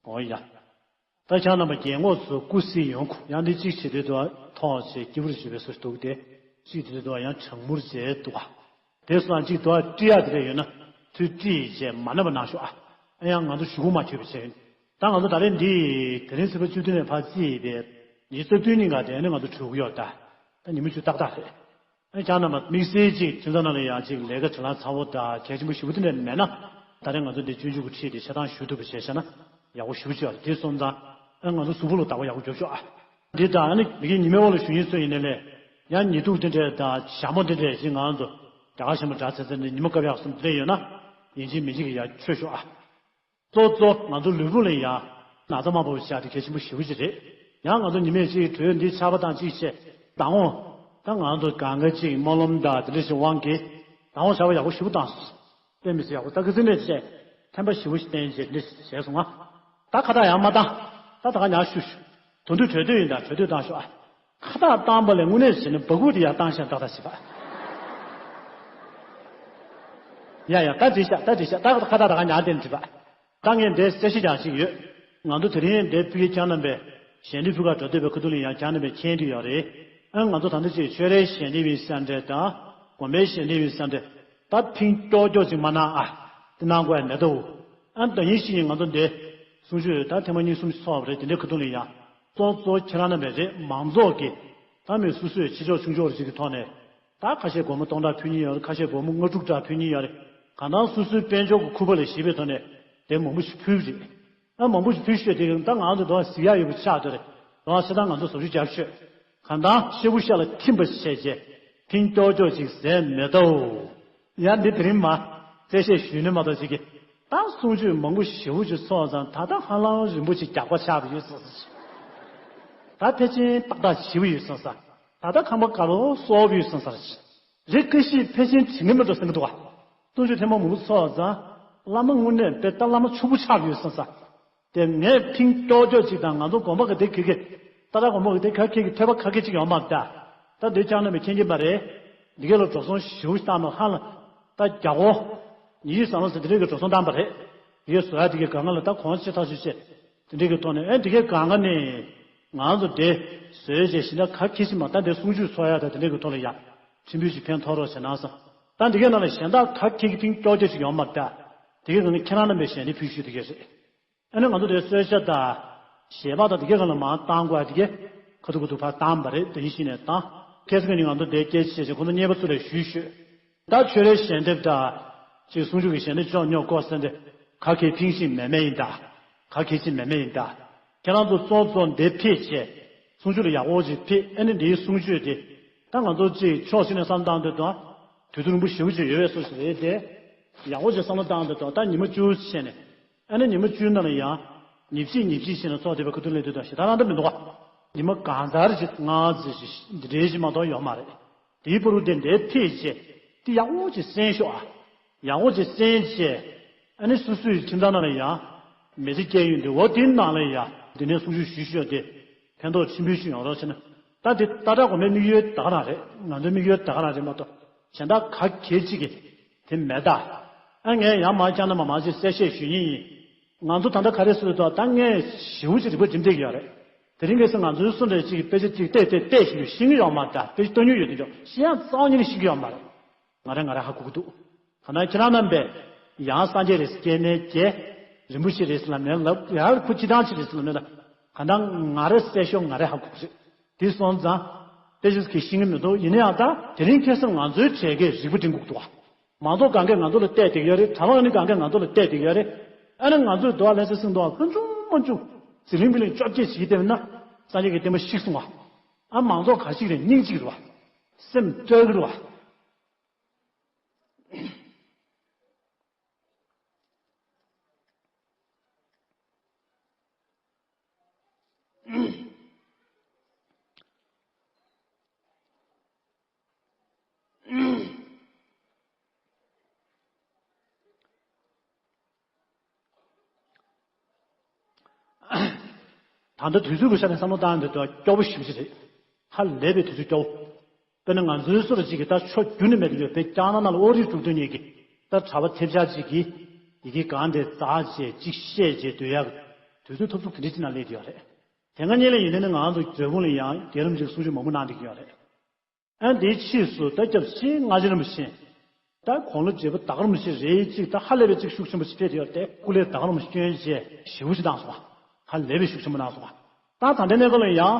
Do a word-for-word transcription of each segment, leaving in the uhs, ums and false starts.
འོ་ཡ། ད་ཁྱེད་རྣམ་པ་རྒན་གོག་ཚོ་སྐུ་གཟིགས་ཡོང་གོ། ཡང་འདི་གཅིག་བྱེད་དུས་དུ་ཐོག་བྱས་སྐྱིད་པོ་རེ་བྱེད་པའི་བཟོ་ཞིག་འདུག་སྟེ། གཅིག་དེ་དུ་ཡང་གྲང་མོར་བྱས་འདུག་ག། དེ་སོང་གཅིག་དུ་བཀྲི་ཡག་དེ་འདྲ་ཡོད་ན་ཐུགས་བཀྲི་བྱས་མ་ན་བ་གནང་ཤོག་ཨ། ཨ་ཡང་ང་ཚོ་གཞུག་གུ་མ་འཁྱོལ་བ་བྱས་ཡོད། ད་ང་ཚོ་ད་རེས་འདི་དེ་རིང་ཚེས་པ་བཅུ་བདུན་ནས་ཕར་རྩིས་པའི་ཉི་ཤུ་རྩ་བདུན་ཉིན་ག་དེ་ནས་ང་ཚོ་གྲོལ་གི་ཡོད་ད། ད་ཉི་མ་བཅུ་ཏག་ཏག་རེད། ཨ་ཁྱེད་རྣམ་པ་དམིགས་བསལ་ཅིག་ཁྱིམ་ཚང་ནང་ལ་ཡང་ཅིག་ལས་ཀ་བྱེད་ལང་ཚ་བོ་དང་གལ་ཆེན་པོ་ཞེ་པོ་དེ་འདྲ་མེད་ན། ད་རེས་ང་ཚོ་འདི་སྤྱོད་འཇུག་གི་ཁྲིད་དེ་ཆ་ཚང་ཞུ་ཐུབ་པ་བྱས་བཞག་ན་ཡག་པོ་ཞེ་པོ་ཅིག་ཡོད་རེད། དེ་སོང་ཙང་ཨ་ང་ཚོ་གཟུགས་པོ་ལ་བདག་པོ་ཡག་པོ་རྒྱོབ་ཤོག་ཨ། འདི་དང་ཨ་ནི་མི་དགེ་ཉི་མའི་འོག་ལ་བཞུགས་མཁན་ཚོ་ཡིན་ནའི་ལས་ཡང་ཉི་གདུགས་དེ་འདྲས་དང་ཞྭ་མོ་དེ་འདྲས་ཅིག་ང་ཚོ་རྒྱ་གར་གཞན་པ་འདྲ་ཚེ་ཚེ་འདི་ཉི་མ་སྐབས་ཡག་གསུམ་དེ་འདྲས་ཡོད་ན་ཡིན་གཅིག་མིན་གཅིག་གི་ཡར་མཆོད་ཤོག་ཨ། གཙོ་གཙོ་ང་ཚོ་ལུས་པོ་ལ་ཡང་ན་ཚ་མང་པོ་བཞག་དེ་གལ་ཆེན་པོ་ཞེ་པོ་ཅིག་རེད། ཡང་ང་ཚོ་ཉི་མས་གཅིག་དྲོད་འདི་ཆགས་པ་དང་གཅིག་བྱས་མདང་དགོང་ད་ང་ཚོ་གང་ག་གཅིག་སྨོན་ལམ་དང་དེ་འདྲ་ཞིག་དབང་གིས་མདང་དགོང་ཞག་པ་ཡག་པོ་ཞེ་པོ་བཏང་སོང་། དཔེ་མི་སྲིད་ཡག་པོ། ད་ཁ་སང་ནས་བྱས་ཐེམ་པ་ཞེ་པོ་ཞིག་བསྟན་བྱས་འདི་བྱས་སོང་ང་། ད་ཁ་བཏགས་ཡང་མ་བཏང་། ད་ད་ག་ཉག་ཤུ་ཤུ། དོན་དུ་གྲོས་འདོད་ཡིན་ད་གྲོས་འདོད་བཏང་ཤོག་ཨ། ཁ་བཏགས་བཏང་པ་ལས་དངོས་གནས་བྱས་ན་སྦ་ཁུག་དེ་ཡར་བཏང་ཤག་ཏག་ཏག་བྱེད་པ། ཡ་ཡ་ད་འགྲིག་ཤག་ད་འགྲིག་ཤག་ད་ཁ་བཏགས་ད་ག་ཉག་དེ་འགྲིག་པ། ད་ངས་འདིར་གསལ་བཤད་རྒྱག་ཅིག་ཡོད། ང་ཚོ་དེ་རིང་འདིར་ཕུལ་མཁན་ཁྱེད་རྣམ་པས་ཞལ་འདེབས་ཕུལ་ག་འགྲོ་འདོད་པའི་ཁ་ཐུག་ལ་ཡང་ཁྱེད་རྣམ་པས་མཁྱེན་གྱི་ཡོད་རེད། ཨ་ང་ཚོ་ད་ལྟ་ཅིག་ཆོས་རའི་ཞལ་འདེབས་ཡིན་ས་འདྲ་དང་དགོན་པའི་ཞལ་འདེབས་ཡིན་ས་འདྲ། ད་ཕིང་ཀྱོག་ཀྱོག་ཅིག་མ་གནང་ཨ། དེ་གནང་དགོས་ཡ་མེད་དོ། ཨ་ད་ཡིན་ཞིག་ཡིན་ང་ཚོ་འདི་གསུང་ཆོས་ད་ཐེངས་མ་གཉིས་གསུམ་ཞིག་ཚོགས་པ་རེད། དེ་འདྲའི་ཁ་ཐུག་ལ་ཡང་གཙོ་གཙོ་ཁྱེད་རང་རྣམ་པས་རེད། མང་ཚོགས་ཀྱིས་ད་མི་སོ་སོས་ཆེ་ཕྱོགས་ཆུང་ཕྱོགས་རེ་ཅིག་གི་ཐོག་ནས་ད་ཁ་ཤས་སྒོར་མོ་སྟོང་ཕྲག་ཕུལ་མཁན་ཡོད་རེད། ཁ་ཤས་སྒོར་མོ་ལྔ་དྲུག་ཕྲག་ཕུལ་མཁན་ཡོད་རེད། གང་ལྟར་སོ་སོའི་དཔལ་འབྱོར་གྱི་ཁུ་བ་ལ་གཞིགས་པའི་ཐོག་ནས་དེ་མང་པོ་ཞིག་ཕུལ་བ་རེད། ད་མང་པོ་ཞིག་ཕུལ་ཤོད་དེ་ད་ང་ཚོ་དོ་གཟིགས་ཡག་ཡོད་པ་ཆགས་བསྡད་རེད། དོ་ཆ་ཚང་ང་ཚོ་བཟོ་བཅོས་རྒྱབ་ཤོད། གང་ལྟར་ཤེལ་སྒོ་ཤ་ལ་ཐིམ་པ་བྱས་རྗེས་ཕིང་ཀྱོག་ཀྱོག་ཅིག་ཟས་མེད་དོ། ཡང་འདི་དེ་རིང་མ་གསལ་བཤད་ཞུས་ནས་མ་གཏོགས་ཅིག་གི་ད་གསུང་ཆོས་མང་པོ་ཞེ་པོ་ཅིག་ཚོགས་ཙང་ད་ལྟ་ཧ་ལམ་རིན་པོ་ཆེ་རྒྱག་པ་ཆགས་པ་ཡོད་ས་ས། ད་ཕལ་ཆེར་ཏག་ཏག་ཞེ་པོ་ཡོད་ས་ས། ད་ལྟ་ཁང་པ་དཀར་པོ་གསོག་པོ་ཡོད་ས་ས་རེད། རེད། ཀ་ཤི་ཕལ་ཆེར་དྲི་ངན་མི་འགྲོ་ཟེར་གི་འདུག་ག། གསུང་ཆོས་ཐེངས་མ་མང་པོ་ཚོགས་ཙང་བླ་མ་དངོས་གནས་དཔེ་ད་བླ་མ་ཕྱུག་པོ་ཆགས་ཡོད་ས་ས། དེ་ངས་ཕིང་ཀྱོག་ཀྱོག་ཅིག་དང་ང་ཚོ་དགོན་པ་གི་དེ་གི་གི་ཏ་ཏ་དགོན་པ་གི་དེ་ག་གི་གི་ཐོས་པ་ག་གི་ཅིག་ཡོང་མ་ད། ད་འདི་ཅང་ན་མི་མཁྱེན་གྱི་མ་རེད། འདི་ག་ལ་འགྲོ་སོང་ཞེ་པོ་ཞིག་བཏང་ནོ་ཧ་ལ། ད་རྒྱ་གོ་ཉི་ཤུ་ཟ་ལོ་ཟེར་དེ་རིགས་ཀྱི་འགྲོ་སོང་བཏང་པ་རེད། དེ་གའི་བཟོ་ཡ་དེ་གའི་སྒང་ག་ལ་ད་གོང་ཆེ་ཐག་ཆོད་བྱས། དེ་འདྲའི་གི་ཐོག་ནས་ཨེ་འདི་གའི་སྒང་ག་ནས་ང་ཚོ་དེ་བཟོས་བྱས་ཞིང་ད་ག་གི་ཅིག་མ་ད་འདི་གསུང་ཆོས་ཚོགས་ཡ་ད་དེ་འདྲའི་གི་ཐོག་ལ་ཡ་ཁྲིམས་བུ་ཞིག་ཕན་ཐོགས་རོགས་བྱས་གནང་ས། ད་འདི་གའི་ནང་ལ་གཞན་དག་ག་གི་གི་ཕིང་ཀྱོག་ཀྱོག་ཅིག་ཡོང་མ་ད། དེ་གའི་སྒང་ག་ཁྱེད་རང་རྣམ་པས་ཞལ་འདེབས་ཕུལ་ཞུས་དེ་གའི་རེད། ཨ་ནི་ང་ཚོ་དེ་གསོལ་ཇ་དང་ཞལ་འབག་དང་དེ་གའི་སྒང་ལ་མར་བཏང་དགོས་ཡ་དེ་གའི་ཁ་ཐུག་ཁ་ཐུག་ཕར་བཏང་པ་རེད། དེ་ཡིན་ཞིག་ནས་བཏང་། ཁ་སང་ནི་ང་ཚོ་དེ་སྐད་ཆ་བཤད་བྱས་ཁོང་ཚོ་གཉེར་པ་ཚོ་ལ་ཞུས་ཞུས། ད་ཆོས་རའི་ཞལ་འདེབས་དང་ཅིག་གསུང་ཆོས་ཀྱི་ཞལ་འདེབས་ཅོག་ཉོག་ཀོ་ཟེར་འདི་ག་གི་ཕིང་ཞིག་མེད་མེད་ཡིན་ད། ག་གི་ཅིག་མེད་མེད་ཡིན་ད། ཁྱེད་རང་ཚོ་གཙོ་གཙོ་འདི་ཕེབས་བྱས་གསུང་ཆོས་ལ་ཡག་པོ་ཅིག་ཕེབས། ཨ་ནི་འདིའི་གསུང་ཆོས་དེ་ད་ང་ཚོ་ཅིག་ཕྱོགས་གཅིག་ནས་བསམ་བཏང་དུས་དང་དུས་ཚོད་རིང་པོ་ཞེ་པོ་ཅིག་ཡོད་པའི་བཟོ་ཞིག་རེད་དེ། ཡག་པོ་ཅིག་བསམ་བློ་བཏང་དུས་དང་ད་ཉི་མ་བཅུ་བྱས་ནས། ཨ་ནི་ཉི་མ་བཅུའི་ནང་ལ་ཡང་ཉིན་གཅིག་ཉིན་གཅིག་བྱས་ནས་ཚོགས་བསྡད་པའི་ཁ་ཐུག་ལས་དུས་དང་ཞེ་དྲག་རང་ད་མི་འདུག་ག། ཉི་མ་གང་ཟག་རེ་ཅིག་ལྔ་ཙམ་ཞིག་འདི་འདྲའི་ཞིག་མ་གཏོགས་ཡོད་མ་རེད། དེའི་བར་དུ་དེ་འདྲའི་ཕེབས་བྱས་དེ་ཡག་པོ་ཅིག་གསན་ཤོག་ཨ། ཡག་པོ་ཅིག་གསན་བྱས་ཨ་ནི་སོ་སོའི་ཁྱིམ་ཚང་ནང་ལ་ཡང་མི་ཚེ་སྐྱེལ་ཡོང་དུས་འོ་དེའི་ནང་ལ་ཡང་འདི་ནས་གསུང་ཆོས་ཞུ་ཤོག་དེ་ཕན་ཐོགས་ཆེན་པོ་ཞིག་ཡོང་རོགས་བྱས་ན། ད་དེ་ཏག་ཏག་གོ་མའི་དམིགས་ཡུལ་ད་ག་རང་རེད། ང་ཚོའི་དམིགས་ཡུལ་ད་ག་རང་རེད་མ་གཏོགས་གཞན་དག་ག་གེ་ཅིག་གི་དེ་མེད་ད། ཨ་ངས་ཡང་མ་བསྐྱངས་ན་མ་མང་ཅིག་གསལ་བཤད་ཞུ་ཉེན་ཡིན། ང་ཚོ་ད་ལྟ་ག་རེ་ཟེར་དུས་ད་ངས་ཞེ་པོ་ཅིག་རིག་པ་སྒྲིམ་བསྡད་ཀྱི་ཡོད་རེད། དེ་རིང་ཁ་སང་ང་ཚོའི་སུ་འདྲ་ཅིག་གིས་དཔེ་ཆ་ཅིག་བལྟས་བལྟས་བལྟས་བཞིན་ཤེས་ཀྱི་ཡོད་མ་རེད། ད་དཔེ་ཆ་ལྟ་མྱོང་ཡོད་དུས་ཀྱང་ཤེས་ཡག་རྩ་བ་ཉིད་ནས་ཤེས་ཀྱི་ཡོད་མ་རེད། ང་རང་ང་རང་ཧ་གོ་གི་འདུག་གང་ལྟར་ཁྱེད་རང་རྣམ་པས་ཡང་སངས་རྒྱས་རེད་ཟེར་སྐྱེ་གནས་བརྒྱད། རིན་པོ་ཆེ་རེད་ཟེར་ལབ་ནས་ལབ་ཡར་ཁུ་སྤྱི་བཏང་ཆེ་རེད་ཟེར་ལབ་ནས་ལབ། གང་ལྟར་ང་རང་གསལ་ཤོས་ང་རང་ཧ་གོ་གི་རེད། དེ་སོང་ཙང་དཔེ་ཆ་གི་ཤེས་ཀྱི་མི་འདུག་ཡིན་ན་ཡང་ད་དེ་རིང་ཁ་སང་ང་ཚོའི་གྲས་ཀས་རིག་པ་སྒྲིམ་དགོས་འདུག་བ། མང་ཚོགས་གང་གས་ང་ཚོ་ལ་བལྟས་བསྡད་ཀྱི་ཡོད་རེད། གྲྭ་པ་ནི་གང་གས་ང་ཚོ་ལ་བལྟས་བསྡད་ཀྱི་ཡོད་རེད། ཨ་ནི་ང་ཚོས་འདུག་བ་ལན་ཚྭ་སྲིང་འདུག་བ་ལྷོད་ཆུང་མ་བྱུང་ཟི་ལིང་བི་ལིང་བཅོ་བརྒྱད་བྱེད་བསྡད་པ་ན་སངས་རྒྱས་ཀྱི་བསྟན་པ་ཤི་སོང་བ། ཨ་མང་ཚོགས་ག་ཞིག་རེད། སྙིང་གཅིག་རེད་བ། སེམས་སྤྲོ་གི་རེད་བ། ད་ལྟ་དུས་ཚོད་ཀྱི་ཆ་ནས་བསམ་བློ་བཏང་དུས་ད་སྐྱོ་པོ་ཞེ་པོ་ཅིག་རེད། ཧ་ལས་པའི་དུས་ཚོད་སྐྱོ་བོ། དཔེར་ན་ང་ཚོའི་སོ་ར་ཅིག་གིས་ད་ཆོ་རྒྱུས་ནས་མེད་དུ་ཡོད་པའི་ལྕང་ནག་ནང་ལ་ཨོ་རིག་གྲུབ་དོན་གཉིས་ཀྱིས་ད་གྲྭ་པ་ཐེབས་ཆག་ཅིག་གིས་ཡི་གེ་གང་དེ་འཛག་བྱས་ཅིག་བཤད་བྱས་སྡོད་ཡག་གི་ དུས་ཚོད་ཐུབ་ཐུབ་དེ་འདྲའི་ཅིག་ནང་སླེབས་ཀྱི་ཡོད་རེད། དེ་སྔ་ཉིན་ལ་ཡིན་ནའི་ང་རང་ཚོ་འབྲས་སྤུངས་ལ་ཡང་རྒན་རབས་ཅིག་གསུང་ཆོས་མང་པོ་གནང་བསྡད་ཀྱི་ཡོད་རེད། ཨ་ནི་དེའི་ཕྱིས་སུ་ད་སྐྱབས་རྗེ་སྔ་ཕྱི་རིན་པོ་ཆེ། ད་དགུང་ལོ་བགྲེས་པོ་ད་ག་རིན་པོ་ཆེ་རེད་ཅིག་ད་ཧ་ལས་པའི་ཅིག་ཤུགས་ཆེན་པོ་ཞིག་ཕེབས་ཡོད་དེ་སྐུ་ལས་ད་ག་རིན་པོ་ཆེ་སྐྱོན་ཆེ་ཞེ་པོ་ཞིག་གནང་སོང་བ། ཧ་ལས་པའི་ཤུགས་ཆེན་པོ་གནང་སོང་བ། ད་ད་ལྟའི་གནས་སྐབས་ལ་ཡང་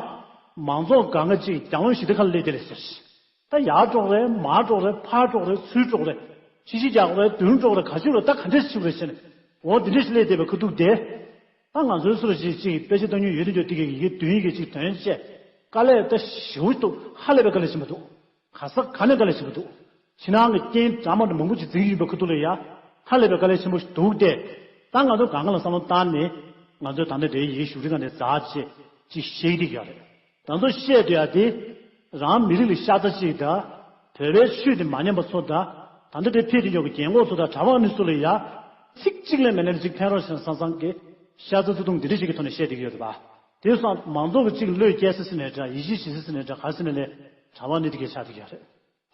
མང་ཚོགས་སྒང་ག་ཅིག་རྒྱང་རིང་ཞེ་དྲག་ཁ་ལ་སླེབས་བསྡད་རེད་ཟེར། ད་ཡར་འགྲོ་རེད་མར་འགྲོ་རེད་ཕར་འགྲོ་རེད་ཚུར་འགྲོ་རེད། ཕྱི་ཕྱི་རྒྱག་རེད་མདུན་འགྲོ་རེད་ག་ཅི་རེད་ད་ག་འདྲས་ཞིག་རེད་ཟེར་ནས་འོ་འདི་འདྲས་ཞིག་སླེབས་བསྡད་པའི་ཁ་ཐུག་དེ། ད་ང་ཚོའི་སུ་རེད་ཅིག་ཅིག་དཔེ་ཆ་ལྟ་མྱོང་ཡོད་དུས་ཀྱང་དེ་གའི་ཡི་གེ་བདུན་ཡི་གེ་ཅིག་དོན་བཤད། དཀའ་ལས་ད་ཞེ་པོ་འདུག་ཧ་ལས་པའི་དཀའ་ལས་ཆེན་པོ་འདུག་ག་ས་ག་ནས་དཀའ་ལས་ཆེན་པོ་འདུག་ཕྱི་ནང་གི་རྐྱེན་འདྲ་མ་འདྲ་མང་པོ་ཅིག་འཛིང་གི་ཡོད་པའི་ཁ་ཐུག་ལ་ཡ། ཧ་ལས་པའི་དཀའ་ལས་ཆེན་པོ་ཞིག་འདུག་སྟེ། ད་ང་ཚོ་གང་ག་ལ་བསམ་བློ་བཏང་ནས། ང་ཚོས་ད་ལྟ་དེའི་ཡི་གེ་བཞུགས་ཁྲི་སྒང་ནས་འཛེགས་བྱས་ཅིག་བཤད་ཀྱི་ཡོད་རེད། ད་ཚོ་བཤད་དུས་ཡ་དེ། རང་མི་རིགས་ལ་ཤ་ཚ་ཅིག་དང་། བོད་པའི་ཆོས་དེ་མ་ཉམས་པ་ཚོ་དང་། ད་ལྟ་དེ་ཕེབས་དེ་ཡོད་ཀྱི་རྒན་གོག་ཚོ་དང་གྲྭ་པ་ཨ་ནི་ཚོ་ལ་ཡ། ཚིག་གཅིག་ལས་མེད་ལས་ཅིག་ཕན་རོགས་ཞེས་བསམ་བསམ་གི། ཤ་ཚ་བརྩེ་དུང་འདི་འདྲ་ཞིག་གི་ཐོག་ནས་བཤད་བསྡད་ཀྱི་ཡོད་རེད་པ། དེ་སོང་མང་ཚོགས་ཀྱི་གཅིག་བློས་སྐྱེལ་ས་ཟེར་ནའི་འདྲ་ཡིད་ཆེས་བྱེད་ས་ཟེར་ནའི་འདྲ་ག་ཟེར་ནའི་ལས་གྲྭ་པ་ཨ་ནི་དེ་གའི་ཆགས་བསྡད་ཀྱི་ཡོད་རེད།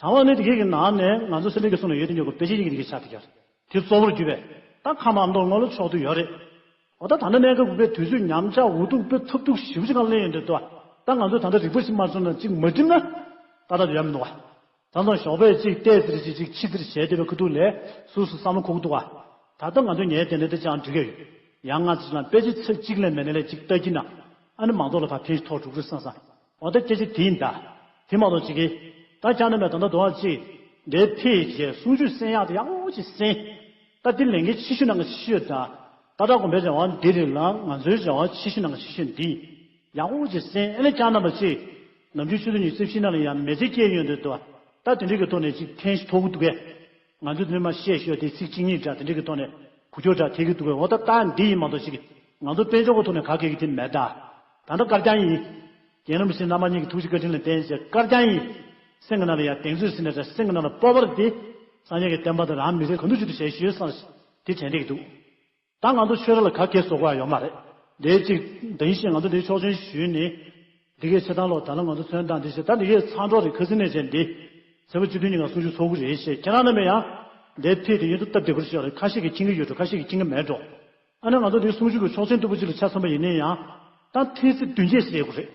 གྲྭ་པ་ཨ་ནི་དེ་གའི་གི་ནང་ནས་ང་ཚོ་སེ་འབྲས་དགེ་གསུམ་ལ་ཡོད་དེ་ཉོ་གི་དཔེ་ཆ་ཡིན་གྱི་དེ་གའི་ཆགས་བསྡད་ཀྱི་ཡོད་རེད། དེ་གཙོ་བོར་གྱུར་པའི་ད་ཁ་མ་མདོ་སྔོན་ལ་ཕྱོགས་བསྡུས་ཡོད་རེད། འོ་ད་ད་ལྟ་གནས་སྐབས་དགོས་པའི་དུས་ཚོད་ཉམས་ཆག་འུ་ཐུག་དཔེ་ཐབས་སྡུག་ཞེ་པོ་ཅིག་གང་སླེབས་ཡོང་དུས་དོ། ད་ང་ཚོས་ད་ལྟ་རིག་པ་ཞིག་མ་བཟུང་ན་ཅིག་མ་འགྲིག་ན་ད་ལྟ་ཡོད་མི་འདུག་བ། ད་ལྟ་ཞོགས་པས་ཅིག་བལྟས་ཟེར་ཅིག་ཅིག་ཕྱི་ཟེར་བྱས་བསྡད་པའི་ཁུ་ཐུག་ལས་སུ་སུ་བསམ་བློ་འཁོར་གི་འདུག་བ། ད་ལྟ་ང་ཚོ་ངའི་དེ་ནས་དེ་ཅང་འགྲིག་གི་ཡོད། ཡང་ང་ཚོ་ལ་དཔེ་ཆ་ཚིག་གཅིག་ལས་མེད་ནས་ལས་ཅིག་ལྟ་གི་ན་ཨ་ནི་མང་ཚོགས་ལ་ཕར་ཕན་ཐོགས་འགྲོ་གི་རེད་བསམ་བསམ། འོ་ད་སྐད་ཆ་དེ་ཡིན་ད། དེ་མ་གཏོགས་ཅིག་གི། ད་ཁྱེད་རྣམ་པས་ད་ལྟ་དོ་བ་ཅིག་འདིར་ཕེབས་རྗེས་གསུང་ཆོས་གསན་ཡག་དེ་ཡག་པོ་ཅིག་གསན། ད་འདི་ལས་འགན་ཆེ་ཤོས་ནང་གི་ཆེ་ཤོས་དང་། ཏཱ་ལའི་དགོན་པའི་རེ་བ་འདི་རེད་ལ་ང་ཚོའི་རེ་བ་ཆེ་ཤོས་ནང་གི་ཆེ་ཤོས་འདི། ཡག་པོ་ཅིག་གསན་ཨ་ནི་ཁྱེད་རྣམ་པ་ཅིག་ནམ་རྒྱུན་ཆུ་ཚོད་ཉི་ཤུ་རྩ་བཞི་ནང་ལ་ཡང་མེ་ལྕེ་སྐྱེས་ཡོང་དུས་དོ། ད་དེ་འདྲའི་གི་ཐོག་ནས་ཅིག་ཕན་ཐོགས་ཀྱི་འདུག་གས། ང་ཚོས་དེ་ནས་མ་བཤད་ཤོད་དེ་ཚིག་གཅིག་གཉིས་འདྲ་དེ་འདྲའི་གི་ཐོག་ནས་གུ་ཅོ་འདྲ་ཐེབས་ཀྱི་འདུག་གས། འོ་ད་ད་འདི་ཡིན་མ་གཏོགས་ཅིག་ང་ཚོ་དཔལ་འབྱོར་གྱི་ཐོག་ནས་ག་གེ་གི་དེ་མེད་ད། ད་ལྟ་དཀར་རྐྱང་ཡིན། རྒན་རིན་པོ་ཆེ་རྣམ་པ་གཉིས་ཀྱི་ཐུགས་རྗེ་བཀའ་དྲིན་ལ་བརྟེན་བྱས་དཀར་རྐྱང་ཡིན། སེམས་ཀྱི་ནང་ལ་ཡང་གདེང་ཚོད་ཟིན་ནས་ད་སེམས་ཀྱི་ནང་ལ་སྤོབས་པ་རེད་དེ། སངས་རྒྱས་ཀྱི་བསྟན་པ་དང་རང་མི་རིགས་གང་འདྲ་ཅིག་ཏུ་བྱས་ཞུས་བསམ་དེ་དྲན་བསྡད་ཀྱི་འདུག་ད་ང་ཚོ་ཆོས་ར་ལ་ག་གེ་བཟོ་དགོས་ཡ་ཡོད་མ་རེད། དེ་གཅིག་ད་ཡིན་ཞེས་ང་ཚོ་འདིའི་ཆོག་མཆན་ཞུས་ནས། འདི་གའི་ཆེ་ཐང་ལོག་ད་ལ་ང་ཚོ་ཚོན་དང་འདི་བྱས་ད་འདི་གའི་ཚང་གྲོགས་རེད་ཁ་སང་ནས་བྱས་འདི། ཚེས་པ་བཅུ་བདུན་ཉིན་ང་གསུང་ཆོས་ཚོགས་ཀྱི་རེད་ཞེས་ཁྱེད་རང་རྣམ་པས་ཡང་འདིར་ཕེབས་ཏེ་ཡིན་དུ་སྟབས་བདེ་པོར་ཤོག་རེད། ཁ་ཤས་ཀྱིས་མཁྱེན་གྱི་ཡོད་འགྲོ་ཁ་ཤས་ཀྱིས་མཁྱེན་གྱི་མེད་འགྲོ། ཨ་ནི་ང་ཚོ་འདིའི་གསུང་ཆོས་ཀྱི་ཆོག་མཆན་བསྡུ་བ་ཅིག་ལ་ཆ་མཚོན་པ་ཡིན་ན་ཡང་། ད་ཐེངས་ཚེ་བདུན་བརྒྱད་ཞིག་ཡོད་དགོས་རེད།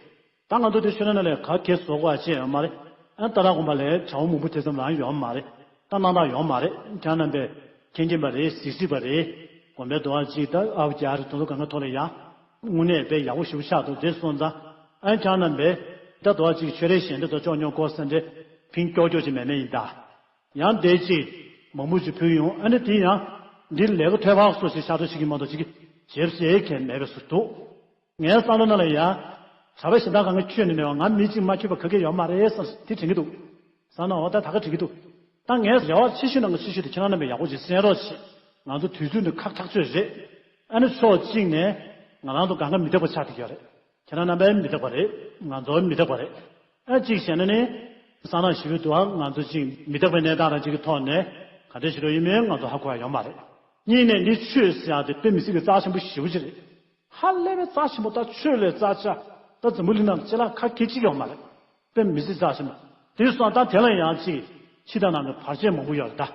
ད་ང་ཚོ་འདི་ཆོས་ར་ནང་ལས་ག་གེ་བཟོ་དགོས་ཡ་ཅི་ཡོད་མ་རེད། ཨ་ནི་ཏཱ་ལའི་དགོན་པ་ལས་བྱ་བ་མང་པོ་དེ་ཙམ་རང་ཡོད་མ་རེད། ད་གནང་སྟངས་ཡོད་མ་རེད། ཁྱེད་རྣམ་པས་མཁྱེན་མཁྱེན་པ་རེད་གཟིགས་གཟིགས་པ་རེད། དགོན་པའི་འདུ་བ་ཅིག་ད་ཨ་བ་རྒྱ་རེད་དོ་དོ་གང་ག་ཐོག་ལ་ཡ། དངོས་གནས་དཔེ་ཡག་པོ་ཞེ་པོ་ཆགས་འདུག་དེ་སོང་ཙང་། ཨ་ནི་ཁྱེད་རྣམ་པས་ད་འདུ་བ་ཅིག་ཆོས་རའི་ཞལ་འདེབས་དང་ཅོག་ཉོ་སྐོར་ས་འདྲེ་ཕིང་ཀྱོག་ཀྱོག་ཅིག་མེད་མེད་ཡིན་ད། ཡང་འདས་ཅིག་མང་པོ་ཅིག་ཕུལ་ཡོང་ཨ་ནི་དེ་ཡང་། འདི་ལས་ཀ་ཐོལ་པ་སོགས་ཤིག་ཤ་ཚ་ཞིག་གི་མ་གཏོགས་ཅིག་གི་བྱེད་ཟེར་མཁན་མེད་པའི་བཟོ་འདུག་ངའི་བསམ་བློ་ནང་ལ་ཡ། གྲྭ་པ་གཞན་དག་གང་ག་ཁྱོད་ནས་ནས་བ་ང་མི་གཅིག་མ་ཁྱོད་པ་ག་གེ་ཡོད་མ་རེད་བསམ་དེ་དྲན་གྱི་འདུག་བསམ་ན་འོ་ད་ད་ག་དྲན་གྱི་འདུག་ད་ངའི་རེ་བ་ཆེ་ཤོས་ནང་གི་ཆེ་ཤོས་དེ་ཁྱེད་རང་རྣམ་པས་ཡག་པོ་ཅིག་གསན་རོགས་བྱེད། ང་ཚོ་དུས་ཚོད་འདི་ཁག་ཐག་ཆོད་རེད། ཨ་ནི་ཕྱོགས་གཅིག་ནས་ང་རང་ཚོ་གང་ག་མི་རྟག་པ་ཆགས་བསྡད་ཀྱི་ཡོད་རེད། ཁྱེད་རང་རྣམ་པའི་མི་རྟག་པ་རེད། ང་ཚོའི་མི་རྟག་པ་རེད། ཨ་གཅིག་བྱས་ན་ནི། གསང་སྔགས་ཞི་བའི་འདུལ་བ་ང་ཚོ་གཅིག་མི་རྟག་པའི་གནས་སྟངས་རང་གཅིག་གི་ཐོག་ནས་ག་འདྲ་ཞིག་རོ་ཡིན་མིན་ང་ཚོ་ཧ་གོ་ཡ་ཡོད་མ་རེད། གཉིས་ནས་འདི་ཆོས་ཟེར་ཡ་དེ་དཔེ་མི་སྲིད་ཀྱི་རྩ་ཆེན་པོ་ཞེ་པོ་ཅིག་རེད། ཧ་ལས་པའི་རྩ་ཆེན་པོ་ད་ཆོས་ལས་རྩ་ཆེ། ད་འཛམ་བུ་གླིང་ནང་ལ་ཅི་ལ་ཁ་སྐད་གཅིག་ཡོད་མ་རེད། དཔེ་མི་སྲིད་རྩ་ཆེན་པོ། དེ་སོང་ད་དེ་ལ་ཡང་ཅིག་ཕྱི་དང་ནང་གི་བར་ཆད་མང་པོ་ཡོད་རེད་ད།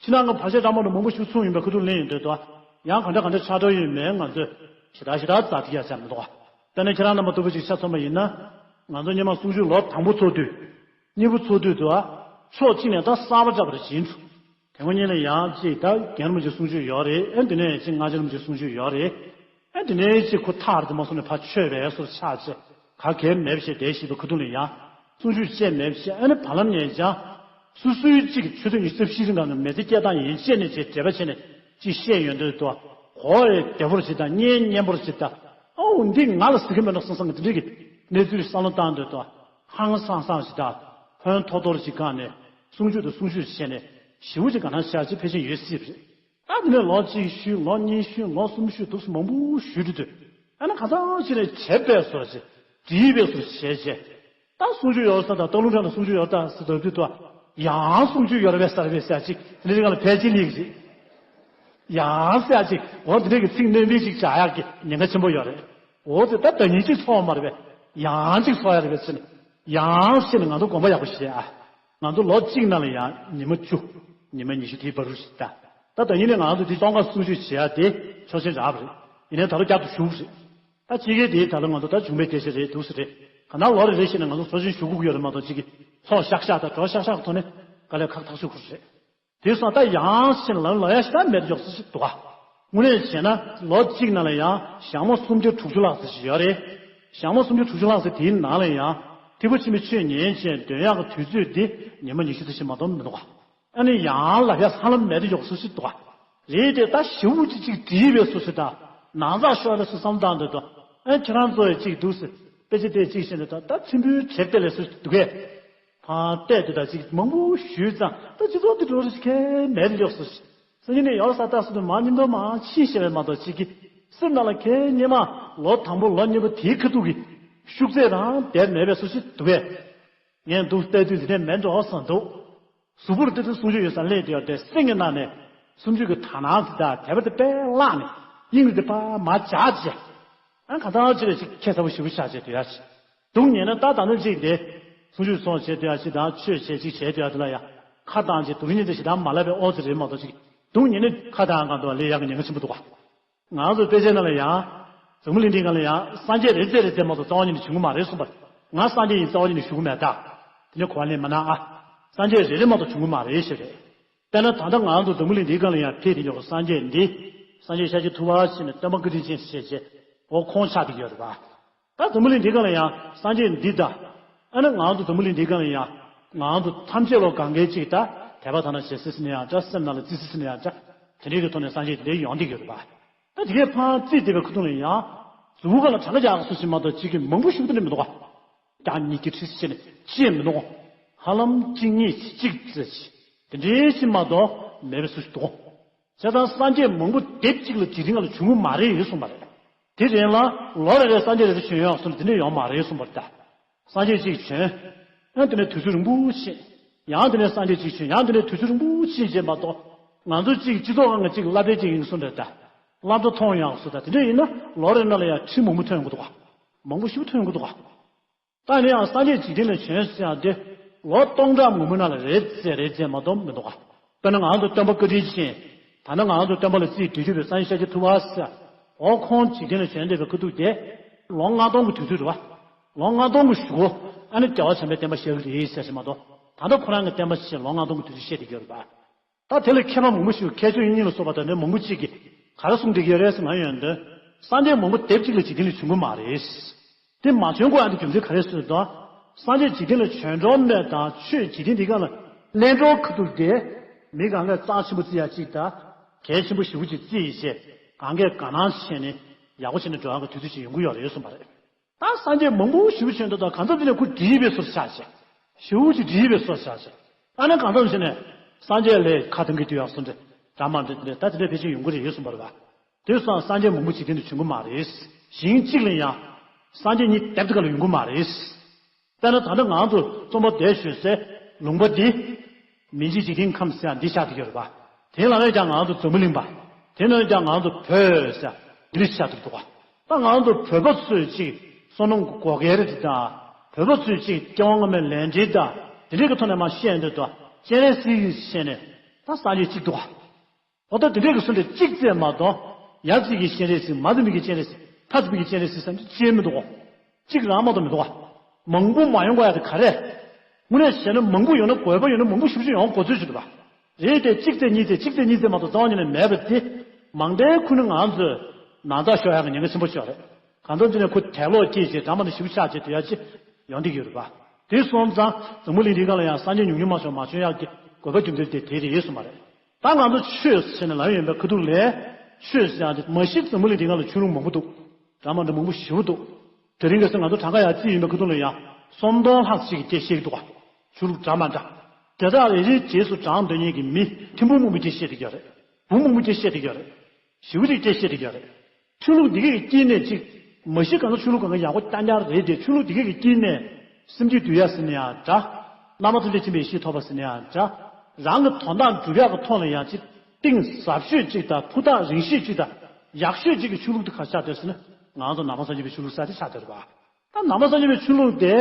ཕྱི་ནང་གི་བར་ཆད་འདྲ་མ་འདྲ་མང་པོ་ཞིག་མཚུངས་ཡིན་པའི་ཁ་ཐུག་ལེན་ཡོང་དུས་དོ། ཡང་ག་འདྲ་ག་འདྲ་ཆགས་འགྲོ་ཡོད་མེད་ང་ཚོས་ཞེ་དྲག་ཞེ་དྲག་རྩ་དེ་ཡ་ཆ་མི་འདུག་བ། དཔེར་ན་ཁྱེད་རང་རྣམ་པ་ལྟ་བུ་ཅིག་ཆ་མཚོན་པ་ཡིན་ན། ང་ཚོ་སྔོན་མ་གསུང་ཆོས་ལོ་དང་པོ་ཚོགས་དུས། གཉིས་པ་ཚོགས་དུས་དོ། ཕྱོགས་གཅིག་ནས་ད་གསར་པ་འདྲ་པོ་རེ་བྱིན་འདུག་དེ་སྔོན་ཉིན་ལ་ཡང་ཅིག་ད་རྒན་རིན་པོ་ཆེ་གསུང་ཆོས་ཡོད་རེད། ཨེ་འདི་ནས་ཅིག་སྔ་ཕྱི་རིན་པོ་ཆེ་གསུང་ཆོས་ཡོད་རེད། ཨེ་འདི་ནས་ཅིག་ཁོ་ཐག་རེད་དུ་མ་སོང་ནས་ཕར་ཆོས་པའི་སོར་ཆགས་ཅེས་ག་གེ་མེད་པ་ཞེས་བསྡད་ཤེས་པའི་ཁ་ཐུག་ལ་ཡང་གསུང་ཆོས་བཤད་མེད་པ་ཞེས་ཨ་ནི་བར་ལམ་ནས་ཀྱང་སུ་སུའི་ཅིག་ཆུ་ཚོད་ཉི་ཤུ་རྩ་བཞི་རིང་གང་ནས་མེ་ལྕེ་སྐྱེ་སྟངས་ཡིན་བཤད་ནས་ཅིག་འབྲེལ་བ་བྱས་ནས་ཅིག་བཤད་ཡོང་དུས་དོ། གོ་བའི་བདེ་པོར་ཅིག་དང་སྙན་སྙན་པོར་ཅིག་དང་། ཨོ་འདི་ང་ལ་ཟེར་གི་མེད་ན་བསམ་བསམ་གི་འདི་འདྲ་གི་གནས་ཚུལ་བསམ་བློ་བཏང་དུས་དོ། ཧང་སང་སང་ཞིག་དང་། ཧོན་ཐོར་ཐོར་ཞིག་སྒང་ནས་གསུང་ཆོས་དང་གསུང་ཆོས་བྱས་ནས་ཞེ་པོ་ཅིག་ག་ན་ཤར་ཅིག་ཕལ་ཆེར་ཡོད་སྲིད་པ་རེད། ཨ་ནི་ལོ་གཅིག་ཤུལ་ལོ་གཉིས་ཤུལ་ལོ་གསུམ་ཤུལ་འདུག་སེ་མང་པོ་ཞུས་འགྲོ་དུས། ཨ་ནི་ག་ཚང་ཞིག་ནས་བྱས་པས་སོ་ཞེས་བྲིས་པས་སོ་ཞེས་བྱས། ད་གསུང་ཆོས་ཡོད་ས་དང་སྟག་ལུང་བྲག་ལ་གསུང་ཆོས་ཡོད་ད་ཟེར་དུས་དུ། ཡང་གསུང་ཆོས་ཡོད་རེད་པས་ཟེར་བས་ཟེར་ཅིག་འདི་རིགས་ལ་ཕལ་ཆེར་ལེགས་ཞིག་ཡང་ཟེར་ཅིག་འོ་འདི་འདྲ་གི་ཚིག་སྣོན་པའི་ཅིག་བྱ་ཡག་གི་ཉེན་ཁ་ཆེན་པོ་ཡོད་རེད། འོ་དེ་ད་ཟླ་ཉིན་གཅིག་ཚོགས་མ་རེད་པས། ཡང་གཅིག་ཚོགས་ཡ་རེད་པས་ཟེར་ནས། ཡང་ཟེར་ནས་ང་ཚོ་དགོངས་པ་ཡག་པོ་བཞེས་ཨ། ང་ཚོ་ལོ་གཅིག་ནང་ལ་ཡང་ཉི་མ་བཅུ། ཉི་མ་ཉི་ཤུ་དེའི་བར་དུ་ཞིག་ད། ད་ཟླ་ཉིན་ནས་ང་ཚོ་དེ་སྟོང་ཁ་གསུང་ཆོས་བྱེད་ཡ་དེ་ཆོག་མཆན་རག་པ་རེད། ཡིན་ནའི་ད་རུང་བསྐྱར་དུ་ཞུ་གི་རེད། ད་ཕྱི་རྒྱལ་དེའི་ད་ལོ་ང་ཚོ་ད་བྱུང་བའི་སྐད་ཆ་རེད་འདུག་ཟེར་རེད། ག་ན་ལོ་རེ་རེ་བཞིན་ནས་ང་ཚོ་ཚོགས་ཆེན་ཞུ་དགོས་ཀྱི་ཡོད་རེད་མ་གཏོགས་གཅིག་གིས་ཚོགས་བཞག་བཞག་དང་གྲོལ་བཞག་བཞག་གི་ཐོག་ནས་དཀའ་ལས་ཁག་ཐག་ཆོད་ཁུར་རེད། དེ་སོང་ད་ཡང་ཕྱིན་ལམ་ལ་ཡང་ཞེ་དྲག་མེད་ཡོག་ཟེར་ཞིག་འདུག་ག། དངོས་གནས་བྱས་ན་ལོ་གཅིག་ནང་ལ་ཡང་ཞག་མ་སུམ་བརྒྱ་དྲུག་ཅུ་ལྷག་ཙམ་ཞིག་ཡོད་རེད། ཞག་མ་སུམ་བརྒྱ་དྲུག་ཅུ་ལྷག་ཙམ་དེའི་ནང་ལ་ཡང་ཐེག་པ་ཆེན་པོའི་ཆོས་ཉན་བྱས་འདོན་ཡག་གི་དུས་ཚོད་འདི་ཉི་མ་ཉི་ཤུ་ཙམ་ཞིག་མ་གཏོགས་མི་འདུག་ག། ཨ་ནི་ཡང་ལབ་ཡ་ས་ལམ་མེད་དུ་ཡོག་སུ་ཞིག་འདུག་ག། རེད་དེ་ད་ཞེ་པོ་ཅིག་ཅིག་བྲིས་པའི་སུ་ཞིག་ད་ནང་ཚགས་ཤོར་བའི་སུ་བསམ་བཏང་འདོད་དོ། ཨ་ཁྱེད་རང་ཚོ་ཡི་ཅིག་འདུག་སེ་དཔེ་ཆ་དེ་ཅིག་བཤད་འདོད་དོ། ད་ཚིམ་པོའི་གྲས་དེ་ལས་སུ་ཞིག་འདུག་གས། ཕ་བལྟས་དེ་ད་ཅིག་མང་པོ་ཞུས་ཙང་ད་སྤྱི་ཚོགས་འདི་འགྲོ་རེ་ཞིག་ཁས་མེད་དུ་ཡོག་སུ་ཞིག་སེམས་ཉིད་ནས་ཡོག་ས་ད་སུ་དུ་མ་ཉིན་དུ་མ་ཕྱིན་ཤེས་པའི་མ་གཏོགས་ཅིག་གི་སེམས་ནང་ལ་ཁས་ཉེ་མ་ལོ་དང་པོ་ལོ་གཉིས་པ་དེའི་ཁ་ཐུག་གི་ཤུགས་ཚད་རང་དེར་མེད་པའི་སུ་ཞིག་འདུག་གས། ངས་འདུག་ལྟ་དུས་འདི་འདྲ་མེད་འགྲོ་བསམ་འདུག། གཟུགས་པོར་ལྟ་དུས་སུམ་ཅུ་ཡོད་ས་སླེབས་དེ་ཡོད་དེ་སེམས་ཀྱི་ནང་ནས་སུམ་ཅུ་གི་དག་སྣང་དེ་དག་དད་པ་དེ་དཔེ་བརླག་ནས་དབྱིངས་དེ་ཕར་མར་འཇགས་བྱས། ཨ་གང་ལྟར་ཅི་རེད་ཅིག་ཁྱད་མཚར་པོ་ཞེ་པོ་ཆགས་བྱས་དུས་ཡ་ཅིག་སྡུག་ཉེ་ན་ད་ད་ནི་ཅིག་དེ་སུམ་ཅུ་སོང་བྱས་དུས་ཡ་ཅིག་དང་ཆོས་བྱས་ཅིག་བྱས་དུས་ཡ་དེ་ལ་ཡ་ཁ་བཏང་ཅིག་སྡུག་ཉེ་དེ་ཞེ་དྲག་མ་ལབ་པའི་ཨོ་ཙི་རེད་མ་གཏོགས་ཅིག་སྡུག་ཉེ་ནི་ཁ་བཏང་གང་དུ་ལས་ཡག་གི་ཉེན་ཁ་ཆེན་པོ་འདུག་ག། ང་ཚོ་དཔེ་ཆའི་ནང་ལ་ཡང་། འཛམ་བུ་གླིང་འདིའི་སྒང་ལ་ཡང་སངས་རྒྱས་རེད་ཟེར་རེད་ཟེར་མ་གཏོགས་རྩ་བ་ཉིད་ནས་བྱུང་གི་མ་རེད་གསུངས་པ། ང་སངས་རྒྱས་ཡིན་རྩ་བ་ཉིད་ནས་ཞུ་གི་མེད་ད། དེ་ནས་གོ་བ་ལེན་མ་གནང་ཨ། སངས་རྒྱས་རེ་རེ་མ་གཏོགས་བྱུང་གི་མ་རེད་ཞེས་རེད། དཔེར་ན་ད་ལྟ་ང་ཚོ་འཛམ་བུ་གླིང་འདིའི་སྒང་ལ་ཡང་ཕེབས་ཏེ་ཡོད་པའི་སངས་རྒྱས་འདི། སངས་རྒྱས་ཤཱཀྱ་ཐུབ་པ་ཞེས་ནས་སྟོན་པ་བཀའ་དྲིན་ཅན་ཞེས་བྱས། འོ་ཁོང་ཆགས་བསྡད་ཀྱི་ཡོད་རེད་པ། ད་འཛམ་བུ་གླིང་འདིའི་སྒང་ལ་ཡང་སངས་རྒྱས་འདི་དང་། ཨ་ནི་ང་ཚོ་འཛམ་བུ་གླིང་འདིའི་སྒང་ལ་ཡང་། ང་ཚོ་ཐམས་ཅད་ལོ་གང་གའི་ཅིག་ད་དད་པ་དང་ན་ཞེ་སི་སི་ནས་ཡང་འདྲ་སེམས་ནང་ལ་བརྩི་སི་སི་ནས་ཡང་འདྲ། དེ་འདྲའི་གི་ཐོག་ནས་སངས་རྒྱས་དེ་འདྲའི་ཡོང་བསྡད་ཀྱི་ཡོད་རེད་པ། ད་དེ་གའི་ཕར་བརྩིས་བསྡད་པའི་ཁ་ཐུག་ལ་ཡང་། གཟུགས་པོ་སྒང་ལ་གྲངས་ཀ་རྒྱག་སུ་ཞིག་མ་གཏོགས་ཅིག་གི་མང་པོ་ཞིག་ཏུ་ནི་མི་འདུག་ག། རྒྱག་གཉིས་ཀྱི་ཁྲི་སི་ནས་ཅི་ཡང་མི་འདུག་ག། ཧ་ལམ་གཅིག་གཉིས་གཅིག་ཙི་ཞིག་དེ་འདྲའི་ཞིག་མ་གཏོགས་མེད་པའི་སུ་ཞིག་འདུག་ག། བྱས་ཙང་སངས་རྒྱས་མང་པོ་དེབ་གཅིག་ལ་འཇིག་རྟེན་ལ་བྱུང་གི་མ་རེད་ཡོད་གསུངས་པ་རེད། དེ་རིང་ལ་ལོ་རེ་རེ་སངས་རྒྱས་རེ་རེ་བྱོན་ཡོང་གསུངས་དེ་འདྲ་ཡོང་མ་རེད་གསུངས་པ་རེད་ད། སངས་རྒྱས་གཅིག་བྱོན། ཡང་དེ་ནས་དུས་ཚོད་རིང་པོ་ཕྱིན། ཡང་དེ་ནས་སངས་རྒྱས་གཅིག་བྱོན་ཡང་དེ་ནས་དུས་ཚོད་རིང་པོ་ཕྱིན་བྱས་མ་གཏོགས། ང་ཚོ་གཅིག་སྤྱི་ཚོགས་ཁང་གི་གཅིག་སློབ་གྲྭའི་གཅིག་ཡིན་གསུངས་རེད་ད། སློབ་གྲྭ་མཐོང་ཡོང་གསུངས་ད་དེ་འདྲ་ཡིན་ན་ལོ་རེ་ནང་ལ་ཡང་ཁྲི་མང་པོ་ཐོན་དགོས་འདུག་ག། མང་པོ་ཞིག་ཐོན་དགོས་འདུག་ག། ད་ནི་ཡང་སངས་རྒྱས་འཇིག་རྟེན་ལ་བྱོན་ཟེར་ཡང་དེ། ལོ་སྟོང་ཕྲག་མང་པོའི་ནང་ལ་རེད་ཟེར་རེད་ཟེར་མ་གཏོགས་མི་འདུག་ག། དཔེར་ན་ང་ཚོ་སྟོན་པ་བཀའ་དྲིན་ཅན། ད་ནི་ང་ཚོ་སྟོན་པ་ལ་རྩིས་སྤྲོད་རྒྱུ་བའི་སངས་རྒྱས་ཤཱཀྱ་ཐུབ་པ་ཟེར། འོ་ཁོང་འཇིག་རྟེན་ལ་བྱོན་བསྡད་པའི་ཁ་ཐུག་དེ། ལོ་ལྔ་སྟོང་གི་དུས་ཚོད་རེད་བ། ལོ་ལྔ་སྟོང་གི་གཞུག་གུ། ཨ་ནི་རྒྱལ་བ་བྱམས་པའི་བསྟན་པ་ཤར་གི་རེད་ཟེར་ཞིག་མ་གཏོགས། ད་ལྟ་ཁོ་རང་གི་བསྟན་པ་ཞིག་ལོ་ལྔ་སྟོང་གི་དུས་ཚོད་བཤད་བསྡད་ཀྱི་ཡོད་རེད་པ། ད་དེ་ལ་མཁས་པ་མང་པོ་ཞིག་མཁས་མཆོག་དབྱིག་གཉེན་ལ་སོགས་པ་དང་ནི་མང་པོ་ཅིག་གིས་ག་རེ་གསུངས་བསྡད་ཀྱི་ཡོད་རེད་ཟེར་ན་ཡོན་ཏན། སངས་རྒྱས་མང་པོ་དེབ་གཅིག་ལ་འཇིག་རྟེན་ལ་བྱུང་གི་མ་རེད། དེ་མ་བྱོན་དགོས་ཡག་དེ་རྒྱུ་མཚན་ག་རེ་ཟེར་དུས། སངས་རྒྱས་འཇིག་རྟེན་ལ་བྱོན་འགྲོ་མེད་དང་ཆོས་འཇིག་རྟེན་འདི་ག་ལ་གླེང་འགྲོ་ཁ་ཐུག་དེ། མི་གང་གས་རྩ་ཆེན་པོ་བརྩི་ཡག་ཅིག་དང་། གལ་ཆེན་པོ་ཞེ་པོ་ཅིག་བརྩིས་བྱས། གང་གས་དགའ་སྣང་བྱས་ནས་ཡག་པོ་བྱས་ནས་འགྲོ་ཡག་གི་དུས་ཚོད་ཅིག་ཡོང་གི་ཡོད་རེད་གསུངས་པ་རེད། ད་སངས་རྒྱས་མང་པོ་ཞེ་པོ་བྱོན་འདུག་ད་གང་འཚམ་ཅིག་ནས་ཁོ་བྲིས་པའི་བཟོ་ཆགས་བྱས། ཞེ་པོ་ཅིག་བྲིས་པའི་བཟོ་ཆགས་བྱས། ཨ་ནི་གང་འཚམ་ཞིག་ནས་སངས་རྒྱས་ལ་ཁ་གཏད་ཀྱི་དུས་ཡག་སུ་འདྲ་འདྲ་མ་འདྲ་འདྲ་ད་དེ་འདྲ་ཕལ་ཆེར་ཡོང་གི་རེད་ཡོད་གསུངས་པ་རེད་པ། དེ་སོང་སངས་རྒྱས་མང་པོ་འཇིག་རྟེན་དུ་བྱུང་གི་མ་རེད། ཞིང་གཅིག་ལ་ཡང་སངས་རྒྱས་གཉིས་དེབ་དེ་ག་ལ་ཡོང་གི་མ་རེད། དཔེར་ན་ད་ལྟ་ང་ཚོ་རྩོམ་པ་བདེ་ཞོལ་སའི་ལུང་པ་འདི། མི་འཇིགས་འཇིག་རྟེན་ཁམས་ཟེར་ཡག་འདི་ཆགས་བསྡད་ཀྱི་ཡོད་རེད་པ། དེ་ལ་ནི་ཀྱང་ང་ཚོ་འཛམ་བུ་གླིང་པ། དེ་ནི་ཀྱང་ང་ཚོ་བོད་ཟེར་ཡག་འདི་ཆགས་བསྡད་ཀྱི་འདུག་ག། ད་ང་ཚོ་བོད་པ་ཚོས་ཅིག་བསོད་ནམས་ཀྱི་བགོ་སྐལ་རེད་དང་། བོད་པ་ཚོས་ཅིག་སྐྱེ་བ་སྔ་མའི་ལས་འབྲེལ་དང་དེ་འདྲའི་གི་ཐོག་ནས་མར་བཤད་འདོད་དོ། སྤྱན་རས་གཟིགས་ཀྱི་ཞལ་ནས་ད་སངས་རྒྱས་གཅིག་འདུག་ག། འོ་ད་དེ་འདྲའི་གི་སུ་འདྲ་གཅིག་ཙམ་མ་གཏོགས། ཡར་ཅིག་གི་སྤྱན་རས་གཟིགས། མར་ཅིག་གི་སྤྱན་རས་གཟིགས། མཐའ་ཅིག་གི་སྤྱན་རས་གཟིགས་ཟེར་ཅི་མི་འདུག་ག། གཅིག་རང་མ་གཏོགས་མི་འདུག་ག། མང་པོ་མ་ཡོང་དགོས་ཡག་དེ་ག་རེ། དངོས་གནས་བྱས་ན་མང་པོ་ཡོང་ན་དགོས་པ་ཡོད་ན་མང་པོ་ཞེ་པོ་ཅིག་ཡོང་དགོས་ཚུལ་ཞིག་རེད་པ། རེད་དེ་གཅིག་ཙམ་གཉིས་ཙམ་གཅིག་ཙམ་གཉིས་ཙམ་མ་གཏོགས་རྩ་བ་ཉིད་ནས་མེད་པ་དེ། མང་མཐའི་ཁུལ་ནས་ང་ཚོས་ནང་ཚགས་ཤོར་ཡག་གི་ཉེན་ཁ་ཆེན་པོ་ཞིག་ཡོད་རེད། གང་འཚམ་ཅིག་ནས་ཁོ་དད་ལོག་སྐྱེས་བྱས་འདྲ་མ་འདྲ་ཞེ་པོ་ཆགས་བྱས་སྡོད་ཡག་ཅིག་ཡོང་བསྡད་ཀྱི་ཡོད་རེད་པ། དེ་སོང་ཙང་འཛམ་བུ་གླིང་འདིའི་སྒང་ལ་ཡང་སངས་རྒྱས་ཉུང་ཉུང་མ་ཞིག་མ་བྱོན་ཡག་གི་དགོས་པ་རྒྱུ་མཚན་དེ་དེ་རེད་གསུངས་པ་རེད། ད་ང་ཚོ་ཆོས་ཟེར་ནས་ལབ་ཡོང་པའི་ཁ་ཐུག་ལ། ཆོས་ཟེར་ཡག་དེ་མ་གཞི་འཛམ་བུ་གླིང་འདི་སྒང་ལ་ཆོས་ལུགས་མང་པོ་འདུག། འདྲ་མ་འདྲ་མང་པོ་ཞེ་པོ་འདུག། དེ་རིང་ཁ་སང་ང་ཚོ་གྲངས་ཀ་ཡར་བརྩིས་ཡོང་པའི་ཁ་ཐུག་ལ་ཡང་སུམ་སྟོང་ལྷག་ཅིག་གི་སྐད་བཤད་ཀྱི་འདུག་ག། ཆོས་ལུགས་འདྲ་མ་འདྲ། དེ་དག་རེ་རེའི་རྗེས་སུ་འབྲང་འདོད་མཁན་གྱི་མི་ཐེར་འབུམ་མང་པོ་སྐད་བཤད་བསྡད་ཀྱི་ཡོད་རེད། འབུམ་མང་པོ་སྐད་བཤད་བསྡད་ཀྱི་ཡོད་རེད། ཞེ་པོ་ཅིག་སྐད་བཤད་བསྡད་ཀྱི་ཡོད་རེད། ཆོས་ལུགས་འདི་གའི་དཀྱིལ་ནས་ཅིག། མ་གཞི་གང་ག་ཆོས་ལུགས་གང་ག་ཡག་པོ་རྐྱང་རྐྱང་རེད་དེ། ཆོས་ལུགས་འདི་གའི་དཀྱིལ་ནས་སེམས་རྒྱུད་འདུལ་ཡག་ཟེར་ན་ཡང་འདྲ། བླ་མ་ཐམས་ཅད་མཁྱེན་པའི་ཡེ་ཤེས་ཐོབ་པ་ཟེར་ན་ཡང་འདྲ། རང་གི་དོན་དག་འགྲུབ་ཡག་གི་ཐོག་ལ་ཡང་ཅིག་གཏིང་ཟབ་ཤོས་ཅིག་དང་ཕུ་ཐག་རིང་ཤོས་ཅིག་དང་ཡག་ཤོས་ཅིག་གི་ཆོས་ལུགས་དེ་ག་རེ་ཆགས་བསྡད་ཟེར་ན། ང་ཚོ་ནང་པ་སངས་རྒྱས་པའི་ཆོས་ལུགས་ས་དེ་ཆགས་བསྡད་རེད་པ། ད་ནང་པ་སངས་རྒྱས་པའི་ཆོས་ལུགས་དེ་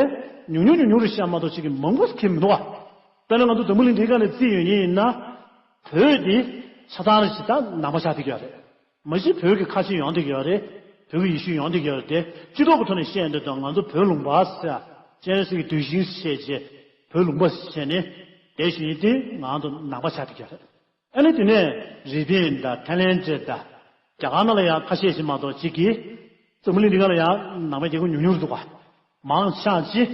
ཉུང་ཉུང་ཉུང་ཉུང་རེད་བཤད་མ་གཏོགས་ཅིག་གི་མང་པོ་ཟེར་མཁན་མི་འདུག་ག། དཔེར་ན་ང་ཚོ་འཛམ་བུ་གླིང་འདིའི་སྒང་ནས་བརྩིས་ཡོང་མཁན་ཡིན་ན། བོད་འདི་ཆ་ཚང་རེ་ཞིག་ད་ནང་པ་ཆགས་བསྡད་ཀྱི་ཡོད་རེད། མ་གཞི་བོད་ཀྱི་ཁ་ཆེ་ཡོང་བསྡད་ཀྱི་ཡོད་རེད། བོད་ཀྱི་ཡེ་ཤུ་ཡོང་བསྡད་ཀྱི་ཡོད་རེད་དེ། སྤྱི་ཚོགས་ཀྱི་ཐོག་ནས་བཤད་ཡོང་དུས་ད་ང་ཚོ་བོད་ལུང་པ་ཟེར། སྤྱན་རས་གཟིགས་ཀྱི་གདུལ་ཞིང་ཟེར་བྱས་བོད་ལུང་པ་ཟེར་བྱས་ནས་བསྡད་བཞིན་ཡོད་དེ་ང་ཚོ་ནང་པ་ཆགས་བསྡད་ཀྱི་ཡོད་རེད། ཨ་ནི་དེ་ནས་རི་པིན་དང་ཐའི་ལེན་ཌི་དང་རྒྱ་གར་ནང་ལ་ཡང་ཁ་ཤས་ཤིག་མ་གཏོགས་གཅིག་གིས། འཛམ་བུ་གླིང་འདི་ག་ལ་ཡང་ནང་པའི་རྒྱལ་ཁབ་ཉུང་ཉུང་རེད་འདུག་ག་མང་ཆ་ཅིག་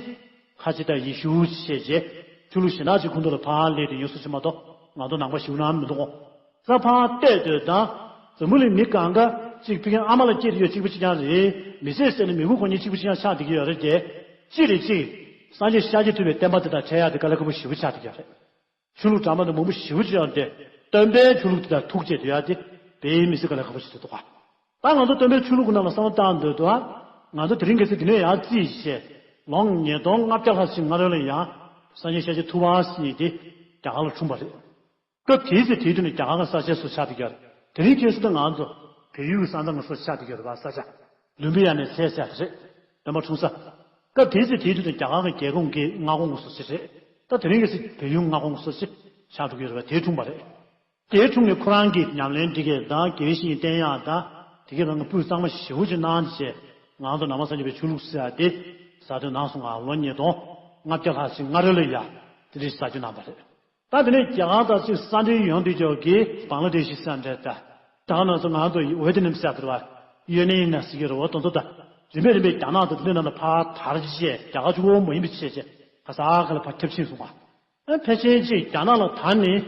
ཁ་ཆེ་དང་ཡེ་ཤུ་ཞེས་བྱས་ཆོས་ལུགས་གཞན་དག་ཅིག་ཁོང་ཚོ་ལ་ཕར་སླེབས་ཏེ་ཡོད་སུ་ཅིག་མ་གཏོགས་ང་ཚོ་ནང་པ་ཞིག་ནང་མི་འདུག་གོ་ས་ཕར་བལྟས་དུས་ད་འཛམ་བུ་གླིང་མི་གང་ག་ཅིག་ཕ་གིའི་ཨ་མ་ལ་སྐྱེས་ཏེ་ཡོད་གཅིག་པ་གཅིག་རྐྱང་རེད། མི་ཚེ་ཟེར་ནས་མི་ཁུ་ཁོ་གཉིས་གཅིག་པ་གཅིག་རྐྱང་ཆགས་བསྡད་ཀྱི་ཡོད་རེད་དེ། གཅིག་རེད་གཅིག་སངས་རྒྱས་ཤཱཀྱ་ཐུབ་པའི་བསྟན་པ་དེ་དང་འཕྲད་ཡག་དེ་དཀའ་ལས་ཁག་པོ་ཞེ་པོ་ཆགས་བསྡད་ཀྱི་ཡོད་རེད། ཆོས་ལུགས་འདྲ་མིན་དང་མང་པོ་ཞེ་པོ་ཅིག་ཡོད་དེ། སྟོན་པའི་ཆོས་ལུགས་དེ་དང་ཐུག་བྱས་སྡོད་ཡག་དེ་བོད་མི་སེར་དཀའ་ལས་ཁག་པོ་ཞིག་རེད་འདུག་ག་ད་ང་ཚོ་སྟོན་པའི་ཆོས་ལུགས་ཀྱི་ནང་ལ་བསམ་བློ་བཏང་འདོད་འདུག་ཨ། ང་ཚོ་དེ་རིང་གལ་སྲིད་འདི་ནས་ཡར་རྩིས་བྱས་ལོ་ཉིས་སྟོང་ལྔ་བརྒྱ་ལྷག་ཞིག་སྔ་རོལ་ལ་ཡང་སངས་རྒྱས་ཤཱཀྱ་ཐུབ་པ་ཟེར་མཁན་དེ་རྒྱ་གར་ལ་འཁྲུངས་པ་རེད། སྐབས་དེའི་ཚེ་དེའི་དུས་ནས་རྒྱ་གར་གྱི་ས་ཆའི་སུ་ཆགས་བསྡད་ཀྱི་ཡོད་རེད། དེ་རིང་ཁྱེད་ཚོ་དང་ང་ཚོ་བལ་ཡུལ་གྱི་ས་མཚམས་ཀྱི་སུ་ཆགས་བསྡད་ཀྱི་ཡོད་རེད་པ། ས་ཆ་ལུམ་བི་ཡ་ནས་ཚད་ཟེར་རེད། སྟོན་པ་འཁྲུངས་ས། སྐབས་དེའི་ཚེ་དེའི་དུས་ནས་རྒྱ་གར་གྱི་རྒྱལ་ཁོངས་ཀྱི་མངའ་ཁོངས་སུ་ཞིག་རེད། ད་དེ་རིང་གི་སྲིད་བལ་ཡུལ་མངའ་ཁོངས་སུ་ཞིག་ཆགས་འགྲོ་གི་ཡོད་རེད་པ། དེའི་འཁྲུངས་པ་རེད། དེའི་འཁྲུངས་ནས་ཁོ་རང་གིས་ཉམས་ལེན་འདི་གས་དང་དགེ་བའི་བཤེས་གཉེན་བསྟེན་ཡག་དང་དེ་གས་རང་གི་སྤུས་གཙང་མ་ཞེ་པོ་ཅིག་གནང་བྱས་ང་ཚོ་ནང་པ་སངས་རྒྱས་པའི་ཆོས་ལུགས་ཟེར་ཡག་དེ་ས་དོན་ནང་སོང་ང་ལོ་ཉིས་སྟོང་ལྔ་བརྒྱ་ལྷག་ཞིག་སྔ་རོལ་ལ་ཡ་དེ་འདྲ་ཞིག་ས་བཅད་གནང་པ་རེད། ད་དེ་ནས་རྒྱ་གར་དང་ཅིག་ས་འབྲེལ་ཡོང་དུས་ཅོག་གི་བང་ལ་དེ་ཤི་ས་འདྲ་ད། ད་ང་ཚོ་ང་ཚོ་ཝེ་ཏི་ནམ་ཟེར་དུ་བ་ཡོད་ནི་ཡིན་ན་ཟེར་གྱི་རེད་བ། དོན་ཚོ་ད་རིམ་པས་རིམ་པས་རྒྱ་ནག་དང་དེ་འདྲ་ནང་ལ་ཕར་དར་རྗེས་རྒྱ་གར་གཅིག་པོ་མ་ཡིན་པ་བྱས་རྗེས་ག་ས་ག་ལ་ཕར་ཁྱབ་ཕྱིན་སོང་བ། ཨ་ཕལ་ཆེར་ཅིག་རྒྱ་ནག་ལ་དར་ནས་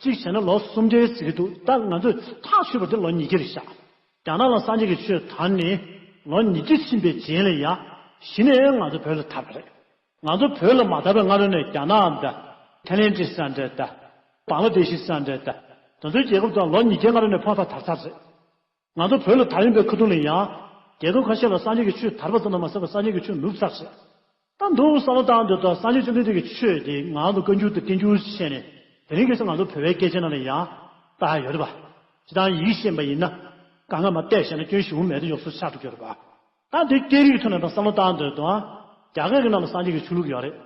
ཅིག་བྱས་ན་ལོ་སུམ་བརྒྱ་ཟེར་གྱི་འདུག་ད་ང་ཚོས་ཐག་ཆོད་པ་དེ་ལོ་ཉིས་བརྒྱ་རེད་ཤག་རྒྱ་ནག་ལ་སངས་རྒྱས་ཀྱི་ཆོས་དར་ནས་ལོ་ཉིས་བརྒྱ་ཕྱིན་པའི་རྗེས་ལ་ཡ་གཞི་ནས་ང་ཚོ་བོད་ལ་དར་བ་རེད། ང་ཚོ་བོད་ལ་མ་དར་བའི་སྔ་རོལ་ནས་རྒྱ་ནག་འདྲ། ཐའི་ལེན་ཌི་ས་འདྲ་འདྲ། བང་ལ་དེ་ཤི་ས་འདྲ་འདྲ། དེ་ཚོའི་རྒྱལ་ཁབ་དང་ལོ་ཉིས་བརྒྱའི་སྔ་རོལ་ནས་ཕར་ཕར་དར་ཚར་རེད། ང་ཚོ་བོད་ལ་དར་ཡོང་པའི་ཁ་ཐུག་ལ་ཡང་རྒྱལ་ཁབ་ཁ་ཤས་ལ་སངས་རྒྱས་ཀྱི་ཆོས་དར་བ་ཙམ་དུ་མ་ཟད་པར་སངས་རྒྱས་ཀྱི་ཆོས་ནུབ་ཚར་རེད། ད་འདུག་བསམ་བློ་བཏང་འདོད་དང་སངས་རྒྱས་བཅོམ་ལྡན་འདས་ཀྱི་ཆོས་དེ་ང་ཚོ་བཀའ་འགྱུར་དང་བསྟན་འགྱུར་བྱས་ནས་དེ་རིང་ཁ་སང་ང་ཚོ་བོད་པའི་སྐད་ཆ་ནང་ལ་ཡང་ལྟ་ཡ་ཡོད་རེད་པ། སྤྱིར་བཏང་ཡིག་ཤེས་པ་ཡིན་ན་དཀའ་ངལ་མ་བལྟས་བཤད་ན་སྐྱོན་ཞེ་པོ་མེད་དུ་ཡོང་སྲོལ་ཆགས་འགྲོ་གི་ཡོད་རེད་པ། ད་དེ་སྐད་རིགས་ཐོག་ནས་ད་བསམ་བློ་བཏང་འདོད་དང་། རྒྱ་སྐད་ཀྱི་ནང་ལ་སངས་རྒྱས་ཀྱི་ཆོས་ལུགས་ཡོད་རེད།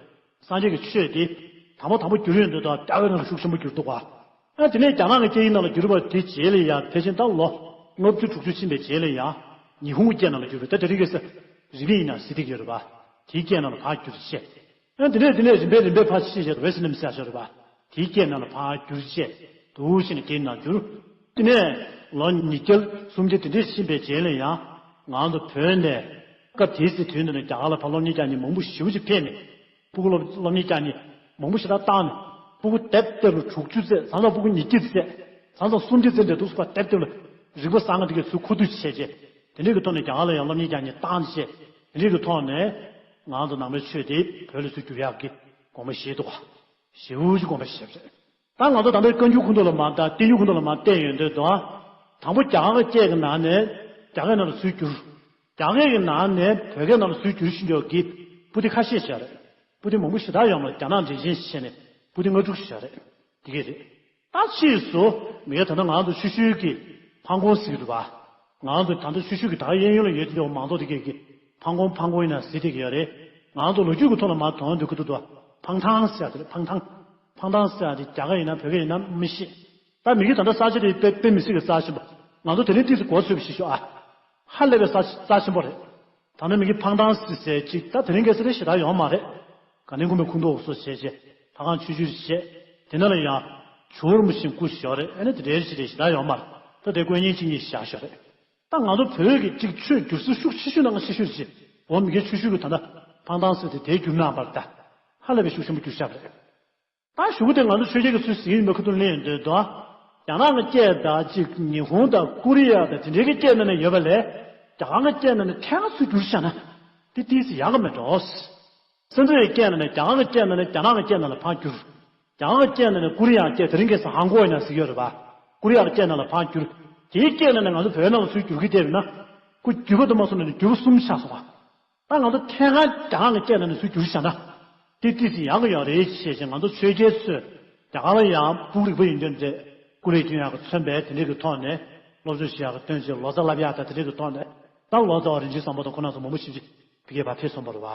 སངས་རྒྱས་ཀྱི་ཆོས་དེ་དང་པོ་དང་པོ་བསྒྱུར་ཡོང་འདོད་དང་རྒྱ་སྐད་ནང་ལ་ཤུགས་ཆེན་པོ་བསྒྱུར་འདུག་ག་ཨ་དེ་ནས་རྒྱ་ནག་གི་སྐད་ཡིག་ནང་ལ་བསྒྱུར་བ་དེ་རྗེས་ལ་ཡང་ཕལ་ཆེར་ད་ལོ་ལྔ་བཅུ་དྲུག་ཅུ་ཕྱིན་པའི་རྗེས་ལ་ཡང་ཉི་ཧོང་གི་སྐད་ནང་ལ་བསྒྱུར་བ་ད་དེ་རིང་ཁ་སང་རི་པིན་ཡིན་ན་ཟེར་བསྡད་ཀྱི་ཡོད་རེད་པ། དེའི་སྐད་ནང་ལ་ཕར་བསྒྱུར་བྱས། ཨ་དེ་ནས་དེ་ནས་རིམ་པས་རིམ་པས་ཕར་ཕྱིན་བྱས་ཝེ་སི་ནམ་ཟེར་ཡག་ཡོད་རེད་པ། དེའི་སྐད་ནང་ལ་ཕར་བསྒྱུར་བྱས་འདུག་བྱས་ནས་སྐད་ནང་བསྒྱུར། དེ་ནས་ལོ་ཉིས་བརྒྱ་སུམ་བརྒྱ་དེ་འདྲས་ཕྱིན་པའི་རྗེས་ལ་ཡང་ང་ཚོ་བོད་ནས་སྐབས་དེའི་ཚེ་དུས་འདི་ནས་རྒྱ་གར་ལ་ཕར་སློབ་གཉེར་རྒྱག་མཁན་མང་པོ་ཞེ་པོ་ཅིག་ཕེབས་ནས་ཕྲུ་གུ་སློབ་སློབ་གཉེར་རྒྱག་མཁན་མང་པོ་ཞེ་དྲག་བཏང་ནས་ཕྲུ་གུ་དེབ་དེབ་ལ་དྲུག་ཅུ་ཙམ་མཚམས་མཚམས་ཕྲུ་གུ་ཉིས་བརྒྱ་ཙམ་མཚམས་མཚམས་སུམ་བརྒྱ་ཙམ་འདྲ་འདུག་སེ་དེབ་དེབ་ལ་རིག་པ་གསར་པ་དེ་གའི་ཚུར་མཁོ་བསྡུ་བྱས་རྗེས་དེ་འདྲས་ཀྱི་ཐོག་ནས་རྒྱ་གར་ལ་ཡང་སློབ་གཉེར་རྒྱག་མཁན་བཏང་རྗེས་དེ་འདྲས་ཀྱི་ཐོག་ནས་ང་ཚོ་ནང་པའི་ཆོས་དེ་བོད་ལ་ཚུར་བསྒྱུར་ཡག་གི་དགོངས་པ་བཞེས་འདུག་ག་ཞེ་པོ་ཅིག་དགོངས་པ་བཞེས་པ་རེད། ད་ང་ཚོ་ད་ལྟའི་བཀའ་འགྱུར་ཁོངས་གཏོགས་ལ་མར་ད་བསྟན་འགྱུར་ཁོངས་གཏོགས་ལ་མར་བལྟས་ཡོང་དུས་ད། དང་པོ་རྒྱ་གར་གྱི་སྐད་ཀྱི་ནང་ནས་རྒྱ་སྐད་ནང་ལ་ཚུར་བསྒྱུར། རྒྱ་སྐད་ཀྱི་ནང་ནས་བོད་སྐད་ནང་ལ་ཚུར་བསྒྱུར་བཞིན་ཡོད་ཀྱི་པོ་ཏི་ཁ་ཤས་ཤིག་རེད། པོ་ཏི་མང་པོ་ཞེ་དྲག་ཡོད་མ་རེད། རྒྱ་ནག་འགྲེལ་ཆེན་བྱས་ནས་པོ་ཏི་ལྔ་དྲུག་ཞིག་རེད། དེ་གས་རེད། ད་ཕྱིས་སུ་མི་སྒེར་ད་ལྟ་ང་ཚོ་ཆུ་ཤུལ་གྱི་ཕང་ཀོང་ཟེར་གྱི་འདུག་བ། ང་ཚོ་ད་ལྟ་ཆུ་ཤུལ་གྱི་ད་གཡས་གཡོན་ལ་ཡོད་དེ་མང་ཚོགས་དེ་གས་ཀྱི་ཕང་ཀོང་ཕང་ཀོང་ཡིན་ན་ཟེར་དེ་གས་ཡོད་རེད། ང་ཚོ་ལོ་རྒྱུས་ཀྱི་ཐོག་ལ་མར་དོན་འདུག་གི་འདུག་བ། ཕང་ཐང་ཟེར་ཡ་དེ་རེད། ཕང་ཐང་། ཕང་ཐང་ཟེར་ཡ་དེ་རྒྱ་སྐད་ཡིན་ན་བོད་སྐད་ཡིན་ན་མི་ཤེས། ད་མི་གིས་ད་ལྟ་ས་ཆ་དེ་དཔེ་དཔེ་མི་སྲིད་ཀྱི་རྩ་ཆེན་པོ། ང་ཚོ་དེ་རིང་ཏོག་ཙམ་མགོ་ཚོས་པ་ཞིག་ཤོག་ཨ། ཧ་ལས་པའི་རྩ་རྩ་ཆེན་པོ་རེད། ད་ནི་མི་གིས་ཕང་ཐང་ཟེར་ཟེར་ཅིག་ད་དེ་རིང་ཁ་སང་རེ་ཞེ་དྲག་ཡོད་མ་རེད། དགའ་ལྡན་དགོན་པའི་ཁུངས་གཏོགས་སོགས་བྱས་བྱས་ལྷ་ཁང་ཆུང་ཆུང་བྱས། དེ་ནང་ལ་ཡང་ཇོ་བོ་རིན་པོ་ཆེ་སྐུ་བཞུགས་ཡོད་རེད། ཨ་ནི་དེ་འདྲའི་ཞིག་རེ་ཞེ་དྲག་ཡོད་མ་རེད། ད་དེ་དཀོན་གཉེར་གཅིག་གཉིས་བཞག་ཞོག་རེད། ད་ང་ཚོ་བོད་ཀྱི་གཅིག་ཆོས་བསྒྱུར་ཚུལ་ཤུགས་ཆེ་ཤོས་ནང་ཆེ་ཤོས་ཅིག་འོ་མི་གིས་ཆུ་ཤུལ་གྱི་ད་ལྟ་ཕང་ཐང་ཟེར་དེ་དེ་བསྒྱུར་གནང་བ་རེད། ད་ཧ་ལས་པའི་ཤུགས་ཆེན་པོ་བསྒྱུར་བཞག་པ་རེད། ད་གཞུག་གུ་དེ་ང་ཚོ་ཆོས་རྒྱལ་གྱི་ཚུལ་ཟིན་ཡིན་པའི་ཁ་ཐུག་ལེན་ཡོང་དུས་ད། རྒྱ་ནག་གི་སྐད་དང་གཅིག་ཉི་ཧོང་དང་ཀོ་རི་ཡ་དང་དེ་འདྲའི་གི་སྐད་ནང་ནས་ཡོད་པ་ལས་རྒྱ་གར་གྱི་སྐད་ནང་ནས་ཐད་ཀར་ཚུར་བསྒྱུར་བཞག་ན་དེ་ཏོག་ཙམ་ཡག་གི་མེད་འགྲོ། སེམས་ཅན་གྱི་སྐད་ནང་ནས་རྒྱ་གར་གྱི་སྐད་ནང་ནས་རྒྱ་ནག་གི་སྐད་ནང་ལ་ཕར་བསྒྱུར། རྒྱ་གར་གྱི་སྐད་ནང་ནས་ཀོ་རི་ཡ་སྐད་དེ་རིང་ཁ་སང་ཧང་གོ་ཡིན་ན་ཟེར་གྱི་ཡོད་རེད་པ། ཀོ་རི་ཡ་གི་སྐད་ནང་ལ་ཕར་བསྒྱུར། དེའི་སྐད་ནང་ནས་ང་ཚོ་བོད་ནང་ལ་ཚུར་བསྒྱུར་གྱི་བསྡད་པ་ཡིན་ན། ཁོ་བསྒྱུར་བ་དུ་མ་སོང་ནས་བསྒྱུར་བ་གསུམ་ཆགས་སོང་བ། ད་ང་ཚོ་ཐད་ཀར་རྒྱ་ནག་གི་སྐད་ནང་ནས་ཚུར་བསྒྱུར་བཞག་ན། དེ་ཏོག་ཙམ་ཡག་གི་ཡོད་རེད་ཅེས་བྱས་ང་ཚོ་ཆོས་རྒྱལ་ཚོས་རྒྱ་གར་ལ་ཡང་ཕྲུ་གུ་རིག་པ་ཡོད་མཁན་རེད། སྐུ་ལས་སྐྱོན་ཡག་གི་མཚོན་པའི་དེ་འདྲས་ཀྱི་ཐོག་ནས་སློབ་སྦྱོང་བྱེད་ཡག་གི་སྟོན་ཆེད་ལོ་ཙཱ་བསླབ་ཡག་དང་དེ་འདྲས་ཀྱི་ཐོག་ནས་ད་ལོ་ཙཱ་བ་རིན་ཆེན་བཟང་པོ་དང་ཁོང་རྣམ་ཚོ་མང་པོ་ཞིག་ཅིག་ཕ་གིར་ཕར་ཕེབས་སོང་བ་རེད་བ།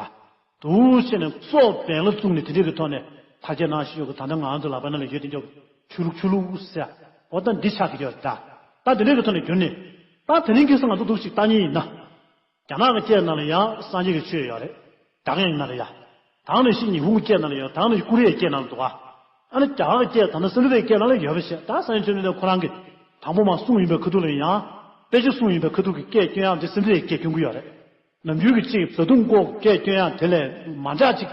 འདུག་བྱས་ནས་སྲོག་འབེན་ལ་བཙུགས་ནས་དེ་འདྲས་ཀྱི་ཐོག་ནས་ཐ་སྙད་ནང་བཞིན་ཡོད་གི་ད་ལྟ་ང་ཚོ་ལག་པ་ནང་ལ་ཡོད་དེ་འདྲས་ཆོས་ལུགས་ཆོས་ལུགས་ཟེར་འོ་ད་འདི་ཆགས་ཀྱི་ཡོད་རེད་ད། ད་དེ་འདྲས་ཀྱི་ཐོག་ནས་བསྒྱུར་ནས་ད་དེ་རིང་ཁ་སང་ང་ཚོ་འདུག་ཅིག་ལྟ་མཁན་ཡིན་ན། རྒྱ་ནག་གི་སྐད་ནང་ལ་ཡང་སངས་རྒྱས་ཀྱི་ཆོས་ཡོད་རེད། རྒྱ་སྐད་ནང་ལ་ཡང་། ད་ག་ནང་བཞིན་ཉི་ཧོང་གི་སྐད་ནང་ལ་ཡོད། ད་ག་ནང་བཞིན་ཀོ་རི་ཡའི་སྐད་ནང་ལ་འདུག་ག་ཨ་ནི་རྒྱ་གར་གྱི་སྐད་ད་ནི་སཾ་སྐྲྀ་ཏའི་སྐད་ནང་ལ་ཡོད་པ་བྱས། ད་སངས་རྒྱས་ཆོས་དབྱིངས་ཁོ་རང་གིས་དང་པོ་མར་གསུངས་ཡིན་པའི་ཁ་ཐུག་ལ་ཡང་། དཔེ་ཆ་གསུངས་ཡིན་པའི་ཁ་ཐུག་གི་སྐད་སྐྱོན་ཡག་དེ་སཾ་སྐྲྀ་ཏའི་སྐད་སྐྱོན་གྱི་ཡོད་རེད། ནམ་རྒྱུན་གྱི་ཅིག་བཟའ་བཏུང་སྐོར་སྐད་སྐྱོན་ཡག་དེ་ལས་མ་འདྲ་ཅིག་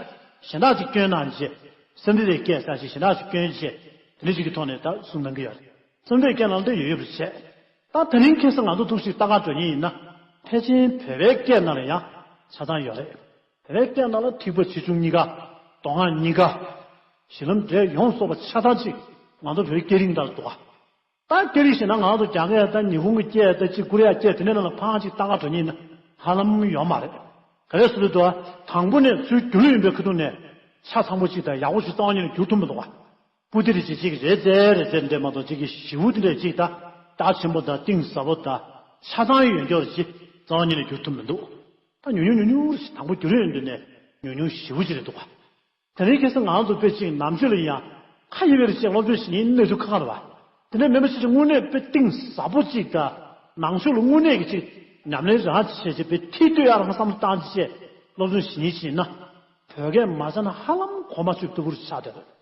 གཞན་དག་ཅིག་སྐྱོན་གནང་རྗེས། སཾ་སྐྲྀ་ཏའི་སྐད་ས་ཞིག་གཞན་དག་ཅིག་སྐྱོན་རྗེས། དེ་འདྲ་ཞིག་གི་ཐོག་ནས་ད་གསུང་གནང་གི་ཡོད་རེད། སཾ་སྐྲྀ་ཏའི་སྐད་ནང་ལ་ཡོད་ཡོད་པ་བྱས། ད་དེ་རིང་ཁ་སང་ང་ཚོ་ཐུགས་ཤིག་ལྟ་ག་འགྲོ་མཁན་ཡིན་ན། ཕལ་ཆེར་བོད་པའི་སྐད་ནང་ལ་ཡང་ཆ་ཚང་ཡོད་རེད། བོད་པའི་སྐད་ནང་ལ་ཐིགས་པ་ཆེ་ཆུང་གཉིས་ཀ་མདོ་སྔགས་གཉིས་ཀ་གཞི་ལམ་འབྲས་ཡོངས་རྫོགས་པ་ཆ་ཚང་ཅིག་ང་ཚོ་བོད་སྐད་རིགས་ནང་ལ་འདུག་ག་ད་སྐད་རིགས་ཤིག་ན་ང་ཚོ་རྒྱ་སྐད་དང་ཉི་ཧོང་གི་སྐད་དང་ཅིག་ཀོ་རི་ཡ་སྐད་དེ་འདྲའི་ནང་ལ་ཕར་ཅིག་ལྟ་ག་འགྲོ་མཁན་ཡིན་ན་ཧ་ལམ་ཡོད་མ་རེད། ག་རེ་ཟེར་དུས་དང་པོ་ནས་ཚུར་རྒྱུས་ལོན་ཡིན་པའི་ཁ་ཐུག་ནས་ཆ་ཚང་པོ་ཅིག་དང་ཡག་པོ་ཞིག་རྩ་བ་ཉིད་ནས་བསྒྱུར་ཐུབ་མི་འདུག་ག་སྤུ་དེ་རེ་ཅིག་ཅིག་རེ་རྩེ་རེ་རྩེ་འདྲ་མ་གཏོགས་ཅིག་གི་ཞེ་པོ་དེ་འདྲ་ཅིག་ད་རྒྱ་ཆེན་པོ་དང་གཏིང་ཟབ་པོ་དང་ཆ་ཚང་ཡོད་མཁན་ཅིག་རྩ་བ་ཉིད་ནས་བསྒྱུར་ཐུབ་མི་འདུག་ད་ཉུང་ཉུང་ཉུང་ཉུང་རེ་ཞིག་དང་པོ་བསྒྱུར་ཡོང་དུས་ནས་ཉུང་ཉུང་ཞེ་པོ་ཅིག་རེད་འདུག་ག་དེ་རིང་ཁ་སང་ང་ཚོ་དཔེ་ཅིག་ནམ་ཞོར་ལ་ཡང་ཁ་ཡི་བེ་རི་ཅིག་སློབ་སྦྱོང་ཞུ་མཁན་གནས་ཚུལ་ཁག་ཁག་རེད་པ། དེ་ནས་མེད་པ་ཅིག་ཅིག་དངོས་གནས་དཔེ་གཏིང་ཟབ་པོ་ཅིག་དང་ནང་ཆོས་ལ་དངོས་གནས་ཀྱི་ཅིག་ཉམས་ལེན་རང་བྱས་བྱས་དཔེ་མཐིལ་གཏོད་ཡག་རང་བསམ་བློ་བཏང་བྱས་བྱས་སློབ་སྦྱོང་ཞུ་མཁན་ཅིག་ཡིན་ན། བོད་སྐད་མ་སྦྱངས་ན་ཧ་ལམ་གོ་མ་ཆོད་ལྟ་བུ་ཆགས་བསྡད་རེད།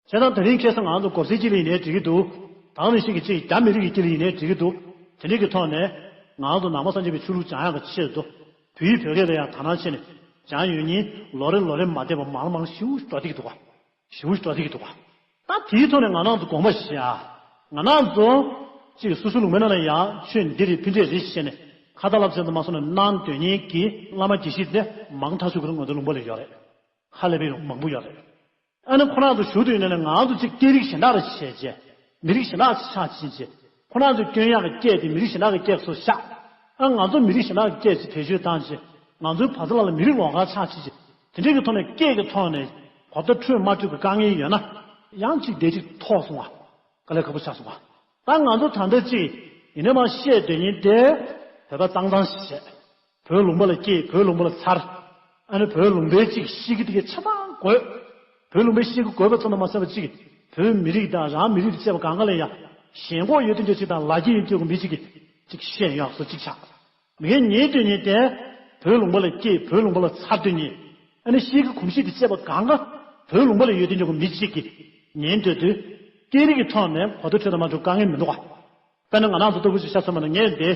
བྱས་ཙང་དེ་རིང་ཁ་སང་ང་ཚོ་མགོ་སེར་སྐྱིད་ལ་ཡིན་ནའི་འགྲིག་གི་འདུག་ད་ག་ནང་བཞིན་གྱི་ཅིག་རྒྱ་མི་རིགས་ཀྱི་སྐྱིད་ལ་ཡིན་ནའི་འགྲིག་གི་འདུག་དེ་འདྲའི་གི་ཐོག་ནས་ང་ཚོ་ནང་པ་སངས་རྒྱས་པའི་ཆོས་ལུགས་སྦྱང་ཡག་གི་ཆེད་དུ། བོད་ཡིག་བོད་སྐད་ལ་ཡང་དག་སྣང་བྱས་ནས་སྦྱང་ཡོད་མཁན་ལོ་རེ་ལོ་རེ་མ་བསྡད་པ་མང་མང་ཞེ་པོ་འགྲོ་བསྡད་ཀྱི་འདུག་ག་ཞེ་པོ་འགྲོ་བསྡད་ཀྱི་འདུག་ག་ད་དེའི་ཐོག་ནས་ང་རང་ཚོ་དགོངས་པ་བཞེས་ཨ། ང་རང་ཚོ་ཅིག་སོ་སོའི་ལུང་པའི་ནང་ལ་ཡང་ཆོས་འདི་རེད་ཕན་འབྲས་རེད་ཟེར་ནས་ཁ་ཏ་ལབ་ཙམ་དུ་མ་སོང་ནས་གནང་འདོད་མཁན་གྱི་བླ་མ་དགེ་བཤེས་དེ་མང་ཐག་ཆོད་ཀྱི་ང་ཚོའི་ལུང་པ་ལ་ཡོད་རེད། ཧ་ལས་པའི་མང་པོ་ཡོད་རེད། ཨ་ནི་ཁོ་རང་ཚོ་ཞུ་དུས་ཡིན་ན་ང་ཚོ་ཅིག་སྐད་རིགས་གཞན་དག་ལ་བྱས་རྗེས་མི་རིགས་གཞན་དག་ཅིག་ཆགས་ཕྱིན་རྗེས་ཁོ་རང་ཚོ་སྐྱོན་ཡག་གི་སྐད་དེ་མི་རིགས་གཞན་དག་གི་སྐད་ཚོ་བཞག་ཨ་ང་ཚོ་མི་རིགས་གཞན་དག་གི་སྐད་ཅིག་བེད་སྤྱོད་བཏང་རྗེས་ང་ཚོའི་བར་མཚམས་ལ་མི་རིགས་ལོགས་ཀ་ཆགས་ཕྱིན་རྗེས་དེ་འདྲའི་གི་ཐོག་ནས་སྐད་ཀྱི་ཐོག་ནས་གོ་བརྡ་འཕྲོད་མ་འཕྲོད་ཀྱི་དཀའ་ངལ་ཡོད་ན་ཡང་ཅིག་བདེ་ཅིག་ཐོག་སོང་བ། དཀའ་ལས་ཁག་པོ་ཆགས་སོང་བ། ད་ང་ཚོ་ད་ལྟ་ཅིག་ཡིན་ནའི་མ་བཤད་འདོད་མཁན་དེ་བོད་པ་གཙང་གཙང་ཞིག་བྱས། བོད་ལུང་པ་ལ་སྐྱེས་བོད་ལུང་པ་ལ་འཚར། ཨ་ནི་བོད་ལུང་པའི་ཅིག་གཤིས་ཀ་དེ་གའི་ཆ་ཚང་དགོས། བོད་ལུང་པའི་གཤིས་ཀ་དགོས་པ་ཙམ་དུ་མ་ཟད་པ་ཅིག་བོད་མི་རིགས་དང་རང་མི་རིགས་དང་བཅས་པ་གང་ག་ལ་ཡང་ཞེན་ཁོག་ཡོད་དོན་ཅིག་དང་ལ་རྒྱ་ཡོད་དོན་མི་ཅིག་གིས་ཅིག་ཤེས་ཡོང་བཟོ་ཅིག་ཆགས། མི་སྒེར་ཉན་འདོད་མཁན་དེ་བོད་ལུང་པ་ལ་སྐྱེས་བོད་ལུང་པ་ལ་འཚར་འདོད་མཁན། ཨ་ནི་གཤིས་ཀ་གོམས་གཤིས་དང་བཅས་པ་གང་ག་བོད་ལུང་པ་ལ་ཡོད་དོན་ཅིག་མི་ཅིག་གིས་ཉན་འདོད་དུས། སྐད་རིགས་ཀྱི་ཐོག་ནས་གོ་བརྡ་འཕྲོད་དང་མ་འཕྲོད་དཀའ་ངལ་མི་འདུག་ག་དཔེར་ན་ང་རང་ཚོ་ལྟ་བུ་ཞིག་ཆ་མཚོན་པ་ན་ངས་འདི་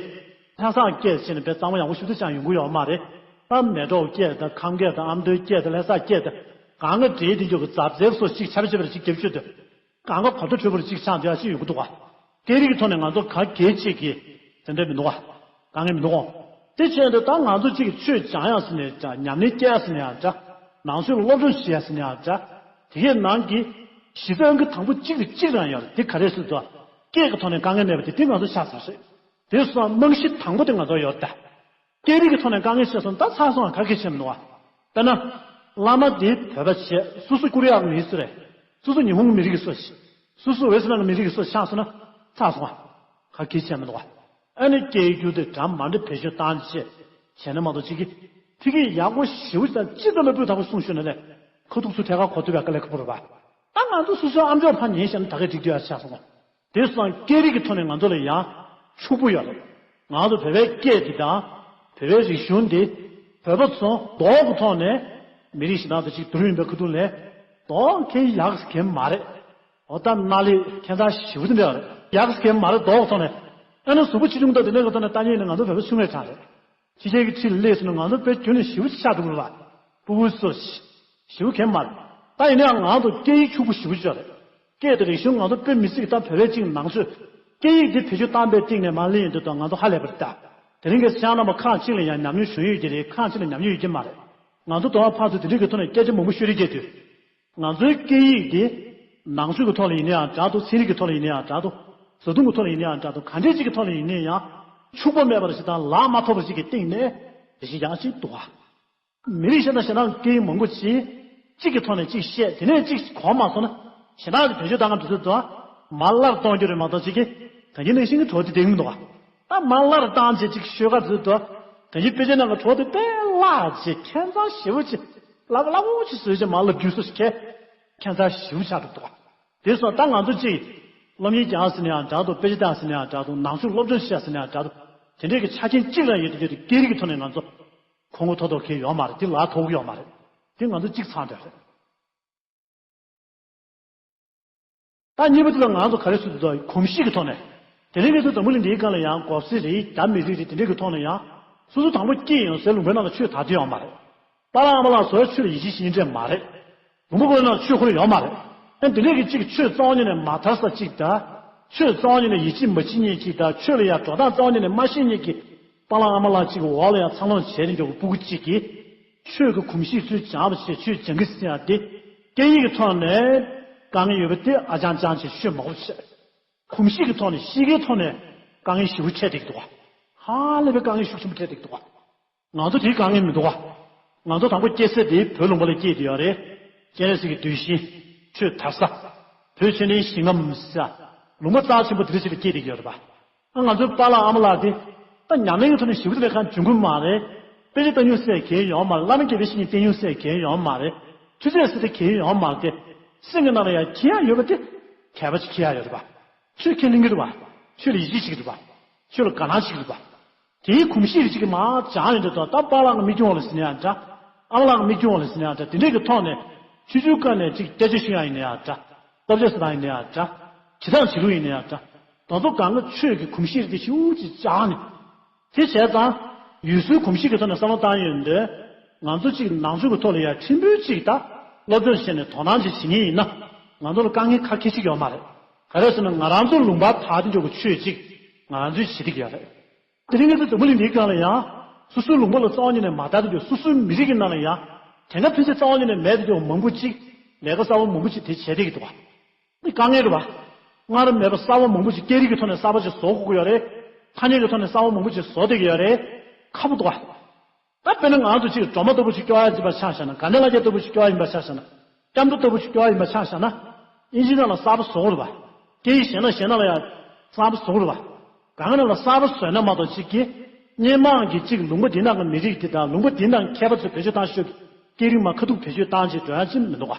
ལྷ་ས་སྐད་ཟེར་ནས་དཔེ་གཙང་མ་ཡག་པོ་ཞིབ་ཏུ་ཅང་ཡོང་གི་ཡོད་མ་རེད། ད་མལ་གྲོ་སྐད་དང་ཁམས་སྐད་དང་ཨ་མདོའི་སྐད་དང་ལྷ་ས་སྐད་དང་གང་ག་འདྲེས་དེ་འཇོག་གི་རྫབ་རྫབ་སོགས་ཅིག་ཆ་བེ་ཆ་བེ་ཅིག་རྒྱབ་ཆོད་དུ་གང་ག་གོ་བརྡ་འཕྲོད་པོར་ཅིག་ཆགས་འདུག་ཡ་ཅིག་ཡོང་གི་འདུག་ག་སྐད་རིགས་ཀྱི་ཐོག་ནས་ང་ཚོ་ག་གེ་ཅིག་གི་དེ་འདྲ་མི་འདུག་ག་དཀའ་ངལ་མི་འདུག་ག་དེ་བྱས་ཏེ་ད་ང་ཚོ་ཅིག་ཆོས་སྦྱང་ཡ་ཟེར་ནས་འདྲ་ཉམས་ལེན་སྐྱེལ་ཡ་ཟེར་ནས་ཡང་འདྲ་ནང་ཆོས་སློབ་སྦྱོང་བྱེད་ཡ་ཟེར་ནས་ཡང་འདྲ་དེ་གའི་ནང་གི་གཞི་རྩ་ཨང་ཀི་དང་པོ་གཅིག་ལ་གཅིག་རང་ཡོད་རེད། དེ་ག་རེ་ཟེར་དུས་སྐད་ཀྱི་ཐོག་ནས་དཀའ་ངལ་མེད་པ་དེ་དེ་ང་ཚོ་ཤ་ཚ་རེད། དེ་སོང་རྨང་གཞི་དང་པོ་དེ་ང་ཚོ་ཡོད་ད། སྐད་རིགས་ཀྱི་ཐོག་ནས་དཀའ་ངལ་ཆེ་སོང་ད་ཚར་སོང་ག་གེ་བྱས་མི་འདུག་བ། དཔེར་ན། བླ་མ་དེ་བོད་པ་བྱས་སོ་སོ་ཀོ་རི་ཡ་གི་མི་སུ་རེད། སོ་སོ་ཉི་ཧོང་གི་མི་རིགས་ཀྱི་སུ་རེད། སོ་སོ་ཝེ་སི་ལན་གྱི་མི་རིགས་ཀྱི་སུ་ཆགས་སོང་ན་ཚར་སོང་བ། ག་གེ་བྱས་མི་འདུག་བ། ཨ་ནི་སྐད་ཡིག་སྒྱུར་དེ་འདྲ་མ་འདྲ་བེད་སྤྱོད་བཏང་བྱས་བྱས་ན་མ་གཏོགས་ཅིག་གི་ཕ་གིར་ཡག་པོ་ཞེ་པོ་ཅིག་དང་ཅི་ཙམ་པའི་སྤུས་དག་པོ་གསུངས་ཤོད་ན་ལས་ཁ་ཐུག་ཚུར་ཐད་ཀར་གོ་ཐུབ་པའི་དཀའ་ལས་ཁག་པོ་རེད་པ། ད་ང་ཚོ་སོ་སོའི་ཨམ་ཅོག་ཕར་ཉན་བཞག་ན་ད་ག་འགྲིག་འགྲིག་ཡ་ཆགས་སོང་བ། དེ་སོང་སྐད་རིགས་ཀྱི་ཐོག་ནས་ང་ཚོ་ལ་ཡང་ཕྱུག་པོ་ཡོད་རེད། ང་ཚོ་བོད་པའི་སྐད་འདི་དང་། བོད་པའི་རིག་གཞུང་འདི། བོད་པ་ཚོ་མདོག་གི་ཐོག་ནས་མི་རིགས་གཞན་དག་དང་གཅིག་བསྡུར་ཡིན་པའི་ཁ་ཐུག་ནས་མདོག་ཁྱོན་ཡག་གི་མ་རེད། འོ་ད་ན་ལི་ཁྱད་མཚར་ཞེ་པོ་དེ་འདྲ་རེད། ཡག་གི་མ་རེད་མདོག་གི་ཐོག་ནས། ཨ་ནི་གཟུགས་པོ་ཆེ་ཆུང་དང་དེ་འདྲའི་ཐོག་ནས་ལྟ་མཁན་ནི་ང་ཚོ་བོད་པ་ཆུང་བས་གྲགས་རེད། ཕྱི་རྒྱལ་གྱི་ཁྲི་ལ་སླེབས་སོང་ན་ང་ཚོ་དཔེ་ཁྱོན་ནས་ཞེ་པོ་ཆགས་འགྲོ་གི་རེད་པ། སྤུ་གུ་ཚོ་ཞེ་པོ་གལ་མ་རེད། ད་ཡིན་ནའང་ང་ཚོ་སྐད་ཡིག་ཕྱུག་པོ་ཞེ་པོ་ཅིག་རེད། སྐད་དང་རིག་གཞུང་ང་ཚོ་དཔེ་མི་སྲིད་ཀྱི་ད་བོད་པའི་གཅིག་ནང་ཆོས། སྐད་ཡིག་འདི་བེད་སྤྱོད་བཏང་པའི་སྟེང་ནས་མར་སླེབས་ཡོང་དུས་ད་ང་ཚོ་ཧ་ལས་པ་རེད་ད། དེ་རིང་གི་སྤྱང་ནང་པ་ཁག་ཅིག་ལ་ཡང་ཉམས་མྱོང་བྱུང་ཡོད་ཀྱི་རེད། ཁག་ཅིག་ལ་ཉམས་མྱོང་ཡོད་ཀྱི་མ་རེད། ང་ཚོ་དོ་བ་ཕར་ཚུར་དེ་འདྲའི་གི་ཐོག་ནས་སྐད་ཆ་མང་པོ་ཤོད་རེས་བྱས་དུས། ང་ཚོའི་སྐད་ཡིག་འདི། ནང་ཆོས་ཀྱི་ཐོག་ལ་ཡིན་ན་ཡང་འདྲ་འདུག་ཚན་རིག་གི་ཐོག་ལ་ཡིན་ན་ཡང་འདྲ་འདུག་བཟའ་བཏུང་གི་ཐོག་ལ་ཡིན་ན་ཡང་འདྲ་འདུག་ག་འདྲའི་ཅིག་གི་ཐོག་ལ་ཡིན་ན་ཡང་། ཕྱུག་པོ་མེད་པ་ཞིག་དང་ལག་མ་ཐོགས་པ་ཞིག་གི་སྟེང་ནས་དེ་བཞིན་ཡང་ཅིག་འདུག་ག་མི་རིགས་གཞན་དང་གཞན་དང་སྐད་ཡིག་མང་པོ་ཅིག་གཅིག་གི་ཐོག་ནས་གཅིག་བཤད་དེ་ནས་གཅིག་གོ་མ་སོང་ན་གཞན་དག་གིས་བེད་སྤྱོད་བཏང་ག་འགྲོ་དུས་ཙང་མར་སླར་གཏོང་རྒྱུ་རེད་མ་གཏོགས་གཅིག་གིས་ད་གིན་ནང་བཞིན་གྱི་གྲོགས་དེ་བསྡད་ཀྱི་མི་འདུག་ག་ད་མར་སླར་བཏང་བྱས་གཅིག་ཤོད་ག་འགྲོ་དུས་ད་གིན་དཔེ་ཆའི་ནང་གི་གྲོགས་དེ་དཔེ་བརླག་བྱས་ཁྱད་མཚར་ཞེ་པོ་ཅིག་སླ་པོ་སླ་པོ་ཅིག་བཟོས་བྱས་མར་སློབ་རྒྱུ་སོ་ཞིག་ཁྱད་ཁྱད་མཚར་ཞེ་པོ་ཆགས་འགྲོ་འདུག་ག་དེ་སོང་ད་ང་ཚོ་གཅིག་སློབ་གཉེར་རྒྱག་ཟེར་ན་ཡང་འདྲ་འདུག་དཔེ་ཆ་ལྟ་ཟེར་ན་ཡང་འདྲ་འདུག་ནང་ཆོས་སློབ་སྦྱོང་བྱེད་ཟེར་ན་ཡང་འདྲ་འདུག་དེ་འདྲས་ཀྱི་ཆ་རྐྱེན་གཅིག་རང་ཡོད་དུས་དེ་སྐད་རིགས་ཀྱི་ཐོག་ནས་ང་ཚོ་ཁོང་ཁོ་ཐོག་ཐོག་གི་ཡོད་མ་རེད། དེ་ལ་ཐོག་གི་ཡོད་མ་རེད། དེ་ང་ཚོ་གཅིག་ཚང་འདྲ་རེད། ད་གཉིས་པ་དེ་ལ་ང་ཚོ་ག་རེ་ཟེར་དུས། གོམས་གཤིས་ཀྱི་ཐོག་ནས། དེ་རིང་ངེད་ཚོ་འཛམ་བུ་གླིང་འདིའི་སྒང་ལ་ཡང་མགོ་སེར་རེད། རྒྱ་མི་རིགས་རེད། དེ་འདྲས་ཀྱི་ཐོག་ནས་ཡང་སོ་སོ་དང་པོ་སྐྱེས་ཡོང་སའི་ལུང་པའི་ནང་ལ་ཆོས་དར་རྒྱུ་ཡོད་མ་རེད། པཱ་ལགས་ཨ་མ་ལགས་ཚོའི་ཆོས་ལ་ཡིད་ཆེས་བྱེད་མཁན་མ་རེད། ལུང་པ་ཁོ་རང་ལ་ཆོས་ཁོ་རང་ཡོད་མ་རེད། ཨ་འདི་འདྲས་ཀྱི་གཅིག་ཆོས་རྩ་བ་ཉིད་ནས་མ་དར་ས་གཅིག་དང་། ཆོས་རྩ་བ་ཉིད་ནས་ཡིད་ཆེས་མ་བྱེད་མཁན་གཅིག་དང་། ཆོས་ལ་ཡང་འགྲོ་སྟངས་རྩ་བ་ཉིད་ནས་མ་ཤེས་མཁན་གྱི་པཱ་ལགས་ཨ་མ་ལགས་གཅིག་གི་འོག་ལ་ཡང་འཚར་ལོངས་བྱས་ནས་འགྲོ་གི་སྤུ་གུ་གཅིག་གིས། ཆོས་ཀྱི་གོམས་གཤིས་ཚུར་སྦྱངས་པ་བྱས། ཆོས་སྦྱང་གི་ཟེར་ཡ་དེ། སྐད་ཡིག་གི་ཐོག་ནས་དཀའ་ངལ་ཡོད་པ་དེ་ཨ་ཅང་ཅང་བྱས། ཆོས་མང་པོ་བྱས། གོམས་གཤིས་ཀྱི་ཐོག་ནས། གཤིས་ཀའི་ཐོག་ནས་དཀའ་ངལ་ཞེ་པོ་འཕྲད་བསྡད་ཀྱི་འདུག་ག་ཧ་ལས་པའི་དཀའ་ངལ་ཤུགས་ཆེན་པོ་འཕྲད་བསྡད་ཀྱི་འདུག་ག་ང་ཚོ་དེའི་དཀའ་ངལ་མི་འདུག་ག་ང་ཚོ་དང་པོ་སྐྱེ་ས་དེ་བོད་ལུང་པ་ལ་སྐྱེས་བསྡད་ཡོད་རེད། སྤྱན་རས་གཟིགས་ཀྱི་གདུལ་ཞིང་། ཆོས་དར་ས། བོད་ཆོས་ལྡན་ཞིང་ཁམས་ཟེར། ལུང་པ་རྩ་ཆེན་པོ་དེ་འདྲ་ཞིག་ལ་སྐྱེས་བསྡད་ཀྱི་ཡོད་རེད་པ། ཨ་ང་ཚོའི་པཱ་ལགས་ཨ་མ་ལགས་དེ། ད་ཉམས་ལེན་གྱི་ཐོག་ནས་ཞེ་པོ་ཅིག་ལས་ཀ་འཇོན་གྱི་མ་རེད། དཔེ་ཆ་ལྟ་མྱོང་ཟེར་མཁན་ཡོད་མ་རེད། བླ་མ་དགེ་བའི་བཤེས་གཉེན་བསྟེན་མྱོང་ཟེར་མཁན་ཡོད་མ་རེད། ཆུ་ཚོད་ཟེར་དེ་མཁན་ཡོད་མ་རེད་དེ། སེམས་ཀྱི་ནང་ལ་ཡང་མཁྱེན་ཡ་ཡོད་པ་དེ། མཁས་པ་ཅིག་མཁྱེན་ཡ་ཡོད་རེད་པ། ཆོས་ཁས་ལེན་གྱི་རེད་པ། ཆོས་ལ་ཡིད་ཆེས་བྱེད་ཀྱི་རེད་པ། ཆོས་ལ་དགའ་སྣང་བྱེད་ཀྱི་རེད་པ། དེའི་གོམས་གཤིས་རེ་ཅིག་གིས་མར་སྦྱངས་ཡོང་དུས། ད་ད་པཱ་ལགས་ཀྱི་མིག་རྒྱུན་འོག་ལ་ཟེར་ན་ཡང་འདྲ། ཨ་མ་ལགས་ཀྱི་མིག་རྒྱུན་འོག་ལ་ཟེར་ན་ཡང་འདྲ། དེ་འདྲས་ཀྱི་ཐོག་ནས་ཆུང་ཆུང་སྒང་ནས་ཅིག་སྐད་ཆ་ཤོད་ཡ་ཡིན་ན་ཡང་འདྲ། བསླབ་བྱ་ཟེར་སྟངས་ཡིན་ན་ཡང་འདྲ། བྱེད་སྟངས་བྱེད་ལུགས་ཡིན་ན་ཡང་འདྲ། དེ་ཚོ་སྒང་ག་ཆོས་ཀྱི་གོམས་གཤིས་རེ་ཅིག་ཞེ་པོ་ཅིག་སྦྱངས་ནས། དེ་བྱས་ཙང་། ཡུལ་སྲོལ་གོམས་གཤིས་ཀྱི་ཐོག་ནས་བསམ་བློ་བཏང་ཡོང་དུས། ང་ཚོ་གཅིག་ནང་ཆོས་ཀྱི་ཐོག་ལ་ཡ་ཕྲན་བུ་གཅིག་ད་སློབ་སྦྱོང་བྱས་ནས་དོ་སྣང་ཅིག་བྱེད་མཁན་ཡིན་ན། ང་ཚོ་ལ་དཀའ་ངལ་ཁ་ཁེ་ཅིག་ཡོད་མ་རེད། ག་རེ་ཟེར་ན། ང་རང་ཚོ་ལུང་པར་དར་ཏེ་འགྲོ་གི་ཆོས་ཅིག་ང་རང་ཚོས་བྱེད་ཀྱི་ཡོད་རེད། དེ་རིང་ང་ཚོ་འཛམ་བུ་གླིང་འདིའི་སྒང་ལ་ཡང་། སོ་སོའི་ལུང་པ་ལ་རྩ་བ་ཉིད་ནས་མ་དར་ཏེ་འགྲོ། སོ་སོའི་མི་རིགས་ཀྱི་ནང་ལ་ཡང་། དེ་སྔ་ཕན་ཆད་རྩ་བ་ཉིད་ནས་མེད་དེ་འགྲོ་མང་པོ་ཅིག་ལས་ཀ་གསར་པ་མང་པོ་ཅིག་དེ་བྱས་བསྡད་ཀྱི་འདུག་པ། འདི་དཀའ་ངལ་རེད་པ། སྔར་མེད་པ་གསར་པ་མང་པོ་ཅིག་སྐད་རིགས་ཀྱི་ཐོག་ནས་གསར་པ་ཅིག་བཟོ་དགོས་ཀྱི་ཡོད་རེད། ཐ་སྙད་ཀྱི་ཐོག་ནས་གསར་པ་མང་པོ་ཅིག་བཟོ་བསྡད་ཀྱི་ཡོད་རེད། ཁག་པོ་འདུག་པ། ད་དཔེར་ན་ང་ཚོ་གཅིག་སྒྲོལ་མ་ལྟ་བུ་ཅིག་སྐྱོར་ཡ་ཡིན་པ་ཆ་བཞག་ན། དགའ་ལྡན་ལྷ་རྒྱལ་ལྟ་བུ་ཅིག་སྐྱོར་ཡ་ཡིན་པ་ཆ་བཞག་ན། སྐྱབས་མགོན་ལྟ་བུ་ཅིག་སྐྱོར་ཡ་ཡིན་པ་ཆ་བཞག་ན། ཨིན་ཇི་ནང་ལ་གསར་པ་བཟོ་དགོས་རེད་པ། སྐད་ཡིག་གཞན་ལ་གཞན་ལ་ཡང་གསར་པ་བཟོ་དགོས་རེད་པ། གང་ན་ལ་གསར་པ་བཟོས་ན་མ་གཏོགས། གཅིག་གིས་སྔོན་མ་གི་གཅིག་ལུང་པ་འདི་ནང་གི་མི་རིགས་འདི་དང་། ལུང་པ་འདི་ནང་མཁས་པ་ཚོས་བེད་སྤྱོད་བཏང་ཤོས་ཀྱི་སྐད་རིགས་མར་ཁ་ཐུག་བེད་སྤྱོད་བཏང་བྱས་འགྲོ་ཡ་ཅིག་མི་འདུག་ག་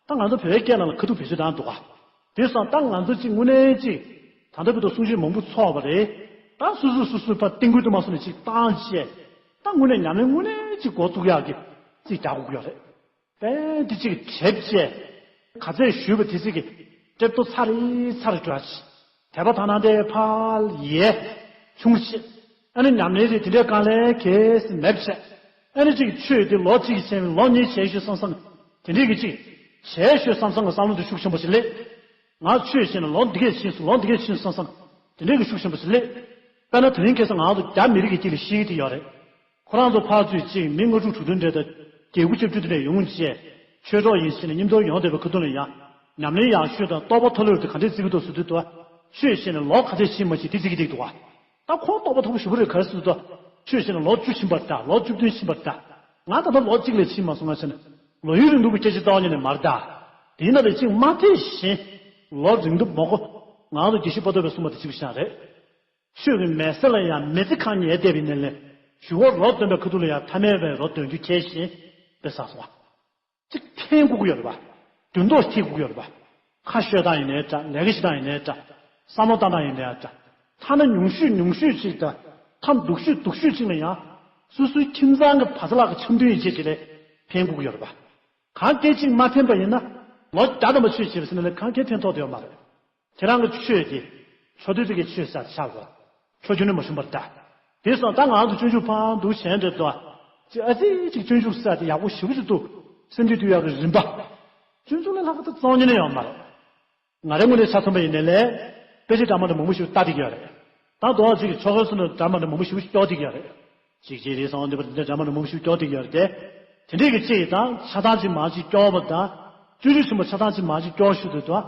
ད་ང་ཚོ་བོད་པའི་སྐད་ནང་ལ་ཁ་ཐུག་བེད་སྤྱོད་བཏང་འདུག་ག་དེ་སོང་ཙང་ད་ང་ཚོ་གཅིག་དངོས་གནས་གཅིག་ད་ལྟ་བར་དུ་གསུང་ཆོས་མང་པོ་ཚོགས་པ་རེད། ད་སོ་སོས་སོ་སོའི་ཕར་རྟིང་སྐུལ་དུ་མ་སོང་ནས་གཅིག་བཏང་བྱས། ད་དངོས་གནས་ཉམས་ལེན་དངོས་གནས་གཅིག་འགོ་བཙུགས་ཡག་གི་གཅིག་རྒྱག་དགོས་ཀྱི་ཡོད་རེད། དཔེ་འདི་གཅིག་གྲེབ་བྱས། ག་ཚད་ཞུས་པ་དེ་ཚིག་གི་གྲེབ་ཏོ་ཚ་རེ་ཚ་རེ་འགྲོ་ཡ་ཅིག་དད་པ་དག་སྣང་དེ་ཕར་ཡལ། ཆུང་བྱས། ཨ་ནི་ཉམས་ལེན་རེ་དེ་འདྲའི་དཀའ་ལས་གལ་སྲིད་མེད་པ་བྱས། ཨ་ནི་གཅིག་ཆོས་དེ་ལོ་གཅིག་བྱས་ནས་ལོ་གཉིས་བྱས་ཤོད་བསམ་བསམ། དེ་འདྲའི་གི་གཅིག་བྱས་ཤོད་བསམ་བསམ་གི་བསམ་བློ་དེ་ཤུགས་ཆེན་པོ་ཞིག་སླེབས། ང་ཆོས་བྱས་ནས་ལོ་འདི་གས་ཕྱིན་སོང་། ལོ་འདི་གས་ཕྱིན་སོང་བསམ། དེ་འདྲའི་གི་ཤུགས་ཆེན་པོ་ཞིག་སླེབས། དཔེར་ན་དེ་རིང་ཁ་སང་ང་ཚོ་རྒྱ་མི་རིགས་ཀྱི་དཀྱིལ་ལ་ཤེས་ཀྱི་དེ་ཡོད་རེད། ཁོ་རང་ཚོ་ཕར་ཚུར་གཅིག་མི་ལྔ་དྲུག་དྲུག་བདུན་འདྲ་དང་བརྒྱད་དགུ་བཅུ་བཅུ་དེ་འདྲ་ཡོང་བྱས། ཆོས་གྲོགས་ཡིན་ཟེར་ནས་མཉམ་དུ་ཡོང་བསྡད་པའི་ཁ་ཐུག་ལ་ཡང་ཉམས་ལེན་ཡག་ཤོས་དང་རྟོགས་པ་མཐོ་ལོས་དེ་ག་འདྲས་བརྩི་གི་འདུག་ཟེར་དུས། ད་ཆོས་བྱས་ནས་ལོ་ག་ཚོད་ཕྱིན་མ་ཕྱིན་དེ་བརྩི་གི་འདུག་ག་ད་ཁོ་རྟོགས་པ་མཐོ་པོ་ཞེ་པོ་རེད། ག་རེ་ཟེར་དུས། ཆོས་བྱས་ནས་ལོ་བཅུ་ཕྱིན་པ་འདྲ། ལོ་བཅུ་བདུན་ཕྱིན་པ་འདྲ། ང་ད་ལྟ་ལོ་གཅིག་ལས་ཕྱིན་མ་སོང་ང་བྱས་ནས། ལོ་ཡུན་རིང་ཐུང་གི་སྐད་ཆ་རྩ་བ་ཉིད་ནས་མ་རེད་ད། དེའི་ནང་ལ་གཅིག་མ་ཐེ་བཞིན་ལོ་རིང་ཐུང་མང་པོ། ང་ཚོ་དགེ་བཤེས་པོ་ཏོ་བས་གསུངས་པ་དེ་གཅིག་པུ་ཤ་རེད། ཆོས་ཀྱི་མལ་ས་ལ་ཡང་མི་ཚེ་གང་ཉལ་བསྡད་པ་ཡིན་ནའི་ལས། གཞུག་གུ་རོ་འདོན་པའི་ཁ་ཐུག་ལ་ཡང་ཐ་མལ་པའི་རོ་འདོན་རྒྱུ་གལ་ཆེན་པོ་བསམ་སོང་བ། གཅིག་འཐེན་དགོས་ཀྱི་ཡོད་རེད་པ། འདོན་ཐོག་འཐེན་དགོས་ཀྱི་ཡོད་རེད་པ། ཁ་ཤོད་སྟངས་ཡིན་ནའི་འདྲ། ལས་ཀ་བྱེད་སྟངས་ཡིན་ནའི་འདྲ། བསམ་བློ་བཏང་སྟངས་ཡིན་ནའི་འདྲ། ཐ་ན་ཉུང་ཤོས་ཉུང་ཤོས་ཅིག་དང་། ཐ་སྡུག་ཤོས་སྡུག་ཤོས་ཅིག་ལ་ཡང་། སོ་སོའི་ཁྱིམ་ཚང་གི་བ་ཚ་ལག་གི་འཆམ་མཐུན་ཡིན་ཆེད་དེ་ལས་འཐེན་དགོས་ཀྱི་ཡོད་རེད་པ། གང་སྐད་ཅིག་མ་འཐེན་པ་ཡིན་ན། ལོ་བརྒྱ་ཐམ་པ་ཆོས་བྱས་པ་ཟེར་ན་ལས་གང་སྐད་འཐེན་ཐོག་དེ་ཡོད་མ་རེད། ཁྱེད་རང་གི་ཆོས་དེ། ཆོ་འཕྲུལ་དེ་གའི་ཆོས་ཟེར་ཆགས་དགོས། ཆོ་རྒྱུན་ནས་མ་བྱུང་བར་འདྲ། དེ་སོང་ད་ང་ཚོ་སྤྱོད་འཇུག་ཕར་འདུག་བྱས་འདྲ་འདུག་ཅི་ཨ་ཙི་ཅིག་སྤྱོད་འཇུག་ཟེར་དེ་ཡག་པོ་ཞེ་པོ་ཅིག་འདུག་སེམས་ཅན་འདུལ་ཡག་གི་རིམ་པ། སྤྱོད་འཇུག་ལས་ལྷག་པ་ད་རྩ་བ་ཉིད་ནས་ཡོད་མ་རེད། ང་རའི་ངོས་ནས་ཆ་མཚོན་པ་ཡིན་ནའི་ལས། དཔེ་ཆ་འདྲ་མི་འདྲ་མང་པོ་ཞིག་ལྟ་བསྡད་ཀྱི་ཡོད་རེད། ད་མདོ་སྔགས་ཅིག་གི་ཆོ་གའི་སོ་ནས་འདྲ་མི་འདྲ་མང་པོ་ཞིག་སྐྱོར་བསྡད་ཀྱི་ཡོད་རེད། གཅིག་རྗེ་རེད་གསང་བ་འདུས་པ་འདི་འདྲ་འདྲ་མི་འདྲ་མང་པོ་ཞིག་སྐྱོར་བསྡད་ཀྱི་ཡོད་རེད་དེ། དེ་འདྲས་ཀྱི་གཅིག་དང་ཆ་ཚང་གཅིག་མང་གཅིག་སྐྱོར་བ་དང་། སྤྱོད་འཇུག་ཆེན་པོ་ཆ་ཚང་གཅིག་མང་གཅིག་སྐྱོར་ཤོར་དུས་དང་།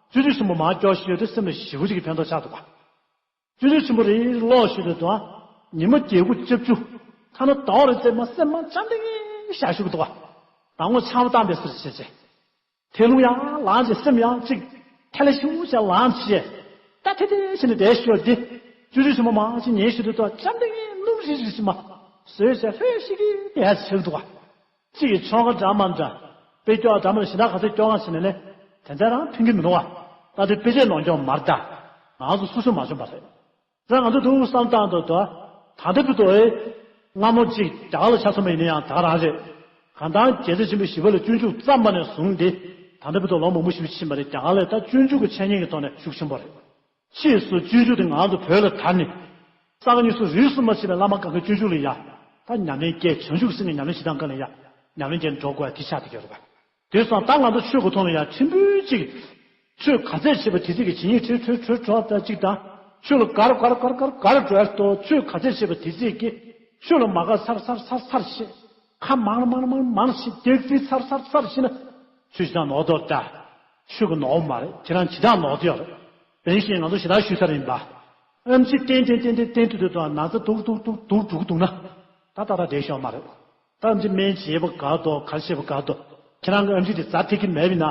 སྤྱོད་འཇུག་ཆེན་པོ་མང་སྐྱོར་ཤོར་དུས་སེམས་ལ་ཞེ་པོ་ཅིག་གི་ཕན་ཐོགས་ཆགས་འདུག་ག་སྤྱོད་འཇུག་ཆེན་པོ་རེ་རེ་ཀློག་ཤོར་དུས་དང་། ཉི་མ་བརྒྱད་དགུ་ལྕགས་ཆུ། ཐ་ན་ཟླ་བ་རེ་ཙམ་མ་སེམས་མ་འཆམ་ཏེ་ངེས་བཞག་ཤོར་གི་འདུག་ག་ད་ངོ་ཆང་བཏང་པའི་ཟུར་བྱས་བྱས། ཐལ་རླུང་ཡང་ལངས་བྱས་སེམས་ཡང་གཅིག་ཐལ་ལེ་ཤུ་བྱས་ལངས་བྱས། ད་ཐལ་ཐལ་བྱས་ནས་བསྡད་ཤོར་དེ། སྤྱོད་འཇུག་ཆེན་པོ་མང་ཞིག་ཉན་ཤོར་དུས་དང་འཆམ་ཏེ་ངེས་སྣུམ་རིལ་རིལ་ཞིག་མ། ཟོས་བྱས་ལྷོད་ཤིག་གི་བསྡད་ཆགས་འདུག་ག་གཅིག་གི་ཆོ་ག་འདྲ་མི་འདྲ། དཔེ་སྐྱོར་འདྲ་མི་འདྲ་ཞེ་དྲག་ག་ཚོད་སྐྱོར་ག་བྱས་ནས་ལས། དེ་འདྲ་རང་ཕན་གྱི་མི་འདུག་ག་ད་དེ་དཔེ་ཆའི་ནང་སྐྱོར་མ་རེད་ད། ང་ཚོ་སོ་སོས་མ་བྱུང་བ་རེད། ད་ང་ཚོ་དུ་བསམ་སྟངས་དུ་དོ། ད་ལྟ་བར་དུ་ཨེ། སྔ་མོ་གཅིག་རྒྱ་གར་ལ་ཆ་མཚོན་པ་ཡིན་ན་ཡང་ད་ག་རང་རེད། གང་ལྟར་རྒྱལ་སྲས་ཆེན་པོ་ཞི་བ་ལྷས་སྤྱོད་འཇུག་བརྩམས་པ་ནས་བཟུང་སྟེ་ད་ལྟ་བར་དུ་ལོ་མང་པོ་ཞིག་ཕྱིན་པ་རེད། རྒྱ་གར་ལ་ད་སྤྱོད་འཇུག་གི་འཆད་ཉན་གྱི་ཐོག་ནས་ཤུགས་ཆེན་པོ་རེད། ཕྱིས་སུ་སྤྱོད་འཇུག་དེ་ང་ཚོ་བོད་ལ་དར་ནས། ས་ག་གཉིས་སུ་རིས་སུ་མ་ཆད་པའི་བླ་མ་གང་གི་སྤྱོད་འཇུག་ལ་ཡ། ད་ཉམས་ལེན་སྐྱེས། བྱང་ཆུབ་སེམས་ཀྱི་ཉམས་ལེན་བྱེད་སྟངས་སྒང་ལ་ཡ། ཉམས་ལེན་བྱས་འགྲོ་དགོས་ཡ་དེ་ཆགས་བསྡད་ཡོད་རེད་པ། དེ་སོང་ད་ང་ཚོ་ཆོས་ཀྱི་ཐོག་ལ་ཡ་ཕྲན་བུ་ཅིག་ཆོས་ག་ཚད་བྱེད་པ་དེ་ཚད་ཀྱི་ཇི་སྙེད་བྲོས་བྲོས་བྲོས་བྲོས་ད་ཅིག་དང་། ཆོས་ལ་དགའ་རུ་དགའ་རུ་དགའ་རུ་དགའ་རུ་དགའ་རུ་འགྲོ་ཡ་ཏོ། ཆོས་ག་ཚད་བྱེད་པ་དེ་ཚད་ཀྱི་ཆོས་ལ་མ་དགའ་ཚར་ཚར་ཚར་ཚར་ཤེས། ཁ་མང་རུ་མང་རུ་མང་རུ་མང་རུ་ཤེས། སྐྱག་རྫུན་ཚར་ཚར་ཚར་ཤེས་ན། ཆོས་བྱེད་སྟངས་ནོར་དོར་ད། ཆོས་ཀྱི་ནོར་མ་རེད། ཁྱེད་རང་བྱེད་སྟངས་ནོར་དོ་ཡོད་རེད། དེ་བཞིན་ང་ཚོ་ཞེ་དྲག་ཞུས་ཚར་ཡིན་པ། ཨེམ་ཆི་བསྟེན་བསྟེན་བསྟེན་བསྟེན་བསྟེན་དུས་དུས་དང་ན་ཚ་སྡུག་སྡུག་སྡུག་སྡུག་འགྲོ་གི་འདུག་ན། ད་ཏག་ཏག་བསྡད་ཤོག་མ་རེད། ད་ཨེམ་ཆི་སྨན་བྱེད་པ་དགའ་འདུག་ག་རེ་བྱེད་པ་དགའ་འདུག་ཁྱེད་རང་གི་ཨེམ་ཆི་དེ་ཛ་ཐིག་གི་མེད་པ་ཡིན་ན།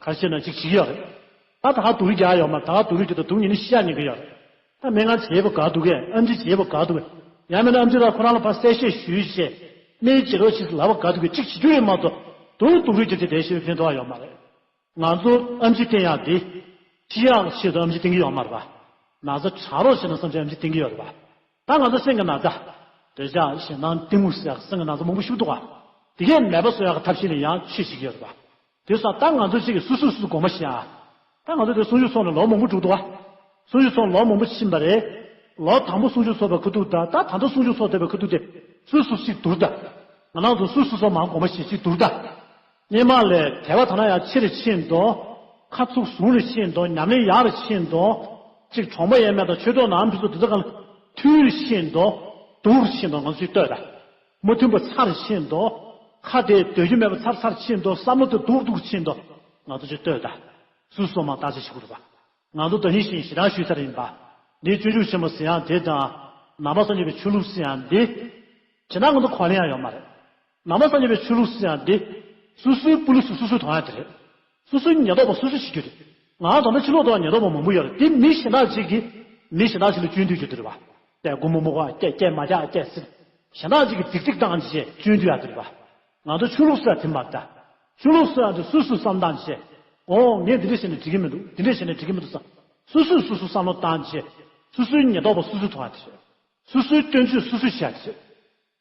ག་རེ་བྱེད་ན་ཅིག་བྱེད་ཀྱི་ཡོད་རེད། ད་ད་ག་སྡུག་རུས་རྒྱག་ཡོད་མ་རེད། ད་ག་སྡུག་རུས་རྒྱག་དང་སྡུག་ཉིན་ནི་ཤི་ཡག་ཉན་གི་ཡོད་རེད། ད་སྨན་ཁང་བྱེད་པ་དགའ་འདུག་གས། ཨེམ་ཆི་བྱེད་པ་དགའ་འདུག་གས། ཡང་མིན་ན་ཨེམ་ཆི་ལ་ཁོ་རང་ལ་ཕར་གསལ་བཤད་ཞུས་བྱས། སྨན་བྱེད་རོགས་བྱེད་ཟེར་ལབ་པ་དགའ་འདུག་གས། ཅིག་བྱེད་རྒྱུ་རེད་མ་གཏོགས་སྡུག་སྡུག་རུས་རྒྱག་དེ་དེ་ཤེས་པའི་ཕན་ཐོགས་ཡོད་མ་རེད། ང་ཚོ་ཨེམ་ཆི་བསྟེན་ཡག་འདི། ཤི་ཡག་ཆེད་དུ་ཨེམ་ཆི་བསྟེན་གི་ཡོད་མ་རེད་པ། ན་ཚ་དྲག་རོགས་བྱེད་ན་བསམ་བྱས་ཨེམ་ཆི་བསྟེན་གི་ཡོད་རེད་པ། ད་ང་ཚོ་སེམས་ཀྱི་ན་ཚ། འདོད་ཆགས་ཞེ་སྡང་གཏི་མུག་ཟེར་ཡག་སེམས་ཀྱི་ན་ཚ་མང་པོ་ཞིག་འདུག་ག་དེ་གས་མེད་པ་བཟོ་ཡག་གི་ཐབས་ཤེས་ལ་ཡང་ཆོས་བྱེད་ཀྱི་ཡོད་རེད་པ། དེ་སོང་ད་ང་ཚོ་གཅིག་གིས་སོ་སོས་སོ་སོ་དགོངས་པ་བཞེས་ཨ། ད་ང་ཚོ་དེ་གསུང་ཆོས་ཚོགས་ནས་ལོ་མང་པོ་འགྲོ་འདུག་ག་གསུང་ཆོས་ཚོགས་ལོ་མང་པོ་ཕྱིན་པ་རེད། ལོ་དང་པོ་གསུང་ཆོས་ཚོགས་པའི་ཁ་ཐུག་ད་ད་ད་ལྟ་གསུང་ཆོས་ཚོགས་བསྡད་པའི་ཁ་ཐུག་དེ། སོ་སོ་གཅིག་བསྡུར་ད། ང་རང་ཚོ་སོ་སོ་སོ་མང་དགོངས་པ་བཞེས་གཅིག་བསྡུར་ད། སྔོན་མ་ལས་དད་པ་དག་སྣང་ཡང་ཆེ་རུ་ཕྱིན་འདུག་ཁ་ཚུགས་ཟུང་རུ་ཕྱིན་འདུག་ཉམས་ལེན་ཡག་རུ་ཕྱིན་འདུག་གཅིག་གྲོང་པ་ཡས་མས་དང་ཆོས་གྲོགས་ནང་མི་ཚོ་དེ་ཚོ་གང་ལ་མཐུན་རུ་ཕྱིན་འདུག་སྡུག་རུ་ཕྱིན་འདུག་ང་ཚོས་ལྟོས་ད། མ་མཐུན་པ་ཚ་རུ་ཕྱིན་འདུག་ཁ་དེ་སྡོད་རྒྱུ་མེད་པ་ཚར་ཚར་ཕྱིན་འདུག་བསམ་བློ་དེ་སྡུག་སྡུག་ཕྱིན་འདུག་ང་ཚོ་ཅིག་ལྟོས་ད། སོ་སོ་མང་བརྟག་དཔྱད་བྱེད་དགོས་རེད་པ། ང་ཚོ་ད་ནི་བཞིན་ཞེ་དྲག་ཞུས་ཚར་ཡིན་པ། འདི་སྤྱོད་འཇུག་ཆེན་མོ་ཟེར་ཡག་དེ་དང་། ནང་པ་སངས་རྒྱས་པའི་ཆོས་ལུགས་ཟེར་ཡག་འདི། བྱས་ན་ང་ཚོ་གོ་ལེན་ཡག་ཡོད་མ་རེད། ནང་པ་སངས་རྒྱས་པའི་ཆོས་ལུགས་ཟེར་ཡག་འདི། སོ་སོའི་སྤུ་ལུས་སུ་སོ་སོས་དོར་ཡག་དེ་རེད། སོ་སོའི་ཉེན་རྟོག་པ་སོ་སོས་བྱེད་རྒྱུ་རེད། ང་ད་ལྟ་ཕྱི་ལོགས་དུ་ཉེན་རྟོག་པ་མང་པོ་ཡོད་རེད། དེ་མི་གཞན་དག་ཅིག་གིས་མི་གཞན་དག་ཅིག་ལ་སྐྱོན་བརྗོད་རྒྱུ་དེ་རེད་པ། དེ་སྒོར་མོ་མོ་གོ་སྐད་སྐད་མ་རྒྱག་སྐད་ཟེར། གཞན་དག་ཅིག་གིས་རྫིག་རྫིག་བཏང་བྱས་སྐྱོན་བརྗོད་ཡག་དེ་རེད་པ། ང་ཚོ་ཆོས་ལུགས་ཟེར་དེ་མ་རེད་ད། ཆོས་ལུགས་ཟེར་ཡག་དེ་སོ་སོས་བསམ་བཏང་བྱས། ཨོ་ངས་འདི་འདྲ་བྱས་ནས་འགྲིག་གི་མི་འདུག་འདི་འདྲ་བྱས་ནས་འགྲིག་གི་མི་འདུག་བསམ། སོ་སོས་སོ་སོ་བསམ་བློ་བཏང་བྱས། སོ་སོའི་ཉེན་རྟོག་པ་སོ་སོས་དོར་ཡག་དེ་རེད། སོ་སོའི་སྐྱོན་བརྗོད་སོ་སོས་བྱས་ཡག་དེ་རེད།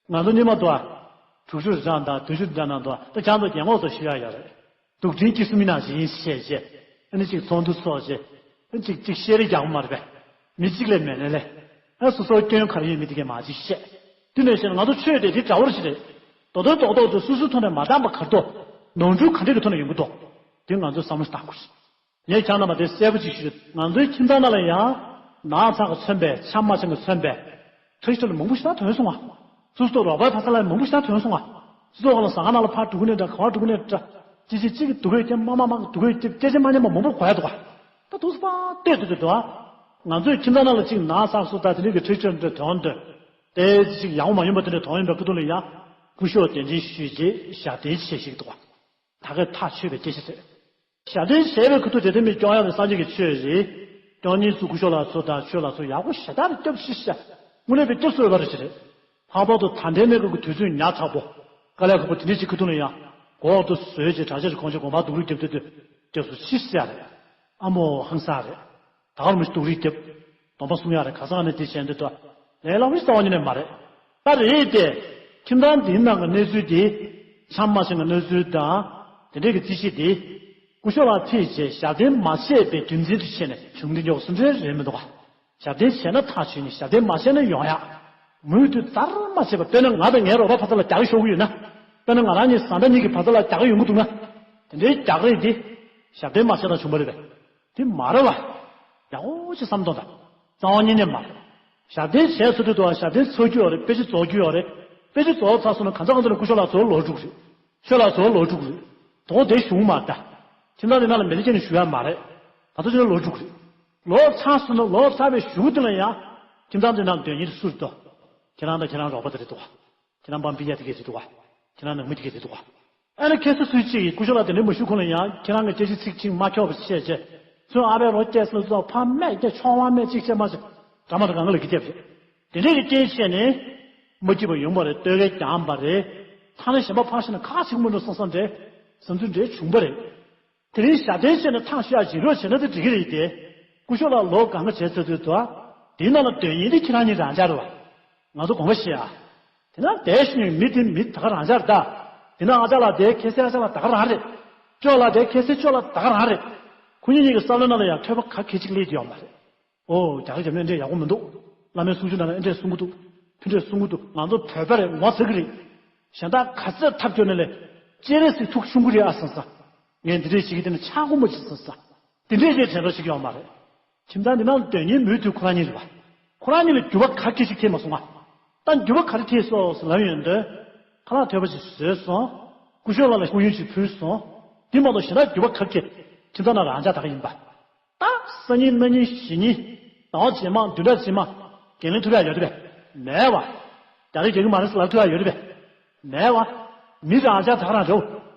ང་ཚོ་སྔོན་མ་དུ་བ། དྲུག་ཅུ་རེ་གྲངས་དང་བདུན་ཅུ་རེ་གྲངས་ནང་དུ་བ་ད་ཁྱང་ཚོ་རྒྱལ་ངོགས་སུ་ཞུ་ཡག་ཡོད་རེད། སྡུག་དྲིན་སྐྱེ་སྲིད་མི་ནང་བཞིན་ཡིན་ཞེས་བྱས། ཨ་ནི་ཅིག་ཚོགས་འདུ་ཚོགས་བྱས། ཨ་ནི་ཅིག་ཅིག་བཤད་རེས་རྒྱག་གི་མ་རེད་པས། མི་གཅིག་ལས་མེད་ནས་ལས། ཨ་སོ་སོའི་སྐྱོན་ག་རེ་ཡོད་མེད་དེ་གས་མ་ཅིག་བཤད། དེ་ནས་བཤད་ན་ང་ཚོ་ཆོས་དེ་དེ་འདྲ་བོ་ཞིག་རེད། རྡོག་རྡོག་རྡོག་རྡོག་ཚོ་སོ་སོའི་ཐོག་ནས་མ་བཏང་པ་ག་རེ་འདུག་ནོར་འཁྲུལ་ག་འདྲ་གི་ཐོག་ནས་ཡོང་གི་འདུག་དེ་ང་ཚོས་བསམ་བློ་བཏང་དགོས་རེད། ངས་ཁྱེད་རྣམ་པ་དེ་གསལ་པོ་ཅིག་ཞུ། ང་ཚོའི་ཁྱིམ་ཚང་ནང་ལ་ཡང་ན་ཚ་གིས་མཚོན་པའི་ཆམ་མ་ཆེན་གྱིས་མཚོན་པའི་ཁྲིག་ཁྲི་ལ་མང་པོ་ཞིག་ཐོན་སོང་ང་། སོ་སོ་རོགས་པའི་བར་ས་ལ་མང་པོ་ཞིག་ཐོན་སོང་ང་། སོ་སོ་གང་ལ་ཟ་ཁང་ནང་ལ་ཕར་འགྲོ་གི་ནས་འདྲ་ག་བར་འགྲོ་གི་ནས་འདྲ། ཅི་ཅི་ཅིག་སྡུག་གི་སྐད་མ་མ་མ་སྡུག་གི་སྐད་སྐད་ཆ་མ་སྙན་པ་མང་པོ་གོ་ཡ་འདུག་ག་ད་དུས་སུ་ཕར་ལྟོས་ཏེ་འདུག་ག་ང་ཚོའི་ཁྱིམ་ཚང་ནང་ལ་ཅིག་ན་ཚ་སོ་ད་དེ་འདྲ་གི་ཁྲིག་ཁྲི་འདྲ་ཐོན་འདུག་དེ་ཅིག་ཡག་པོ་མ་ཡིན་པ་དེ་འདྲ་ཐོན་ཡིན་པའི་ཁ་ཐུག་ལ་ཡང་སྐུ་ཞབས་གདན་འདྲེན་ཞུས་རྗེས་ཞབས་བརྟན་བྱས་ཤིག་འདུག་ག་ད་གིན་ཐག་ཆོད་པའི་སྐད་ཆ་རེད། ཞབས་བརྟན་བྱས་པའི་ཁ་ཐུག་དེ་དེ་མི་སྐྱོང་ཡག་ནི་སངས་རྒྱས་ཀྱི་ཆོས་རེད། སྐྱོང་མཁན་ཚོ་སྐུ་ཞབས་ལགས་ཚོ་དང་ཆོས་ལགས་ཚོ་ཡག་པོ་ཞེ་དྲག་རེད། སྐྱབས་ཤིག་ཤ། དངོས་གནས་པའི་སྐྱབས་སུ་འོས་པ་རེད་ཅེས་རེད། ལྷག་པར་དུ་ད་ལྟའི་གནས་སྐབས་ཀྱི་དུས་ཚོད་ཉག་ཕྲ་པོ། དཀའ་ལས་ཁག་པོ་དེ་འདྲ་ཞིག་ཁ་ཐུག་ལ་ཡང་། གོག་ཏུ་བཟོས་ཅིག་དྲག་ཆས་ཀྱི་གོང་ཆེན་དགོངས་པ་སྡུག་རུས་རྒྱབ་སྡོད་དུས། སྐྱབས་སུ་མཆི་ཟེར་ཡག་རེད། ཨ་མོ་ཧང་སང་རེད། ད་གར་མི་སྡུག་རུས་རྒྱབ། སྡོམ་པ་སྲུང་ཡག་རེད། ག་ས་ག་ནས་དེ་བྱས་འདི་ལྟ་ལས་སླ་པོ་ཞིག་རྩ་བ་ཉིད་ནས་མ་རེད། ད་རེད་དེ། ཁྱིམ་ཚང་འདིའི་ནང་གི་གནས་ཚུལ་དེ། ཆམ་མ་ཆེན་གྱི་གནས་ཚུལ་དང་། དེ་འདྲའི་གི་རྩིས་གཞི་དེ། སྐུ་ཞབས་ལགས་ཕེབས་རྗེས་ཞབས་བརྟན་མ་བྱས་པའི་རྒྱུ་མཚན་དུ་བྱས་ནས་བྱུང་འདི་མགྱོགས་སུ་འབྲེལ་རེད་མི་འདུག་ག་ཞབས་བརྟན་བྱས་ན་ཐག་ཆོད་ནི་ཞབས་བརྟན་མ་བྱས་ན་ཡོང་ཡག་མུ་མཐུད་ཙར་མ་བྱས་པ་དཔེར་ན་ང་དང་ངའི་རོགས་པ་ཕ་ས་ལ་རྒྱག་ཤོར་གི་ཡོད་ན། དཔེར་ན་ང་རང་གཉིས་བཟའ་ཟླ་གཉིས་ཀྱི་ཕ་ས་ལ་རྒྱག་ཡོང་གི་འདུག་ན། དེ་འདྲའི་རྒྱག་རེས་དེ། ཞབས་བརྟན་མ་བྱས་ན་བྱུང་བ་རེད་པས། དེ་མ་རེད་བ། ཡག་པོ་ཅིག་བསམ་གཏོང་དང་། རྩ་བ་ཉིད་ནས་མ་རེད། ཞབས་བརྟན་བྱས་ཚར་དུས་དུ་བ་ཞབས་བརྟན་ཚར་རྒྱུ་ཡོད་རེད། དཔེ་ཆ་རྫོགས་རྒྱུ་ཡོད་རེད། དཔེ་ཆ་རྫོགས་ཚར་སོང་ན་གང་ཟག་གང་ཟག་ལ་སྐུ་ཞབས་ལགས་ཚོར་ལོ་དྲུག་རེད། ཆོས་ལགས་ཚོར་ལོ་དྲུག་རེད། དོ་དེ་གཞུང་མ་ད། ཁྱིམ་ཚང་དེ་ནང་ལ་མི་ཚེ་སྐྱེལ་ནས་ཞུ་ཡ་མ་རེད། ད་ལྟ་ཕྱིན་ན་ལོ་དྲུག་རེད། ལོ་ཚར་སོང་ན་ལོ་ཚར་བའི་གཞུག་དེ་ལ་ཡང་། ཁྱིམ་ཚང་དེ་ནང་སྡོད་མཁན་དེ་སུ་རེད་དོ། ཁྱེད་རང་དང་ཁྱེད་རང་རོགས་པ་དེ་རེད་དོ། ཁྱེད་རང་པང་པི་ཡ་དེ་གས་རེད་དོ། ཁྱེད་རང་ནང་མི་དེ་གས་རེད་དོ། ཨ་ནི་ཁ་སང་སུ་གཅིག་གིས་སྐུ་ཞབས་ལགས་དེ་འདྲ་མ་ཞུ་གོང་ལ་ཡང་ཁྱེད་རང་གི་སྐད་ཆ་ཚིག་གཅིག་མ་འཁྱོག་པ་བཤད་བྱས། ཚུར་ཨ་ཕའི་རོ་སྐྱེས་སུ་ལ་ཚོ་ཕ་མེད་ཀྱི་ཆོག་ལང་མེད་གཅིག་བྱས་མ་བྱས། འདྲ་མ་འདྲ་གང་ག་ལ་གི་རྒྱབ་རེད། དེ་འདྲའི་གི་རྐྱེན་བྱས་ནས། མ་སྐྱིད་པ་ཡོང་བ་རེད། ལྟོ་གོས་རྒྱག་པ་རེད། ཐ་ན་གཞན་པ་ཕར་ཕྱིན་ན་ཁ་ཚིག་མ་འགྲོ་བསམ་བསམ་འདྲ། བསམ་ཚུལ་འདྲ་བྱུང་བ་རེད། དེ་རིང་ཞབས་བརྟན་བྱས་ན་ཐག་ཆོད་ཡག་བྱེད་རོགས་བྱས་ན་དེ་འགྲིག་གི་རེད་དེ། སྐུ་ཞབས་ལགས་ལོ་གང་ག་བྱས་ཚར་དུས་དུ། དེའི་ནང་ལ་སྡོད་མཁན་དེ་ཁྱེད་རང་གཉིས་རང་འཇགས་རེད་བ། ང་ཚོ་དགོངས་པ་བཞེས་ཨ། དེ་ན་བསྡད་ཤི་ནས་མི་དེ་མི་ད་ག་རང་ཆགས་རེད་ད། དེ་ན་ཨ་ཅག་ལགས་དེ་ཁ་སང་ཨ་ཅག་ལགས་ད་ག་རང་རེད། ཅོག་ལགས་དེ་ཁ་སང་ཅོག་ལགས་ད་ག་རང་རེད། ཁོ་གཉིས་གཉིས་ཀྱི་བསམ་བློའི་ནང་ལ་ཡང་ཐོས་པ་ག་གེ་གཅིག་སླེབས་ཀྱི་ཡོད་མ་རེད། ཨོ་རྒྱ་གར་རྒྱ་མི་འདྲ་ཡག་པོ་མི་འདུག། བླ་མའི་གསུང་ཆོས་ནང་ལ་འདྲ་གསུང་གི་འདུག། ཕུ་འདྲ་གསུང་གི་འདུག། ང་ཚོ་བོད་པ་རེད་ངོ་ཚ་གི་རེད། གཞན་དག་ག་ཚོད་ཐབས་སྐྱོ་ནས་ལས་སྤྱན་རས་གཟིགས་ཐུགས་ཆུང་གི་རེད་ཨ་སང་ས། ངས་འདི་འདྲས་བྱེད་ཀྱི་དེ་ནི་ཆག་སྒོ་མོ་ཅིག་སང་ས། དེ་འདྲས་བྱས་དྲན་པ་ཞིག་ཡོད་མ་རེད། ཁྱིམ་ཚང་འདི་ནང་སྡོད་མཁན་མུ་མཐུད་ཁོ་རང་གཉིས་རེད་བ། ཁོ་རང་གཉིས་ལ་འགྱུར་བ་ག་གེ་ཞིག་ཐེབས་མ་སོང་ང་། ད་འགྱུར་བ་ག་རེ་ཐེབས་སོང་ཟེར་ལབ་ཡོང་དུས། ཁ་ལག་ཐོད་པ་ཞིག་བཟོས་སོང་། སྐུ་ཞབས་ལགས་ལ་སྐུ་ཡོན་ཞིག་ཕུལ་སོང་། འདི་མ་གཏོགས་གཞན་དག་འགྱུར་བ་ག་གེ། ཁྱིམ་ཚང་ནང་རང་ཅག་ད་ག་ཡིན་པ། ད་སང་ཉིན་གནངས་ཉིན་གཞེས་ཉིན། ཟླ་བ་རྗེས་མ་བདུན་ཕྲག་རྗེས་མ། འགན་ལེན་ཐུབ་ཡ་ཡོད་རེད་པས། མེད་བ། རྒྱ་རིགས་རྒྱག་གི་མ་རེད་ཟེར་ལབ་ཐུབ་ཡ་ཡོད་རེད་པས། མེད་བ། མི་རང་ཅག་ད་ག་རང་རེད།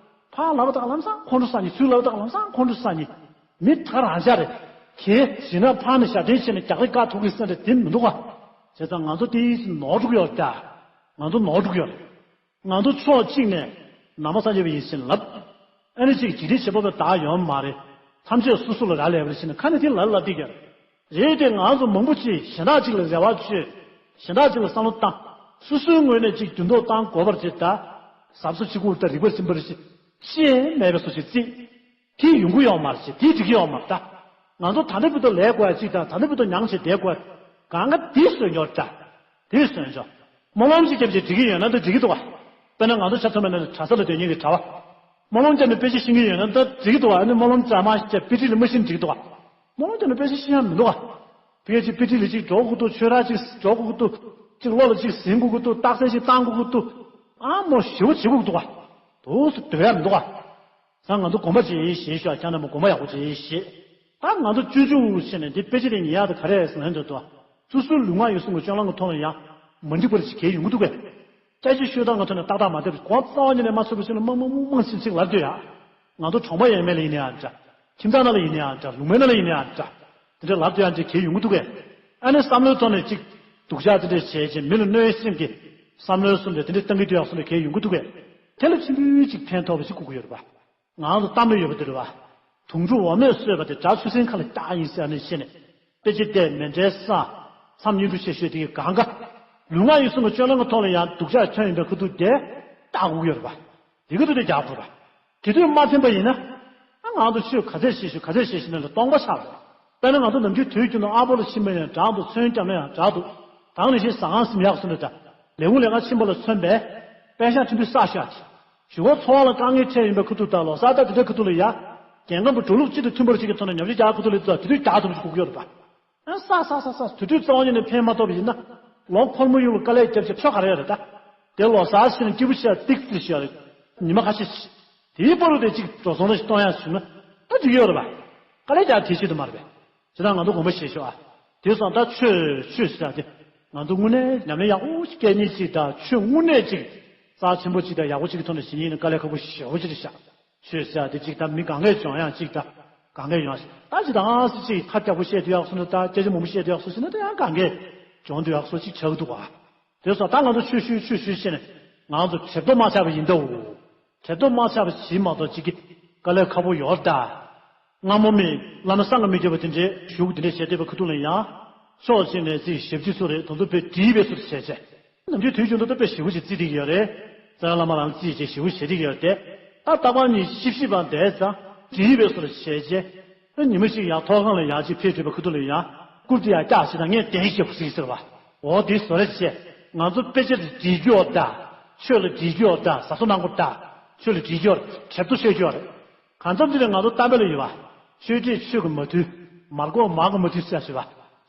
ཕར་ལབ་ད་ག་ལམ་སང་ཁོང་ཁྲོ་ཟ་ནི། ཚུར་ལབ་ད་ག་ལམ་སང་ཁོང་ཁྲོ་ཟ་ནི། མི་ད་ག་རང་ཅག་རེད། གལ་སྲིད་ན་ཕར་ནས་ཞབས་འདྲེན་བྱས་ནས་རྒྱག་རེས་བཀག་ཐུབ་ཀྱི་ས་རེད་དེ་མི་འདུག་ག། བྱས་ཙང་ང་ཚོ་དེའི་ནོར་འཁྲུག་ཡོད་ད། ང་ཚོ་ནོར་འཁྲུག་ཡོད་རེད། ང་ཚོ་ཕྱོགས་གཅིག་ནས་ནང་པ་སངས་རྒྱས་པ་ཡིན་ཟེར་ལབ། ཨ་ནི་གཅིག་འཇིགས་བྲལ་བྱེད་པ་བས་བདག་ཡོད་མ་རེད། ཐམས་ཅད་སོ་སོ་ལ་རག་ལས་པ་རེད་ཟེར་ནས་ཁ་ནས་དེ་ལབ་ལབ་བསྡད་ཀྱི་རེད། རེད་དེ་ང་ཚོ་མང་པོ་ཅིག་གཞན་དག་ཅིག་ལ་རེ་བ་བཅོལ། གཞན་དག་ཅིག་ལ་བསམ་བློ་བཏང་། སོ་སོའི་ངོས་ནས་ཅིག་འགྱུར་ལྡོག་བཏང་དགོས་པར་བྱེད་ད། གཟབ་གཟབ་བྱེད་དགོས་ད་རིག་པ་ཟིན་པར་བྱེད། ཤེས་མེད་པའི་བཟོ་ཞིག་བརྩིས། དེ་ཡོང་གི་ཡོད་མ་རེད། དེ་འགྲིག་གི་ཡོད་མ་རེད་ད། ང་ཚོ་ད་ལྟ་བར་དུ་ལས་དགོས་ཡ་གཅིག་དང་ད་ལྟ་བར་དུ་མྱངས་བྱས་བསྡད་དགོས་ཡ། གང་ག་དེ་བཟོས་ཉོར་ད། དེ་བཟོས་ཉོ། སྨོན་ལམ་གཅིག་བརྒྱབ་བྱས་འགྲིག་གི་ཡོད་ན་ད་འགྲིག་གི་འདུག་ག། དཔེར་ན་ང་ཚོ་ཆ་མཚོན་པ་ན་གྲྭ་ས་ལ་སྡོད་མཁན་གྱི་གྲྭ་བ། སྨོན་ལམ་བརྒྱབ་ནས་དཔེ་ཆ་ཤེས་ཀྱི་ཡོད་ན་ད་འགྲིག་གི་འདུག་ག། ཨ་ནི་སྨོན་ལམ་ཙམ་མ་བརྒྱབ་དཔེ་ཁྲིད་ལ་མ་ཤེས་ན་འགྲིག་གི་འདུག་ག། སྨོན་ལམ་བརྒྱབ་ནས་དཔེ་ཆ་ཤེས་ཡ་མི་འདུག་ག། དཔེ་ཆ་དཔེ་ཁྲིད་ལ་གཅིག་འགྲོ་དགོས་འདུག། ཆོས་ར་གཅིག་འགྲོ་དགོས་འདུག། གཅིག་བློ་ལ་གཅིག་ཟིན་དགོས་འདུག། རྟགས་གསལ་གཅིག་བཏང་དགོས་འདུག། ཨ་མོ་ཞེ་པོ་བྱེད་དགོས་འདུག་ག། དུས་སུ་སྡོད་ཡ་མི་འདུག་ག། ད་ང་ཚོ་དགོངས་པ་བཞེས་ཤེས་ཤོག། ཁྱེད་རྣམས་དགོངས་པ་ཡག་པོ་བཞེས་ཤེས། ད་ང་ཚོ་སྤྱོད་འཇུག་བྱས་ནས་འདི་དཔེ་ཆ་དེ་ཉན་ཡག་དེ་ག་རེ་རེད་ཟེར་ན་འདོད་དོ། སོ་སོའི་ལུས་ངག་ཡིད་གསུམ་གྱི་སྤྱོད་ལམ་གྱི་ཐོག་ལ་ཡང་མ་འགྲིག་པ་ཞིག་གས་ཡོང་གི་འདུག་གས། སྐད་ཆ་ཤོད་སྟངས་ཀྱི་ཐོག་ནས་ཏག་ཏག་མ་བསྡད་པར་གོང་རྩ་བ་ཉིད་ནས་མ་ཚོད་པ་ཞིག་ལ་མང་མང་མང་མང་ཞིག་ཅིག་ལབ་སྡོད་ཡ། ང་ཚོ་གྲོང་པ་ཡས་མས་ལ་ཡིན་ན་ཡང་འདྲ། ཁྱིམ་ཚང་ནང་ལ་ཡིན་ན་ཡང་འདྲ། ལུང་པའི་ནང་ལ་ཡིན་ན་ཡང་འདྲ། དེ་འདྲ་ལབ་སྡོད་ཡ་འདྲ་གས་ཡོང་གི་འདུག་གས། ཨ་ནི་བསམ་བློའི་ཐོག་ནས་ཅིག་སྡུག་ཅག་དེ་འདྲ་བྱས་རྗེས་མི་ལ་གནོད་སེམས་ཀྱི་བསམ་བློའི་གསུམ་དེ་དེ་འདྲ་བཏང་གི་སྡོད་ཡ་གསུམ་དེ་གས་ཡོང་གི་འདུག་གས། དེ་ལ་ཆེན་པོའི་ཅིག་ཕན་ཐོགས་པ་ཅིག་དགོས་ཀྱི་ཡོད་རེད་པ། ང་ཚོ་གཏམ་ལ་ཡོད་པ་དེ་རེད་བ། དུང་སྒྲུབ་འོ་མས་གསོས་པ་དེ་དགྲ་ཆུ་སྲིན་ཁ་ལ་བཀྱག་ཡིན་ཟེར་ནས་བཤད་ནས། དཔེ་ཆ་བལྟས་མེ་འདྲའི་ས། མཚམས་བསྙེན་སྒྲུབ་བྱེད་ཤོས་དེ་གི་གང་ག། ལུས་ངག་ཡིད་གསུམ་གྱི་སྤྱོད་ལམ་གྱི་ཐོག་ལ་ཡང་སྡུག་ཅག་ཐོན་ཡིན་པའི་ཁུ་ཐུག་དེ་བཀྱག་དགོས་ཀྱི་ཡོད་རེད་པ། དེ་གི་ཐུག་དེ་རྒྱག་དགོས་རེད་པ། དེ་དུས་མ་ཕན་པ་ཡིན་ན། ཨ་ང་ཚོ་ཆོས་ག་ཚད་བཤད་ཤོས་ག་ཚད་བཤད་ཤོས་ན་ལ་སྟོང་པ་ཆགས་རེད། དཔེར་ན་ང་ཚོ་ནམ་རྒྱུན་དུས་རྒྱུན་དུ་ཨ་ཕོ་ལ་ཕྱིན་པ་ཡང་དྲག་འདུག། ཚོན་བརྒྱབ་ན་ཡང་དྲག་འདུག། ད་ག་ནང་བཞིན་ཟ་ཁང་ཟིན་ཡག་སོང་འདྲ་འདྲ། ལས་ཁུངས་ལས་ཀ་ཕྱིན་པ་ལ་མཚོན་པས། པད་ཤག་ཐུང་ཐུང་བསགས་ཤག། གཞུག་གུ་འཚོ་བ་ལ་དཀའ་ངལ་འཕྲད་ཡིན་པའི་ཁུ་ཐུག་དང་ལོ་གསར་དང་དེ་འདྲའི་ཁུ་ཐུག་ལ་ཡ། རྒྱལ་ཁམས་པ་འགྲོ་ལུགས་གཅིག་དང་མཐུན་པར་ཞིག་གི་ཐོག་ནས་ཉམས་ཞིབ་རྒྱག་ཁུ་ཐུག་ལ་ཡ་དེ་དུས་རྒྱག་ཐུབ་ཞིག་དགོས་ཀྱི་ཡོད་རེད་པ། ཨ་ས་ས་ས་ས་དེ་དུས་རྩ་བ་ཉིད་ནས་ཕན་མ་ཐོགས་པ་ཡིན་ན། ལོ་འཁོར་མོ་ཡུག་ལ་དཀའ་ལས་བརྒྱབ་ཅིག་ཆོ་ག་རེ་ཡོད་རེད་ད། དེ་ལོ་གསར་ཕྱིན་ན་སྐྱིད་པོ་ཤ་ཏིག་ཙི་ཤ་རེད། ཉི་མ་ཁ་ཤས་ཤིག། དེའི་བར་དུ་དེ་གཅིག་འགྲོ་སོང་ལ་ཞིག་གཏོང་ཡག་བྱུང་ན་ད་འགྲིག་ཡོད་རེད་པ། དཀའ་ལས་རྒྱག་དེ་ཆེད་དུ་མ་རེད་པས། ཇི་ལྟར་ང་ཚོ་དགོངས་པ་བཞེས་ཤོག་ཨ། དེ་སོང་ད་ཆོས་ཆོས་ཟེར་ཡག་དེ། ང་ཚོ་དངོས་གནས་ཉམས་ལེན་ཡག་པོ་ཞིག་སྐད་གཉིས་ཅིག་དང་ཆོས་དངོས་གནས་ཅིག་རྩ་ཆེན་པོ་ཅིག་དང་ཡག་པོ་ཅིག་གི་ཐོག་ནས་ཞིག་ཡིན་ན་དཀའ་ལས་ཁག་པོ་ཞེ་པོ་ཅིག་རེད་ཤག། ཆོས་ཟེར་ཡག་དེ་ཅིག་དང་མི་གང་གས་སྦྱོང་ཡག་ཅིག་དང་གང་གས་ཡོང་ཡག་ཅིག་ད་ཅི་དང་སི་ཅིག་ཁ་རྒྱག་པོ་བཤད་སྡོད་ཡག་སོང་ན་ད་སྐད་ཆ་མང་པོ་བཤད་སྡོད་ཡག་སོང་ཟེར་ན་ད་ཡང་གང་གས་སྦྱོང་སྡོད་ཡག་སོང་ཅིག་ཆགས་ཀྱི་འདུག་ག། དེ་སོང་ད་ང་ཚོ་ཆོས་ཞུས་ཆོས་ཞུས་བྱས་ནས་ང་ཚོ་གྲལ་མཐོ་མ་ཆགས་པ་ཡིན་ད་འོ། གྲལ་མཐོ་མ་ཆགས་པ་ཞིག་མ་གཏོགས་ཅིག་གི་དཀའ་ལས་ཁག་པོ་ཡོད་ད། སྔ་མོ་མི་བླ་མ་བསམ་གྱིས་མི་ཁྱབ་པ་དེ་འདྲའི་བཞུགས་དེ་འདྲའི་བྱས་བསྡད་པའི་ཁ་ཐུག་ལ་ཡང་། ཕྱོགས་གཅིག་ནས་རྩིས་ཞབས་ཕྱི་སུ་རེད་དེ་ཚོ་དཔེ་བྲིས་པའི་སུ་བྱས་བྱས། ནམ་རྒྱུན་དུས་རྒྱུན་དུ་ད་དཔེ་ཞེ་པོ་ཅིག་རྩིས་བསྡད་ཀྱི་ཡོད་རེད། རྩ་བླ་མ་རང་རྩིས་བྱས་ཞེ་པོ་བྱས་བསྡད་ཀྱི་ཡོད་རེད་དེ། ད་རྟག་པར་ཉིན་ཤིབ་ཤིབ་པ་བསྡད་ཙང་བྲིས་པའི་སུ་བྱས་བྱས། ཨ་ཉི་མ་ཞིག་ཡང་ཐོག་ཁང་ལ་ཡང་ཅིག་ཕེབས་བྲིས་པའི་ཁ་ཐུག་ལ་ཡང་རྐུབ་དེ་ཡང་བཀྱག་ཞིག་དང་ངས་གདན་ཞིག་ཟིག་ཟེར་བ། འོ་དེ་བཟོ་རེད་བྱས། ང་ཚོ་དཔེ་ཆ་ལ་བྲིས་རྒྱུ་ཡོད་ད། ཆོས་ལ་བྲིས་རྒྱུ་ཡོད་ད། ཟ་སོ་གནང་དགོས་ད། ཆོས་ལ་བྲིས་རྒྱུ་ཡོད་རེད། གྲལ་མཐོ་ཤོད་རྒྱུ་ཡོད་རེད། གང་འཚམ་ཅིག་ལ་ང་ཚོ་གཏམ་དཔེ་ལ་ཡོད་པ། ཆོས་དྲེད་ཆོས་ཀྱིས་མ་ཐུལ། མར་གོག་མར་གོག་མ་ཐུལ་ཟེར་ཞུ་བ།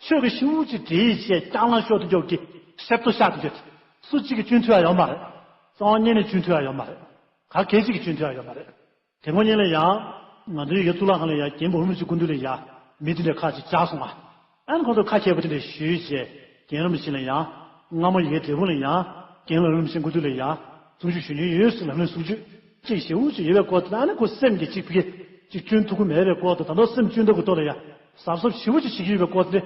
ཆོས་ཀྱི་ཤིའུ་ཅིག་འདྲེ་ཡིས་བྱས་རྐྱང་ལངས་ཤོར་དུ་འཇོག་གི། སེབ་ཏོ་ཤ་དུ་འཇོག་གི། སུ་གཅིག་གིས་གཅུན་ཐུབ་ཡ་ཡོད་མ་རེད། རྩ་བ་ཉིད་ནས་གཅུན་ཐུབ་ཡ་ཡོད་མ་རེད། ག་གེ་ཅིག་གིས་གཅུན་ཐུབ་ཡ་ཡོད་མ་རེད། དེ་སྔོན་ཉིན་ལ་ཡང་། ང་ཚོའི་ཡ་གཙུག་ལག་ཁང་ལ་ཡང་རྒན་པོ་རིན་པོ་ཆེ་སྐུ་མདུན་ལ་ཡང་མི་དེ་འདྲ་ཁ་ཅིག་བཅར་སོང་ང་། ཨ་ནི་ཁོང་ཚོ་ཁ་མཁས་པོ་དེ་འདྲ་ཞུས་བྱས་རྒན་རིན་པོ་ཆེ་ལ་ཡང་། སྔ་མོ་ཡི་གེ་འབྲས་སྤུངས་ལ་ཡང་རྒན་ལགས་རིན་པོ་ཆེ་སྐུ་མདུན་ལ་ཡང་གསུང་ཆོས་ཞུ་མྱོང་ཡོད་ཟེར་ལབ་ནས་གསུང་ཆོས་ཅིག་ཞེ་པོ་ཅིག་ཡོད་པའི་སྐོར་དེ་ལ་ཨ་ནི་ཁོ་སེམས་ཀྱི་གཅིག་ཕ་གི་ཅིག་གཅུན་ཐུབ་ཀྱི་མེད་པའི་སྐོར་དེ་ད་དུང་སེམས་གཅུན་ཐབས་ཀྱི་ཐོག་ལ་ཡང་གཟབ་གཟབ་ཞེ་པོ་ཅིག་བྱེད་ཀྱི་ཡོད་པའི་སྐོར་དེ་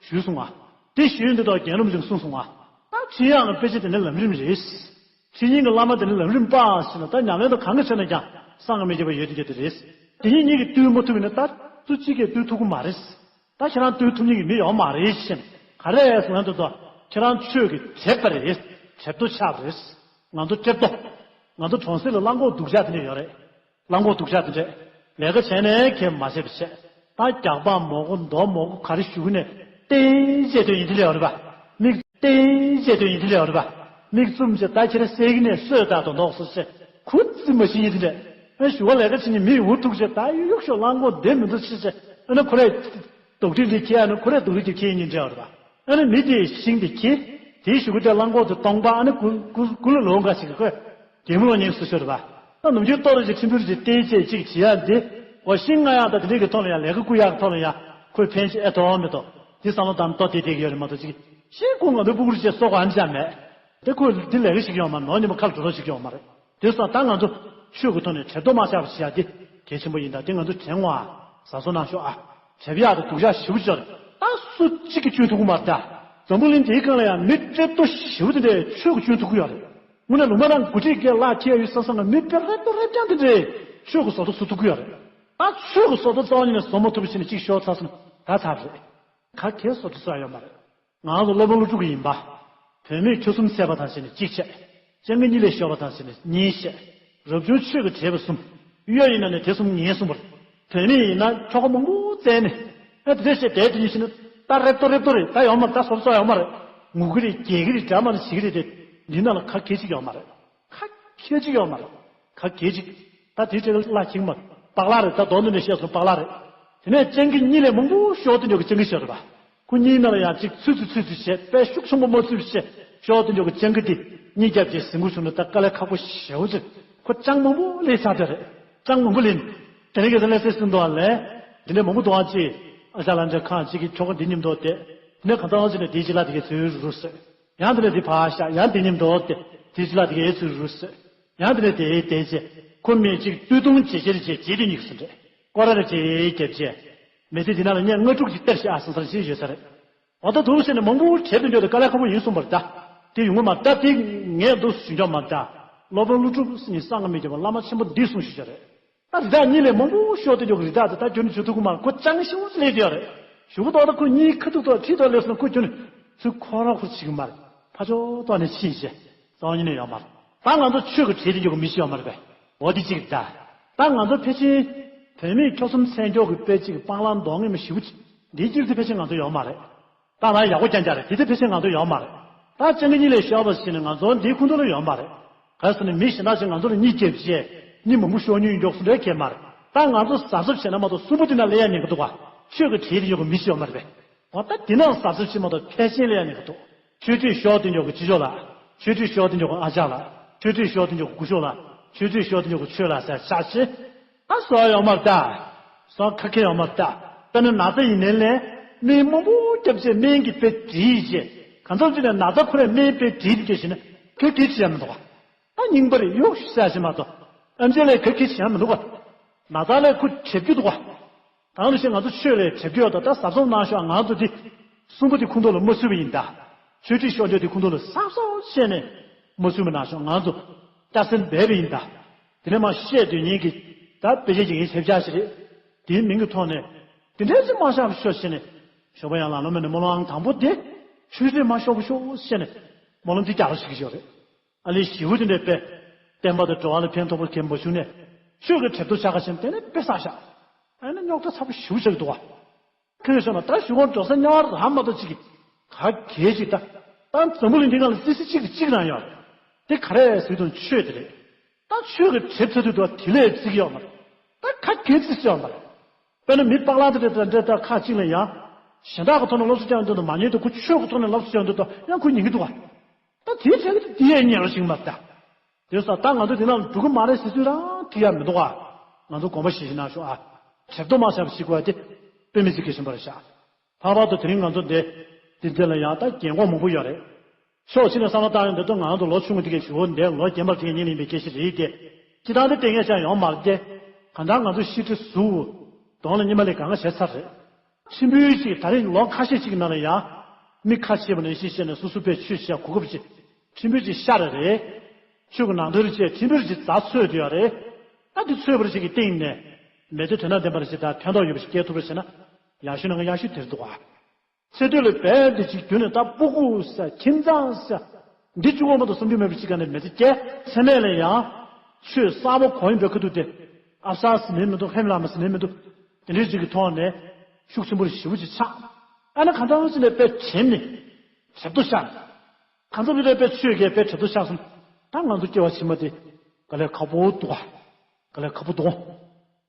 ཞུས་སོང་ང་། དེ་ཞུས་འདི་དག་རྒན་རིན་པོ་ཆེས་གསུངས་སོང་ང་། ད་ཁྲིད་ཡག་གི་དཔེ་ཆ་དེ་ནི་ལམ་རིམ་རེད། ཁྲིད་ཡིན་གྱི་བླ་མ་དེ་ནི་ལམ་རིམ་པ་ཞིག་ན་ད་ཉམས་ལེན་དུ་གང་གི་ཆ་ནས་ཀྱང་སངས་མི་རྒྱ་བ་ཡོད་དེ་རྒྱ་དེ་རེད། དེ་ཉིད་གཉིས་ཀྱིས་བཏུལ་མ་ཐུབ་པ་ཡིན་ན་ད་སུ་གཅིག་གིས་བཏུལ་ཐུབ་ཀྱི་མ་རེད། ད་ཁྱེད་རང་བཏུལ་ཐུབ་མཁན་གྱི་མི་ཡོད་མ་རེད་ཞེས་ག་རེ་ཟེར་ན་འདི་ཚོ་ ཁྱེད་རང་ཆོས་ཀྱི་གྲེབ་པ་རེད། གྲེབ་ཏོ་ཆགས་པ་རེད། ང་ཚོ་གྲེབ་ཏོ། ང་ཚོ་གྲོང་གསེབ་ལ་རླངས་འཁོར་སྡུག་ཅག་དེ་འདྲ་ཡོད་རེད། རླངས་འཁོར་སྡུག་ཅག་དེ་འདྲས་ལས་ཀ་བྱས་ནས་ཁྱེད་མ་བྱས་པ་བྱས། ད་རྒྱག་པ་མོག་གོ་མདོ་མོག་གོ་ག་རེ་ཞུ་གི་ནས་ཏེ་བྱས་དོན་ཡིན་དེ་ལས་ཡོད་རེད་པ། མིག་ཏེ་བྱས་དོན་ཡིན་དེ་ལས་ཡོད་རེད་པ། མིག་བཙུམ་བྱས་ད་ཁྱེད་རང་སད་གི་ནས་སོས་ད་དོ་འདོགས་སོ་བྱས་ཁུ་རྩི་མ་ཤི་ཡིན་དེ་འདྲས། ཨ་ཞུ་བ་ལས་ཀ་བྱེད་ནས་མི་འུ་ཐུག་བྱས་ད་གཡུག་ཤོག་རླངས་འཁོར་བདེ་མི་འདུག་ཤི་བྱས་ཨ་ན་ཁོ་རས། རྡོག་ཁྲེས་འདི་ཁྱེད་ཨ་ནི་ཁོ་རས་རྡོག་ཁྲེས་འདི་ཁྱེད་གཉིས་འདྲ་བར་བ། ཨ་ནི་མི་དེས་ཤིང་དེ་ཁྱེད། དེའི་གཞུག་གུ་དེ་རླངས་འཁོར་དུ་གཏོང་པ་ཨ་ནི་གུ་གུ་གུ་ལ་ལོང་ག་ཞིག་གི་ཁོས། དེ་མོ་ལ་ཉེས་སུ་ཤོར་བ། ཨ་ནུབ་རྒྱུད་ལྟོ་རེ་ཞིག་ཁྲིམས་ཕུར་ཞིག་བསྟན་བྱས་ཅིག་བྱེད་ཡ་འདི། འོ་ཤིང་རྔ་ཡག་དང་དེ་འདྲས་ཀྱི་ཐོག་ལ་ཡང་ལས་ཀ་བསྐུ་ཡག་གི་ཐོག་ལ་ཡང་ཁོས་ཕན་ཆེ་ཨེ་ཐོག་མི་ཐོག་དེ་བསམ་བློ་བཏང་ལྟོ་དེ་དེ་གི་ཡོད་རེད་མ་གཏོགས་ཅིག་ཤིང་ཁོ་ང་ཚོའི་སྤུ་གུར་བྱས་སོ་གོ་ཨ་ནི་ཅག་མེད། དེ་ཁོས་འདི་ལས་ཀ་ཞིག་ཡོང་མ་རེད། ནོར་ཉི་མ་ཁ་ལ་འགྲོ་རོགས་ཞིག་ཡོང་མ་རེད། དེ་སོང་ད་ང་ཚོ་ཆོས་ཀྱི་ཐོག་ནས་གྲལ་གཏོགས་མ་ཆགས་པ་བྱེད་ཡ་དེ་གལ་ཆེན་པོ་ཡིན་ད། དེ་ང་ཚོ་དྲན་ངོ་ཨ། གཟབ་གཟབ་གནང་ཤོག་ཨ། གྲལ་ཡག་དང་སྡུག་ཅག་ཞེ་པོ་ཅིག་ཡོད་རེད། ད་སུ་གཅིག་གིས་སྐྱོན་ཐུབ་ཀྱི་མ་རེད་ད། འཛམ་བུ་གླིང་འདིའི་སྒང་ལ་ཡང་མི་སྤྲེལ་ཏོ་ཞེ་པོ་དེ་འདྲས་ཆོས་ཀྱིས་སྐྱོན་ཐུབ་ཀྱི་ཡོད་རེད། དངོས་གནས་ལུང་པ་རང་འགོ་ཁྲིད་ཀྱི་ལག་ཁྱེར་ཡོད་ས་སང་ལ་མི་དཔེ་རེད་དོ་རེད་ཀྱང་དེ་འདྲས་ཆོས་ཀྱི་བཟོ་ལྟ་བཟོ་ཐུབ་ཀྱི་ཡོད་རེད། ད་ཆོས་ཀྱི་བཟོ་ལྟ་རྩ་བ་ཉིད་ནས་བཟོ་མ་ཐུབ་པ་བྱས་ནས་གཅིག་ཤོར་ཚར་སོང་ད་ཚར་རེད། ག་གེ་བཟོ་ལྟ་བཟོ་ཡ་ཡོད་མ་རེད། ང་རང་ཚོ་སློབ་དཔོན་ཀླུ་སྒྲུབ་ཀྱི་ཡིན་པ། བུད་མེད་ཁྱོ་གསུམ་བསད་པ་དང་ཟེར་ནས་གཅིག་བཤད། སྤྱང་ཀི་གཉིས་ལས་ཤོར་བ་དང་ཟེར་ནས་གཉིས་བཤད། རབ་བྱུང་ཆོས་ཀྱི་བྱེད་པ་གསུམ། གཡོ་ཡིན་ན་ནས་དེ་གསུམ་ངན་གསུངས་པ་རེད། བུད་མེད་ཡིན་ན་ཁྱོ་ག་མང་པོ་བཙལ་ནས། ཨ་དེ་འདྲ་བཤད་བསྡད་དེ་ཉིན་ཤི་ན་ད་རེབ་ཏོ་རེབ་ཏོ་རེད། ད་ཡོང་མ་རེད། ད་སོར་སོ་ཡོང་མ་རེད། ངུ་གི་རེད། གྱེས་ཀྱི་རེད། འདྲ་མ་རེད། བྱེད་ཀྱི་རེད་དེ། འདི་ནང་ལ་ག་གེ་ཅིག་ཡོང་མ་རེད། ག་གེ་ཅིག་ཡོད་མ་རེད། ག་གེ་ཅིག་ད་དེ་ཅིག་ལ་ཁྱིང་མ་པག་ལག་རེད། ད་རྡོ་འདི་ནས་བཤད་སོང་པག་ལག་རེད། དེ་ནས་སྤྱང་ཀི་གཉིས་ལས་མང་པོ་ཤོར་དུ་འཇོག་གི་སྤྱང་ཀི་ཤོར་རེད་པ། ཁོ་གཉིས་ནང་ལ་ཡང་ཅིག་ཚུད་ཚུད་ཚུད་ཚུད་བྱས་དཔེ་ཤུགས་ཆེན་པོ་མ་ཚུད་བྱས་ཤོར་དུ་འཇོག་གི་སྤྱང་ཀི་དེ་གཉིད་རྒྱབ་བྱས་ཟིང་གུ་བྱུང་ན་ད་དཀའ་ལས་ཁག་པོ་ཞེ་པོ་ཅིག་ཁོ་སྤྱང་མང་པོ་ལས་ཚར་དེ་རེད། སྤྱང་མང་པོ་ལེན། དེ་ནས་གལ་ཏེ་ལས་སེ་སུན་དུ་བ་ལས། དེ་ནས་མང་པོ་འདུག་ཨང་ཅིག་ཨ་ཅག་ལ་འདྲ་ཁང་ཅིག་གི་ཁྱོ་ག་འདི་མཉམ་དུ་བསྡད། དེ་ནས་གང་ལྟར་ཅིག་ནས་དེའི་ཅི་ལ་དེ་གའི་ཚུལ་རུ་ཟེར། ཡང་དེ་ནས་དེ་ཕར་བཞག་ཡང་དེ་མཉམ་དུ་བསྡད། དེའི་ཅི་ལ་དེ་གའི་ཚུལ་རུ་ཟེར། ཡང་དེ་ནས་དེའི་དེའི་ཅི། ཁོ་མི་གཅིག་སྟོད་ཐུང་ཇེ་ཆེར་ཇེ་ཇེ་དེ་གཉིས་སུ་འདྲེས། སྐོར་ར་ཇེ་རྒྱབ་ཇེ། མི་ཚེ་འདི་ནང་ལ་ཉེ་ལྔ་དྲུག་ཅིག་སྟེར་ཤག་ཨ་སང་སར་ཞིག་ཡོད་ས་རེད། འོ་ད་འདུག་ཟེར་ནས་མང་པོ་བྲེལ་དུ་འགྱོ་དེ་དཀའ་ལས་ཁག་པོ་ཡིན་གསུངས་པར་གདའ། དེ་ཡོང་གི་མ་གདའ་དེ་ངས་འདུག་ཞུ་འཇོག་མ་གདའ། སློབ་དཔོན་ཀླུ་སྒྲུབ་ཟེར་ནས་གསང་སྔགས་མི་རྒྱལ་བ་བླ་མ་ཆེན་པོ་འདིས་གསུངས་ཞུ་བྱ་རེད། ད་རི་དྭགས་གཉིས་ལས་མང་པོ་ཤོར་དུ་འཇོག་གི་རི་དྭགས་དེ་ད་ཁྱོད་ནི་བྱུ་ཐུག་གི་མ་ཁོ་ཅང་ཤེས་ལས་དེ་ཡོད་རེད། གཞུག་གུ་ཏོག་ད་ཁོ་གཉིས་ཁ་ཐུག་ཏོག་ཁྲིད་ཏོག་ལས་སོང་ཁོ་ཁྱོད་ནི་ཚུར་ཁོ་ར་ཁོ་ཅིག་མ་རེད། ཕ་ཆོ་ཏོག་ནས་ཕྱིན་ཞེ། རྩ་བ་ཉིད་ནས་ཡོད་མ་རེད། ད་ང་ཚོ་ཆོས་ཀྱི་གྲལ་དུ་འཇོག་གི་མི་ཤི་ཡོད་མ་རེད་པས། འོ་དེ་གཅིག་ད། ད་ང་ཚོ་ཕལ་ཆེར་བུད་མེད་ཁྱོ་གསུམ་མཚན་འཇོག་གི་དཔེ་གཅིག་སྤང་བླང་མདོ་ངན་མི་ཞིབ་པོ་གཅིག་འདིའི་དཀྱིལ་དུ་ཕལ་ཆེར་ང་ཚོ་ཡོད་མ་རེད། ད་ང་ཡག་པོ་རྐྱང་རྐྱང་རེད། དེ་དེ་ཕལ་ཆེར་ང་ཚོ་ཡོད་མ་རེད། ད་སྤྱང་ཀི་གཉིས་ལས་ཤོར་བ་ཞིག་ནི་ང་ཚོ་འདིའི་ཁུངས་ཐུབ་ལ་ཡོད་མ་རེད། ག་ཟེར་ན་མི་གཞན་དག་ཅིག་ང་ཚོ་ལ་གཉིད་བརྒྱབ་བྱས་གཉིད་མང་པོ་ཤོར་མྱོང་མགྱོགས་སུ་འདྲ་གས་མ་རེད། ད་ང་ཚོ་གཟབ་གཟབ་བྱས་ན་མ་གཏོགས་གསུམ་པོ་དེ་ན་སླེབས་ཡ་མེད་གི་འདུག་ག་ཆོས་ཀྱི་གྲལ་དུ་ཡོད་གི་མི་ཞིག་ཡོད་མ་རེད་པས། འོ་ད་དེ་ན་གཟབ་གཟབ་བྱེད་མ་གཏོགས་ཕལ་ཆེར་སླེབས་ཡ་མེད་གི་འདུག་ཆོས་ཁྲིད་ཤོར་དུ་འཇོག་གི་ཅི་ཤོག་ལ། ཆོས་ཁྲིད་ཤོར་དུ་འཇོག་གི་ཨ་ཅག་ལ། ཆོས་ཁྲིད་ཤོར་དུ་འཇོག་གི་སྐུ་ཞོག་ལ། ཆོས་ཁྲིད་ཤོར་དུ་འཇོག་གི་ཆོས་ལ་ཟེར་ཆགས་ཤིང་། ཨ་བཟོ་ཡོད་མ་རེད་ད། བཟོ་ཁ་ཁེ་ཡོད་མ་རེད་ད། དཔེར་ན་ན་ཚ་ཡིན་ནའི་ལས་སྨན་མང་པོ་བརྒྱབ་བྱས་སྨན་གྱི་དཔེ་བྲིས་བྱས། གང་འཚམ་ཅིག་ནས་ན་ཚ་ཁོ་རས་སྨན་དཔེ་བྲིས་ཏེ་སྐྱེ་ཞིག་ན་ཁོས་སྐད་ཆ་བཤད་མི་འདུག་ག་ད་རྙིང་པ་རེད་གཡོག་ཞིག་ཟེར་ཞིག་མ་གཏོགས། ཨེམ་ཆི་ལས་ཁོས་སྐད་ཆ་བཤད་མི་འདུག་ག་ན་ཚ་ལས་ཁོ་བྲེལ་རྒྱུ་འདུག་ག་ད་ནི་ཞིག་ང་ཚོ་ཆོས་ལས་བྲེལ་རྒྱུ་ཡོད་ད། ད་གཟབ་གཟབ་གནང་ཤོག་ང་ཚོ་འདི་གསུམ་པོ་འདི་ཁུངས་ཐུབ་ལ་མ་ཚུད་པ་ཡིན་ད། ཆོས་ཁྲིད་ཤོར་རྒྱུ་འདི་ཁུངས་ཐུབ་ལ་གཟབ་གཟབ་བྱས་ནས་མ་ཚུད་པ་གནང་ཤོག་ང་ཚོ་སྐྱ་སེར་འབད་པ་ཡིན་ད། དེ་ནས་མ་བཤད་དུས་ཉིན་གྱི་ད་དཔེ་ཆ་ཅིག་ངའི་ཞབས་བཅགས་ཤིག་རེད། དེའི་མིང་གི་ཐོག་ནས་དེ་འདྲའི་ཅིག་མ་བཤད་པ་ཤོག་བྱས་ནས། ཞོགས་པ་ཡང་ལམ་ལམ་ནས་སྨོན་ལམ་དང་པོ་དེ་ཆོས་ཁྲིད་མ་ཤོར་བ་ཤོག་བྱས་ནས་སྨོན་ལམ་དེ་རྒྱག་རོགས་ཞིག་ཞོག་རེད། ཨ་ལས་ཞི་བོ་དེ་འདྲའི་དཔེ། བསྟན་པ་དང་འགྲོ་བ་ལ་ཕན་ཐོགས་པར་མཁན་པོ་བྱུང་ནས། ཆོས་ཀྱི་གྲལ་དུ་ཆགས་ཀ་ཞིག་དེ་ནས་དཔེ་བསགས་ཤག་ཨ་ནི་རྙོག་དྲ་ཚ་པོ་ཞི་བོ་ཆགས་ཀྱི་འདུག་ག་ཁྱོད་ཤོད་ན་ད་ཞུ་གོང་འགྲོ་ས་དམྱལ་བ་རང་མ་གཏོགས་ཅིག་གི་ག་གེ་ཅིག་ད། ད་འཛམ་བུ་གླིང་འདི་སྒང་ལ་ཙི་སི་གཅིག་གི་གཅིག་རང་ཡོད་རེད། དེ་ག་རེ་ཟེར་དུས་ཆོས་དེ་རེད། ད་ཆོས་ཀྱི་གྲལ་ཚ་དུས་དུ་དེ་ལས་ཙིག་ཡོད་མ་རེད། ད་ག་གེ་ཙིག་ཡོད་མ་རེད། དཔེར་ན་མི་པག་ལག་དེ་འདྲ་དང་འདྲ་ད་ཁ་གཅིག་ལ་ཡང་། གཞན་དག་གི་ཐོག་ནས་སློབ་གསོ་རྒྱག་འདོད་དུ་མ་ཉན་དུ་ཁོ་ཆོས་ཀྱི་ཐོག་ནས་སློབ་གསོ་རྒྱག་འདོད་དུ་ཡང་ཁོ་ཉན་གི་འདུག་ག་ད་དེའི་ཚད་དེ་ཡས་ཉན་རོགས་ཞིག་མ་རེད་ད། དེ་ས་ད་ང་ཚོ་དེ་ནང་འགྲོ་གི་མ་རེད་ཟེར་ཚུལ་རང་དེ་ཡང་མི་འདུག་ག་ང་ཚོ་དགོངས་པ་བཞེས་ཤིག་གནང་ཤོག་ཨ། གྲལ་གཏོགས་མ་བྱས་པ་ཞིག་དགོས་ཏེ། དཔེ་མི་སྲིད་གལ་ཆེན་པོ་རེད་ཤག་ལྷག་པར་དུ་དེ་རིང་ང་ཚོ་འདི། འདི་འདི་ལ་ཡང་ད་རྒན་གོག་མང་པོ་ཡོད་རེད། ཕྱོགས་གཅིག་ནས་བསམ་བློ་བཏང་ཡོང་དུས་ད་ང་ཚོ་ལོ་ཆུང་ངུ་དེ་གས་ཞུ་བོ་འདི་ལོ་རྒན་པར་དེ་གས་ཉིན་ལ་ཡིན་པའི་སྐད་ཆ་རེད་དེ། སྤྱི་བཏང་དེ་ལྟས་ངན་ཅང་ཡོང་མ་རེད་དེ། གང་ལྟར་ང་ཚོ་ཤི་ཁྲི་གཟུགས། གདོང་ལ་གཉིད་མ་ལས་གང་ག་བྱས་ཚར་རེད། ཁྲིམས་དཔོན་ཅིག་ད་རེས་ལོ་ཁ་ཤས་ཅིག་གི་ནང་ལ་ཡང་། མི་ཁ་ཕྱེ་བ་ནང་བཞིན་བཤད་ནས་སོ་སོ་པས་ཆོས་བྱས་གོ་སྐབས་ཅིག་ཁྲིམས་དཔོན་ཅིག་ཤ་ར་རེད། ཆོས་ཀྱི་ནང་དོན་རེ་བྱས་ཁྲིམས་དཔོན་ཅིག་རྩ་འཚོས་དེ་ཡོད་རེད། ད་འདི་འཚོས་པར་ཅིག་གི་སྟེང་ནས། མེད་དུ་དོན་དང་ལྡན་པར་ཅིག་དང་ཕན་ཐོགས་ཡོད་པ་ཞིག་སྐྱེལ་ཐུབ་པར་བྱས་ན། ཡག་ཤོས་ནང་གི་ཡག་ཤོས་དེར་འདུག་ག་ཚེ་སྟོད་ལ་རྦད་དེ་ཅིག་བརྒྱུད་ནས་ད་སྤུ་གུ་ཟེར་ཁྱིམ་ཚང་ཟེར་འདི་བཅུ་གོ་མ་གཏོགས་བསམ་རྒྱུ་མེད་པ་ཅིག་ག་ནས་མེད་ཚེ་སྐྱེ་ཚེ་མེད་ལ་ཡང་ཆོས་གསར་པ་གོ་ཡིན་པའི་ཁ་ཐུག་དེ་ཨབ་སར་ཟེར་ནས་མི་འདུག་ཧེམ་ལ་མ་ཟེར་ནས་མི་འདུག་དེ་འདྲའི་ཅིག་གི་ཐོག་ནས་ཤུགས་ཆེན་པོ་ཞེ་པོ་ཅིག་ཆགས། ཨ་ནི་གང་ལྟར་ཅི་ནས་དཔེ་བྱེམ་ནས་གྲབ་ཏུ་ཤར། གང་ཚ་བི་རེ་དཔེ་ཆོས་ཀྱི་དཔེ་གྲབ་ཏུ་ཤར་སོང་། ད་ང་ཚོ་སྐྱེ་བ་ཕྱི་མ་དེ་ག་ལས་ཁག་པོ་འདུག་ག་ག་ལས་ཁག་པོ་འདུག་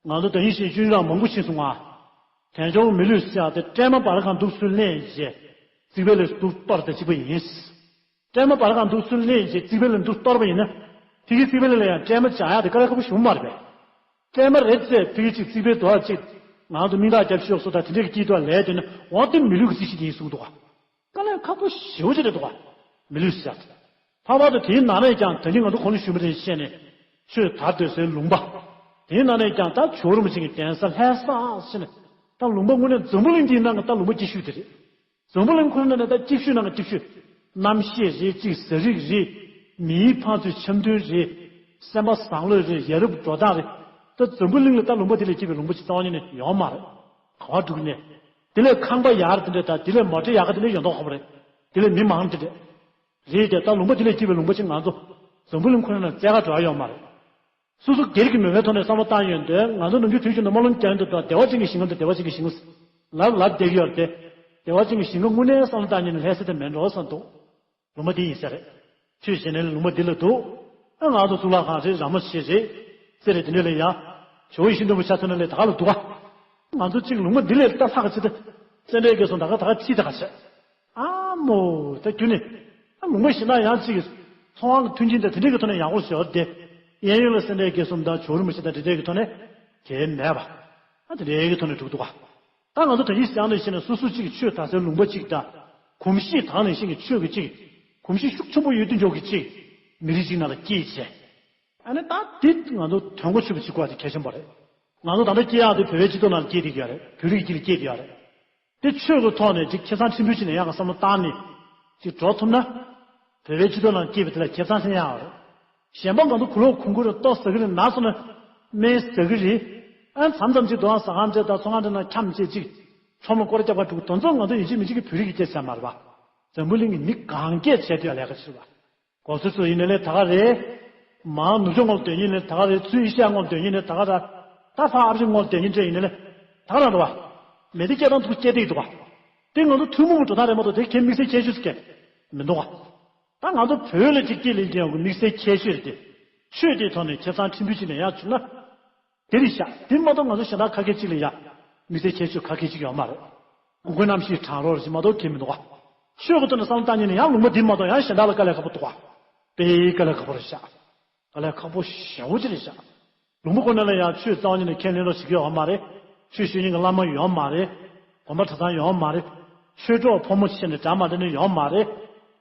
ང་ཚོ་ད་ཡིན་ཞིང་ཅུན་རང་མང་པོ་ཕྱིན་སོང་ང་། དལ་འབྱོར་མི་ལུས་ཟེར་ཡག་དེ་སྲན་མ་འབར་གང་འདུག་ཚུར་ལེན་ཞེས་རྩིག་པའི་ལས་སུ་གཏོར་དང་གཅིག་པ་ཡིན། སྲན་མ་འབར་གང་འདུག་ཚུར་ལེན་ཞེས་རྩིག་པའི་ལས་འདུག་གཏོར་བ་ཡིན་ན། ཕ་གི་རྩིག་པའི་ལས་ལ་ཡང་སྲན་མ་སྦྱང་ཡག་དེ་དཀའ་ལས་ཁག་པོ་ཞིག་མ་རེད་པས། སྲན་མ་རེད་ཟེར་ཕ་གི་ཅིག་རྩིག་པའི་རྡོ་ཅིག་ང་ཚོ་མིང་རྟགས་རྒྱབ་ཤོག་སོ་ད་དེ་འདྲས་ཀྱི་སྐྱིད་ཐོག་ལས་དེ་ནི་འོ་དེ་མི་ལུས་ཀྱི་རྩིག་ཤིང་དེ་ཡིན་གསུངས་འདུག་ག་ག་ལས་ཁག་པོ་ཞེ་པོ་ཅིག་རེད་འདུག་ག་མི་ལུས་ཟེར་ཡག་དེ། ལྷག་པར་དུ་དེའི་ནང་ནས་ཀྱང་ད་གིན་ང་ཚོ་གོང་ནས་ཞུས་པ་དེ་བཤད་ནས་ཆོས་དར་སྡོད་སའི་ལུང་པ། དེའི་ནང་ནས་ཀྱང་ད་ཇོ་བོ་རིན་པོ་ཆེ་གི་གདན་ས་ལྷ་ས་ཟེར་ནས་ད་ལུང་པ་དངོས་གནས་འཛམ་བུ་གླིང་འདིའི་ནང་གི་ད་ལུང་པ་སྐྱིད་ཤོས་དེ་རེད། འཛམ་བུ་གླིང་ཁོ་ན་ནས་ད་སྐྱིད་ཤོས་ནང་གི་སྐྱིད་ཤོས། གནམ་གཤིས་རེད་ཅིག་ཟས་རིགས་རེད། མིའི་ཕན་ཚུན་འཆམ་མཐུན་རེད། སེམས་པ་བཟང་ལོས་རེད་ཡ་རབས་འགྲོ་སྟངས་རེད། ད་འཛམ་བུ་གླིང་ལ་ད་ལུང་པ་དེ་ལས་སྐྱིད་པའི་ལུང་པ་ཅིག་རྩ་བ་ཉིད་ནས་ཡོད་མ་རེད། ག་བ་འགྲོ་གི་ནས། དེ་ལས་ཁང་པ་ཡག་དེ་འདྲ་དང་དེ་ལས་མོ་ཊ་ཡག་ག་དེ་འདྲ་ཡོད་མདོག་ཁ་པོ་རེད། དེ་ལས་མི་མང་དེ་འདྲ། རེད་དེ་ད་ལུང་པ་དེ་ལས་སྐྱིད་པའི་ལུང་པ་ཅིག་ང་ཚོ་འཛམ་བུ་གླིང་ཁོ་ན་ལ་བཙལ་ག་འགྲོ་ཡ་ཡོད་མ་རེད། སོ་སོ་སྒེར་གྱི་མོས་པའི་ཐོག་ནས་བསམ་བློ་བཏང་ཡོད་འདོད་ང་ཚོ་ནམ་རྒྱུན་དུས་རྒྱུན་དུ་སྨོན་ལམ་རྒྱག་ཡོད་འདོད་དང་བདེ་བ་ཅན་གྱི་ཞིང་ཁམས་དང་བདེ་བ་ཅན་གྱི་ཞིང་ཁམས་ལབ་ལབ་བསྡད་ཀྱི་ཡོད་རེད་དེ། བདེ་བ་ཅན་གྱི་ཞིང་ཁམས་དངོས་གནས་བསམ་བློ་བཏང་ཉིན་ལྷ་ས་དེ་མེད་འགྲོ་བསམ་འདུག་ལུང་པ་འདི་ཡིན་ས་རེད། ཆོས་བྱེད་ནས་ལུང་པ་འདི་ལ་འདུག་ཨ་ང་ཚོ་གཙུག་ལག་ཁང་རེད་ར་མོ་ཆེ་རེད། རྩེ་རེད་དེ་འདྲ་ལ་ཡ། ཇོ་བོ་ཡིད་བཞིན་ནོར་བུ་ཆ་མཚོན་ན་ལས་ད་ག་ལ་འདུག་ག་ང་ཚོ་གཅིག་ལུང་པ་འདི་ལས་ལྟ་ལྷག་ཅི་ད། བཙན་འབྲས་དགེ་སོང་ད་ག་ད་ག་ཕྱིས་ད་ག་བྱས། ཨ་མོ་ད་རྒྱུ་ནི། ཨ་ལུང་པ་ཞིག་ན་ཡང་གཅིག་ཚོང་དབང་གི་མཐུན་རྐྱེན་དང་དེ་འདྲས་ཀྱི་ཐོག་ནས་ཡག་པོ་བཟོས་ཏེ། གཡས་གཡོན་ལ་བཙན་འབྲས་དགེ་སོང་དང་ཇོ་བོ་རིན་པོ་ཆེ་དང་དེ་འདྲས་ཀྱི་ཐོག་ནས་དེ་མེད་པ། ཨ་དེ་འདྲས་ཀྱི་ཐོག་ནས་འགྲུབ་འདུག་ག་ད་ང་ཚོ་ད་ཡིད་བཞིན་ནོར་བུ་ཞིག་ན་སོ་སོ་གཅིག་གི་ཆོས་དར་སའི་ལུང་པ་གཅིག་དང་། གོམས་གཤིས་དེ་ནང་བཞིན་གྱི་ཆོས་ཀྱི་གཅིག་གོམས་གཤིས་ཤུགས་ཆེན་པོ་ཡོད་དུས་འཇོག་གི་གཅིག་མི་རིགས་གཅིག་ནང་ལ་སྐྱེས་བྱས། ཨ་ནི་ད་འདི་ང་ཚོ་དོན་གོ་ཆོད་པ་ཅིག་དགོས་པ་དེ་གལ་ཆེན་པོ་རེད། ང་ཚོ་ད་ལྟ་སྐྱེ་ཡག་དེ་བོད་པའི་སྤྱི་ཚོགས་ནང་ལ་སྐྱེས་བསྡད་ཀྱི་ཡོད་རེད། བོད་རིགས་དཀྱིལ་ལ་སྐྱེས་བསྡད་ཡོད་རེད། དེ་ཆོས་ཀྱི་ཐོག་ནས་ཅིག་ཁེ་བཟང་ཕྲན་བུ་ཅིག་ནས་ཡག་ག་བསམ་བློ་བཏང་ནས་ཅིག་འགྲོ་ཐུབ་ན། བོད་པའི་སྤྱི་ཚོགས་ནང་སྐྱེས་པ་དེ་ལ་ཁེ་བཟང་ཆེན་ཡག་རེད། གཞན་པ་ང་ཚོ་གུ་ལོག་གུང་གུ་རེད་ལྟོ་ཟ་གི་རེད་ན་སོང་ན། སྨན་ཟ་གི་རེད། ཨ་མཚམས་མཚམས་ཅིག་འདུག་ཨང་ཟ་ཁང་འདྲ་དང་ཚོང་ཁང་འདྲ་ནང་འཁྱམ་བྱས་ཅིག་ཁྲོམ་ལ་སྐོར་རྒྱབ་ག་འགྲོ་གི་དོན་ཚོགས་ང་ཚོ་ཡིན་གཅིག་མིན་གཅིག་གི་བོད་རིགས་ཀྱི་སྐད་ཆ་མ་རེད་པ། འཛམ་བུ་གླིང་གི་མི་གང་སྐད་བྱས་དུས་ལས་ཀ་བྱེད་པ། གོ་སོ་སོ་ཡིན་ནའི་ལས་ད་ག་རེད། མང་ནུབ་ཕྱོགས་ངོ་ལ་སྡོད་ཉིན་ནས་ད་ག་རེད། ཚུལ་ཨེ་ཤི་ཡ་ངོ་ལ་སྡོད་ཉིན་ནས་ད་ག་ར། ད་ཕ་ཨ་རི་ངོ་ལ་སྡོད་ཉིན་འདྲ་ཡིན་ནའི་ལས། ད་ག་རང་འདུག་བ། མི་དེ་སྐད་གཏོང་ཐུབ་སྐད་བདེ་འདུག་བ། དེ་ང་ཚོ་ཐུན་མོང་གི་འགྲོ་སྟངས་རེད་མ་གཏོགས་དེ་ཁྱེད་དམིགས་བསལ་ཁྱད་ཆོས་སུ་སྐད་མི་འདུག་བ། ད་ང་ཚོ་བོད་ལ་ཅིག་སྐྱེས་ལེན་སྐྱེ་ཡོང་གི་དམིགས་བསལ་ཁྱད་ཆོས་རེད་དེ། ཆོས་དེའི་ཐོག་ནས་ཁེ་བཟང་ཕྲན་བུ་ཅིག་ནས་ཡར་བྱུང་ན། དེ་རེད་ཤག་དེ་མ་གཏོགས་ང་ཚོ་གཞན་དག་ཁ་སྐད་ཅིག་ལ་ཡ། དམིགས་བསལ་ཁྱད་ཆོས་ཁ་སྐད་ཅིག་ཡོད་མ་རེད། དགུན་ཁའི་གནམ་གཤིས་གྲང་རོགས་རེད་མ་གཏོགས་གལ་མི་འདུག་ག་ཆོས་ཀྱི་ཐོག་ནས་བསམ་བློ་བཏང་ཉིན་ནས་ཡང་ལུང་པ་འདི་མ་གཏོགས་ཡང་གཞན་དག་ལ་དཀའ་ལས་ཁག་པོ་འདུག་ག་དཔེ་དཀའ་ལས་ཁག་པོ་རེད་ཤག་དཀའ་ལས་ཁག་པོ་ཞེ་པོ་ཅིག་རེད་ཤག་ལུང་པ་ཁོ་ན་ལ་ཡང་ཆོས་རྩ་བ་ཉིད་ནས་ཁས་ལེན་རོགས་བྱེད་ཀྱི་ཡོད་མ་རེད། ཆོས་ཞུ་མཁན་གྱི་བླ་མ་ཡོད་མ་རེད། དགོན་པ་གྲྭ་ཚང་ཡོད་མ་རེད། ཆོས་གྲོགས་ཕོ་མོ་བྱས་ནས་གྲྭ་མ་འདྲ་ནི་ཡོད་མ་རེད།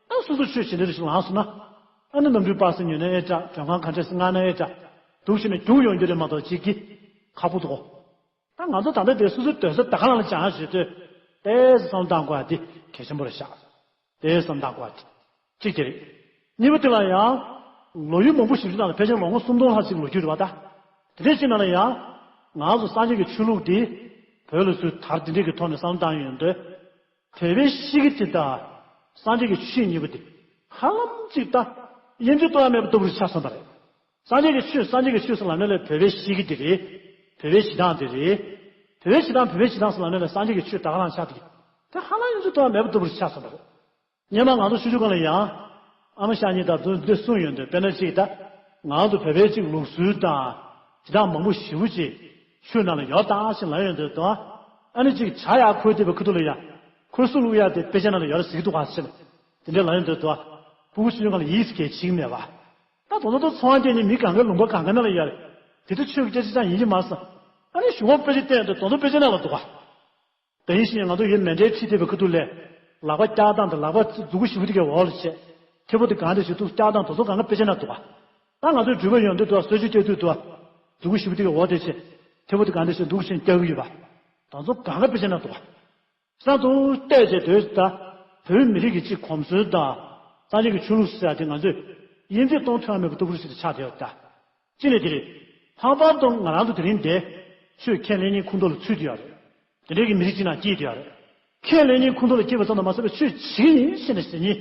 ཨ་སོ་སོ་ཆོས་བྱེད་འདི་རེ་ཞིག་ལངས་སོང་ན། ཨ་ནི་གནམ་གྲུའི་པར་སེ་ཉོས་ན་ཨེ་དྲག་མགྲོན་ཁང་ག་འདྲས་སེ་མངགས་ན་ཨེ་དྲག་འདུག་བྱས་ནས་རྒྱུགས་ཡོང་རྒྱུ་རེད་མ་གཏོགས་ཅིག་གི་ཁག་པོ་འདུག་ད་ང་ཚོ་ད་ལྟ་དེ་སོ་སོའི་སྡོད་ས་ད་ག་རང་ལ་སྦྱང་ཡག་བྱེད་དུས། ཏོག་ཙམ་བསམ་བློ་བཏང་དགོས་ཡག་དེ་གལ་ཆེན་པོ་རེད་ཤག་དེ་བསམ་བློ་བཏང་དགོས་ཡག་དེ་གཅིག་དེ་རེད། གཉིས་པ་དེ་ལ་ཡང་། ལོ་རྒྱུས་མང་པོ་ཞིག་ནང་ལ་ཕལ་ཆེར་ལོ་ངོ་སུམ་སྟོང་ལྷག་ཅིག་ལོ་རྒྱུས་རེད་པ་ད། དེ་འདྲའི་ཅིག་ནང་ལ་ཡང་། ང་ཚོ་སངས་རྒྱས་ཀྱི་ཆོས་ལུགས་འདི། བོད་ལ་ཚུར་དར་དེ་འདྲའི་གི་ཐོག་ནས་བསམ་བློ་བཏང་ཡོང་དུས། བོད་པའི་གཤིས་ཀ་དེ་དང་། སངས་རྒྱས་ཀྱི་ཆོས་གཉིས་པོ་དེ། ཧ་ལམ་ཅིག་ད། དབྱེ་འབྱེད་གཏོང་ཡག་མེད་པ་ལྟ་བུ་རུ་ཆགས་སོང་བ་རེད། སངས་རྒྱས་ཀྱི་ཆོས་སངས་རྒྱས་ཀྱི་ཆོས་སུ་ལབ་ནས་ལས་བོད་པའི་གཤིས་ཀ་དེ་རེད། བོད་པའི་གཞི་གདངས་དེ་རེད། བོད་པའི་གཞི་གདངས་བོད་པའི་གཞི་གདངས་སུ་ལབ་ནས་ལས་སངས་རྒྱས་ཀྱི་ཆོས་ད་ག་རང་ཆགས་དེ། དེ་ཧ་ལམ་དབྱེ་འབྱེད་གཏོང་ཡག་མེད་པ་ལྟ་བུ་རུ་ཆགས་སོང་བ་རེད། སྔོན་མ་ང་ཚོ་ཆུང་ཆུང་སྒང་ལ་ཡང་། ཨ་མ་ཤ་ཉེ་དང་དུ་འདི་གསུངས་ཡོད་འདུག་དཔེར་ན་ཅིག་ད། ང་ཚོ་བོད་པའི་ཅིག་ལུགས་སྲོལ་དང་། གཞི་གདངས་མང་པོ་ཞེ་པོ་ཅིག་ཆོས་ནང་ལ་ཡོད་དང་ཞེས་ལབ་ཡོད་འདུག་དོ། ཨ་ནི་ཅིག་ཇ་ཡར་ཁོལ་བསྡད་པའི་ཁ་ཐུག་ལ་ཡ། ཁོལ་སོ་བླུག་ཡག་དེ་དཔེ་ཆ་ནང་ལ་ཡོད་རེད་ཟེར་གྱི་འདུག་ག་ཟེར། དེ་འདྲ་ལབ་ཡོད་འདུག་དོ། སྤུ་གུ་ཆུང་ཆུང་སྒང་ལ་ཡིད་སྐྱོ་ཅིག་མེད་པ། ད་དོ་ནོ་དོ་ཚོང་བ་སྐྱེས་ནས་མི་གང་གའི་ལུང་པ་གང་ག་ནང་ལ་ཡོད་རེད། དེ་དུས་ཆོས་ཀྱི་སྐད་ཆ་ཅང་ཡིན་གྱི་མ་སོང་། ཨ་ནི་གཞུག་གུ་དཔེ་ཆ་བལྟས་འདུག་དོ་ནོ་དཔེ་ཆ་ནང་ལ་འདུག་ག་དེ་ཡིན་ཞིང་ང་ཚོ་ཡིན་མེ་འདྲའི་ཁྲིད་བསྡད་པའི་ཁ་ཐུག་ལས། ལག་པ་བཀྱག་སྟངས་དང་ལག་པ་མཛུ་གུ་ཞེ་པོ་དེ་གའི་འོག་ལ་བྱས། མཐེ་བོ་དེ་གང་དེ་ཞིག་ཏུ་བཀྱག་སྟངས་དེ་ཚོ་གང་ག་དཔེ་ཆ་ན་འདུག་ག་ད་ང་ཚོའི་འགྲུལ་པ་ཡོང་དུས་དུ་བ་གསོལ་མཆོད་རྒྱག་དུས་དུ་བ། མཛུ་གུ་ཞེ་པོ་དེ་གའི་འོག་དེ་བྱས། མཐེ་བོ་དེ་གང་དེ་ཞིག་འདུག་བྱས་བཀྱག་གི་ཡོད་པ། དེ་ཚོ་གང་ག་དཔེ་ཆ་ན་འདུག་ག་གསར་དུ་བལྟས་བྱས་དུས་ད། བོད་མི་རིགས་ཀྱི་གཅིག་གོམས་སྲོལ་དང་། སངས་རྒྱས་ཀྱི་ཆོས་ལུགས་ཟེར་ཡ་དེ་ང་ཚོས་དབྱེ་འབྱེད་གཏོང་ཐུབ་ཡ་མེད་པ་ལྟ་བུ་ཞིག་ཏུ་ཆགས་བསྡད་ཡོད་ད། གཅིག་ནས་དེ་རེད། ལྷག་པར་དུ་ང་རང་ཚོ་དེ་རིང་འདིར་ཆོས་ཁས་ལེན་མཁན་ཁོངས་གཏོགས་ལ་ཚུད་བསྡད་ཡོད་རེད། དེ་འདྲའི་གི་མི་རིགས་གཅིག་ནང་སྐྱེས་བསྡད་ཡོད་རེད། ཁས་ལེན་མཁན་ཁོང་ཚོ་ལ་སྐྱེས་པ་ཙམ་དུ་མ་ཟད་པར་ཆོས་བྱེད་ཀྱི་ཡིན་ཞེས་ནས་ཟེར་མཁན།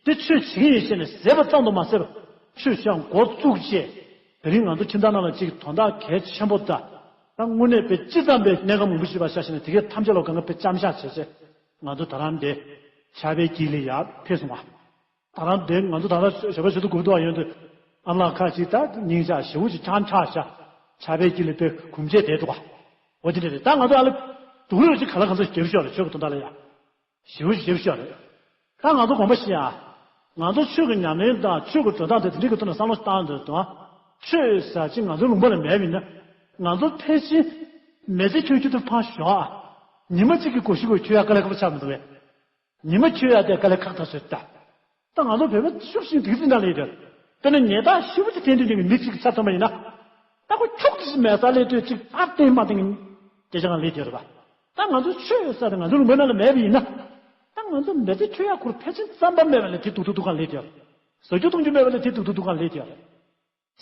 དེ་ཆོས་བྱེད་ཀྱི་ཡིན་ཞེས་ནས་ཟེར་བ་ཙམ་དུ་མ་ཟད་པར་ཆོས་བྱེད་འགོ་བཙུགས་རྗེས། དེ་རིང་ང་ཚོ་ཁྱིམ་ཚང་ནང་ལ་ཅིག་དོན་དག་གལ་ཆེན་པོ་དང་། ད་དངོས་གནས་དཔེ་ཅི་ཙམ་པའི་གནས་སྐབས་མང་པོ་ཞིག་ལ་ཆ་བཞག་ནས་དེ་གའི་ཐམས་ཅད་ལ་གང་ག་དཔེ་ལྕམ་ཤག་བྱས་བྱས། ང་ཚོ་ད་རང་འདི་ཆར་པའི་དཀྱིལ་ལ་ཡར་ཕེབས་སོང་བ། ད་རང་འདི་ང་ཚོ་ད་ལྟ་ཞོགས་པ་ཞོགས་དུ་སྒུག་འདུག་ཡོང་དུས། ཨ་མ་ལགས་ཁ་ཅིག་ད་སྙིང་ཆ་ཞེ་པོ་ཅིག་འཁྱག་འཁྱག་ཤག་ཆར་པའི་དཀྱིལ་ལ་དཔེ་གུམ་བྱས་བསྡད་འདུག་ག་འོ་དེ་འདྲ་རེད། ད་ང་ཚོ་ཨ་ལ་སྡུག་རུས་ཅིག་ག་ལ་གང་འཚམ་བརྒྱབ་ཤོག་རེད། ཆོས་ཀྱི་དོན་དག་ལ་ཡ། ཞེ་པོ་ཞེ་པོ་ཤོར་རེད། ད་ང་ཚོ་དགོངས་པ་བཞེས་ཨ། ང་ཚོ་ཆོས་ཀྱི་ཉམས་ལེན་དང་ཆོས་ཀྱི་འགྲོ་སྟངས་དེ་དེ་འདྲའི་གི་ཐོག་ནས་བསམ་བློ་བཏང་འདོད་དང་། ཆོས་ཟེར་ཅིག་ང་ཚོའི་ལུང་པ་ལ་མེད་པ་ཡིན་ན། ང་ཚོ་ཕལ་ཆེར་མི་ཚེ་འཁྱོལ་རྒྱུ་དེ་ཕར་ཞོག་ཨ། ཉི་མ་གཅིག་གི་གོ་ཤུ་གོ་འཁྱོལ་ཡ་དཀའ་ལས་ཁག་པོ་ཆགས་མི་འདུག་གས། ཉི་མ་འཁྱོལ་ཡ་དེ་དཀའ་ལས་ཁག་ཐག་ཆོད་ད། ད་ང་ཚོ་བོད་པ་ཤུགས་ཆེན་དེ་འདྲ་ལས་ཡོད། དཔེར་ན་ཉེས་དག་ཞེ་པོ་ཅིག་འཐེན་དུས་ཀྱི་མི་གཅིག་ཆ་ཚང་མ་ཡིན་ན། ད་ཁོ་ཁྱུག་ཙམ་མེད་ས་ལས་དུས་གཅིག་ཨ་བསྟན་མ་བསྟན་སྐད་ཆ་གང་ལས་དེ་རེད་པ། ད་ང་ཚོ་ཆོས་ཡོད་ས་དེ་ང་ཚོ་ལུང་པའི་ནང་ལ་མེད་པ་ཡིན་ན། ད་ང་ཚོ་མི་ཚེ་འཁྱོལ་ཡག་ཁུར་ཕལ་ཆེར་རྩམ་པ་མེད་པ་ལས་དེ་སྡུག་ཏུ་སྡུག་གང་ལས་དེ་རེད། ཟ་རྒྱུ་འཐུང་རྒྱུ་མེད་པ་ལས་དེ་སྡུག་ཏུ་སྡུག་གང་ལས་དེ་རེད།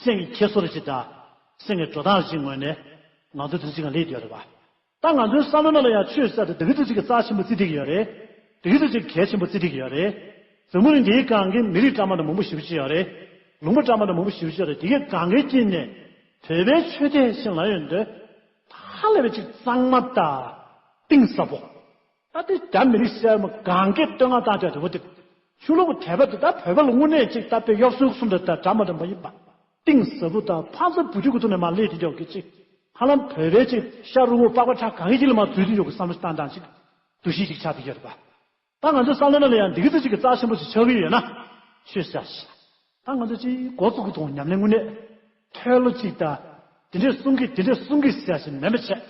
སེམས་ཀྱི་འཁྱེར་སོ་རེ་ཅིག་དང་། སེམས་ཀྱི་འགྲོ་སྟངས་ཅིག་ངོས་ནས་ང་ཚོ་དེ་ཅིག་གང་ལས་དེ་རེད་པ། ད་ང་ཚོའི་བསམ་བློ་ནང་ལ་ཡང་ཆོས་ཟེར་དེ་དེ་གི་དེ་ཅིག་གི་རྩ་ཆེན་པོ་བརྩི་བསྡད་ཀྱི་ཡོད་རེད། དེ་གི་དེ་ཅིག་གལ་ཆེན་པོ་བརྩི་བསྡད་ཀྱི་ཡོད་རེད། འཛམ་བུ་གླིང་འདིའི་སྒང་གི་མི་རིགས་གྲངས་མང་དང་མང་པོ་ཞེ་པོ་ཅིག་ཡོད་རེད། ལུང་པ་གྲངས་མང་དང་མང་པོ་ཞེ་པོ་ཅིག་ཡོད་རེད། དེ་གའི་སྒང་གའི་དཀྱིལ་ནས་བོད་པའི་ཆོས་དད་ཞིག་ལ་ཡོད་འདོད། ཧ་ལས་པའི་ཅིག་གཙང་མ་དང་། གཏིང་ཟབ་པོ། ད་དེ་རྒྱ་མི་རིགས་གསར་མ་གང་གས་བསྟོད་བསྔགས་བཏང་བྱས་དེ་བོ་དེ། ཆུ་ལོག་དད་པ་དེ་ད་བོད་པ་ལ་དངོས་གནས་ཅིག་ད་དཔེ་གཡོ་ཟོལ་གསུམ་དུ་ད་འདྲ་མ་འདྲ་མ་ཡིན་པ། གཏིང་ཟབ་པོ་དང་ཕ་ཚ་བུ་ཕྲུག་གི་ཐོག་ནས་མ་ལས་དེ་འཇོག་གི་ཅིག་ཧ་ལམ་བོད་པའི་ཅིག་ཤ་རུ་མོ་པགས་པ་ཁྲག་གང་གི་ཅིག་ལ་མ་འཛུལ་དེ་འཇོག་གི་བསམ་བློ་བཏང་སྟངས་ཅིག་འདུ་ཤེས་ཅིག་ཆགས་བསྡད་ཡོད་རེད་པ། ད་ང་ཚོའི་བསམ་བློ་ནང་ལ་ཡང་འདི་གི་ཚོ་ཅིག་གི་རྩ་ཆེན་པོ་ཞིག་ཆགས་ཀྱི་ཡོད་ན། ཆོས་ཟེར་ཞིག་ད་ང་ཚོ་ཅིག་འགོ་བཙུགས་གི་འདུག་ཉམས་ལེན་དངོས་གནས། མཐོལ་ལོ་ཅིག་དང་། འདི་འདྲས་གསུང་གི་འདི་འདྲས་གསུང་གི་ཟེར་ཞིག་མེད་པ་བྱས།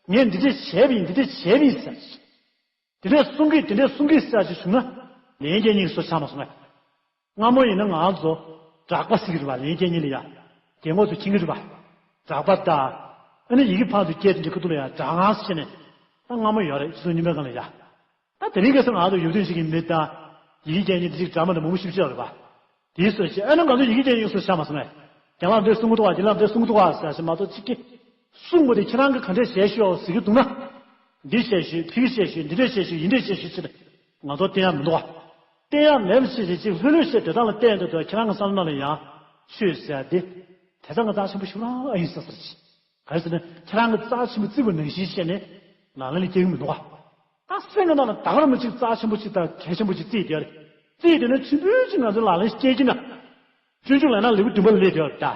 ངས་འདི་འདྲས་བྱས་པ་ཡིན་འདི་འདྲས་བྱས་པ་ཡིན་ཟེར་ཞིག་འདི་འདྲས་གསུང་གི་འདི་འདྲས་གསུང་གི་ཟེར་ཞིག་བྱུང་ན། ལན་རྒྱག་མཁན་གྱི་བཟོ་ཆགས་མ་སོང་ངས། སྔ་མོ་ཡིན་ན་ང་ཚོ་གྲགས་པ་ཟེར་གྱི་རེད་པ། ལན་རྒྱག་མཁན་ལ་ཡ། རྒན་གོག་ཚོས་མཁྱེན་གྱི་རེད་པ། གྲགས་པ་དང་། ཨ་ནི་ཡི་གེ་ཕར་ཚུར་བསྐྱལ་དེ་འདྲའི་ཁ་ཐུག་ལ་ཡ་གྲགས་ངག་ཟེར་ནས། ད་སྔ་མོ་ཡོད་རེད། ཕྱི་ཚོ་རྙིང་པའི་སྒང་ལ་ཡ། ད་དེ་རིང་ཁ་སང་ང་ཚོ་ཡུལ་དུས་ཤིག་གི་མི་དང་། ཡི་གེ་རྒྱག་མཁན་དེ་ཅིག་གྲགས་མ་དང་མང་པོ་ཞིག་ཤོར་རེད་པ། དེའི་སྲོལ་ཞིག་ཨ་ནི་ང་ཚོ་ཡི་གེ་རྒྱག་མཁན་སྲོལ་ཆགས་མ་སོང་ངས། རྒན་ལགས་འདི་གསུང་གི་འདུག་ག་འདི་ལགས་འདི་གསུང་གི་འདུག་ག་ཟེར་ཞིག་མ་གཏོགས་ཅིག་གིས། གསུང་དགོས་དེ་ཁྱེད་རང་གིས་ག་འདྲས་བྱས་ཤོག་ཟེར་གྱི་འདུག་ན། འདི་བྱས་ཤོག་ཕ་གི་བྱས་ཤོག་འདི་འདྲས་བྱས་ཤོག་ཡིན་འདྲས་བྱས་ཤོག་ཟེར་ནས་ང་ཚོ་བསྟན་ཡག་མི་འདུག་ག་བསྟན་ཡག་མེད་པ་ཞིག་རེད། ཅིག་ལྷོད་ལྷོད་བྱས་སྡོད་སྟངས་ལ་བལྟས་འདུག་ད་ཁྱེད་རང་གི་བསམ་བློ་ནང་ལ་ཡང་ཆོས་ཟེར་ཡག་འདི་དེ་ཙམ་གྱི་རྩ་ཆེན་པོ་ཞིག་རང་ཨེ་ཡིན་བསམ་ས་རེད། ག་རེ་ཟེར་ན་ཁྱེད་རང་གིས་རྩ་ཆེན་པོ་བརྩི་བ་ནང་བཞིན་བྱས་ནས་ལག་ལེན་ལ་སྐྱེལ་གྱི་མི་འདུག་ག་ད་སེམས་ཀྱི་ནང་ལ་ད་ག་རང་མི་གཅིག་རྩ་ཆེན་པོ་གཅིག་དང་གལ་ཆེན་པོ་གཅིག་བརྩིས་བསྡད་རེད། བརྩིས་བསྡད་ན་ཆུང་ཆུང་ཅིག་ང་ཚོས་ལག་ལེན་སྐྱེལ་གྱི་ན། སྤྱོད་འཇུག་ལབ་ན་ལེའུ་བདུན་པ་ལ་སླེབས་བསྡད་ཡོད་རེད་ད།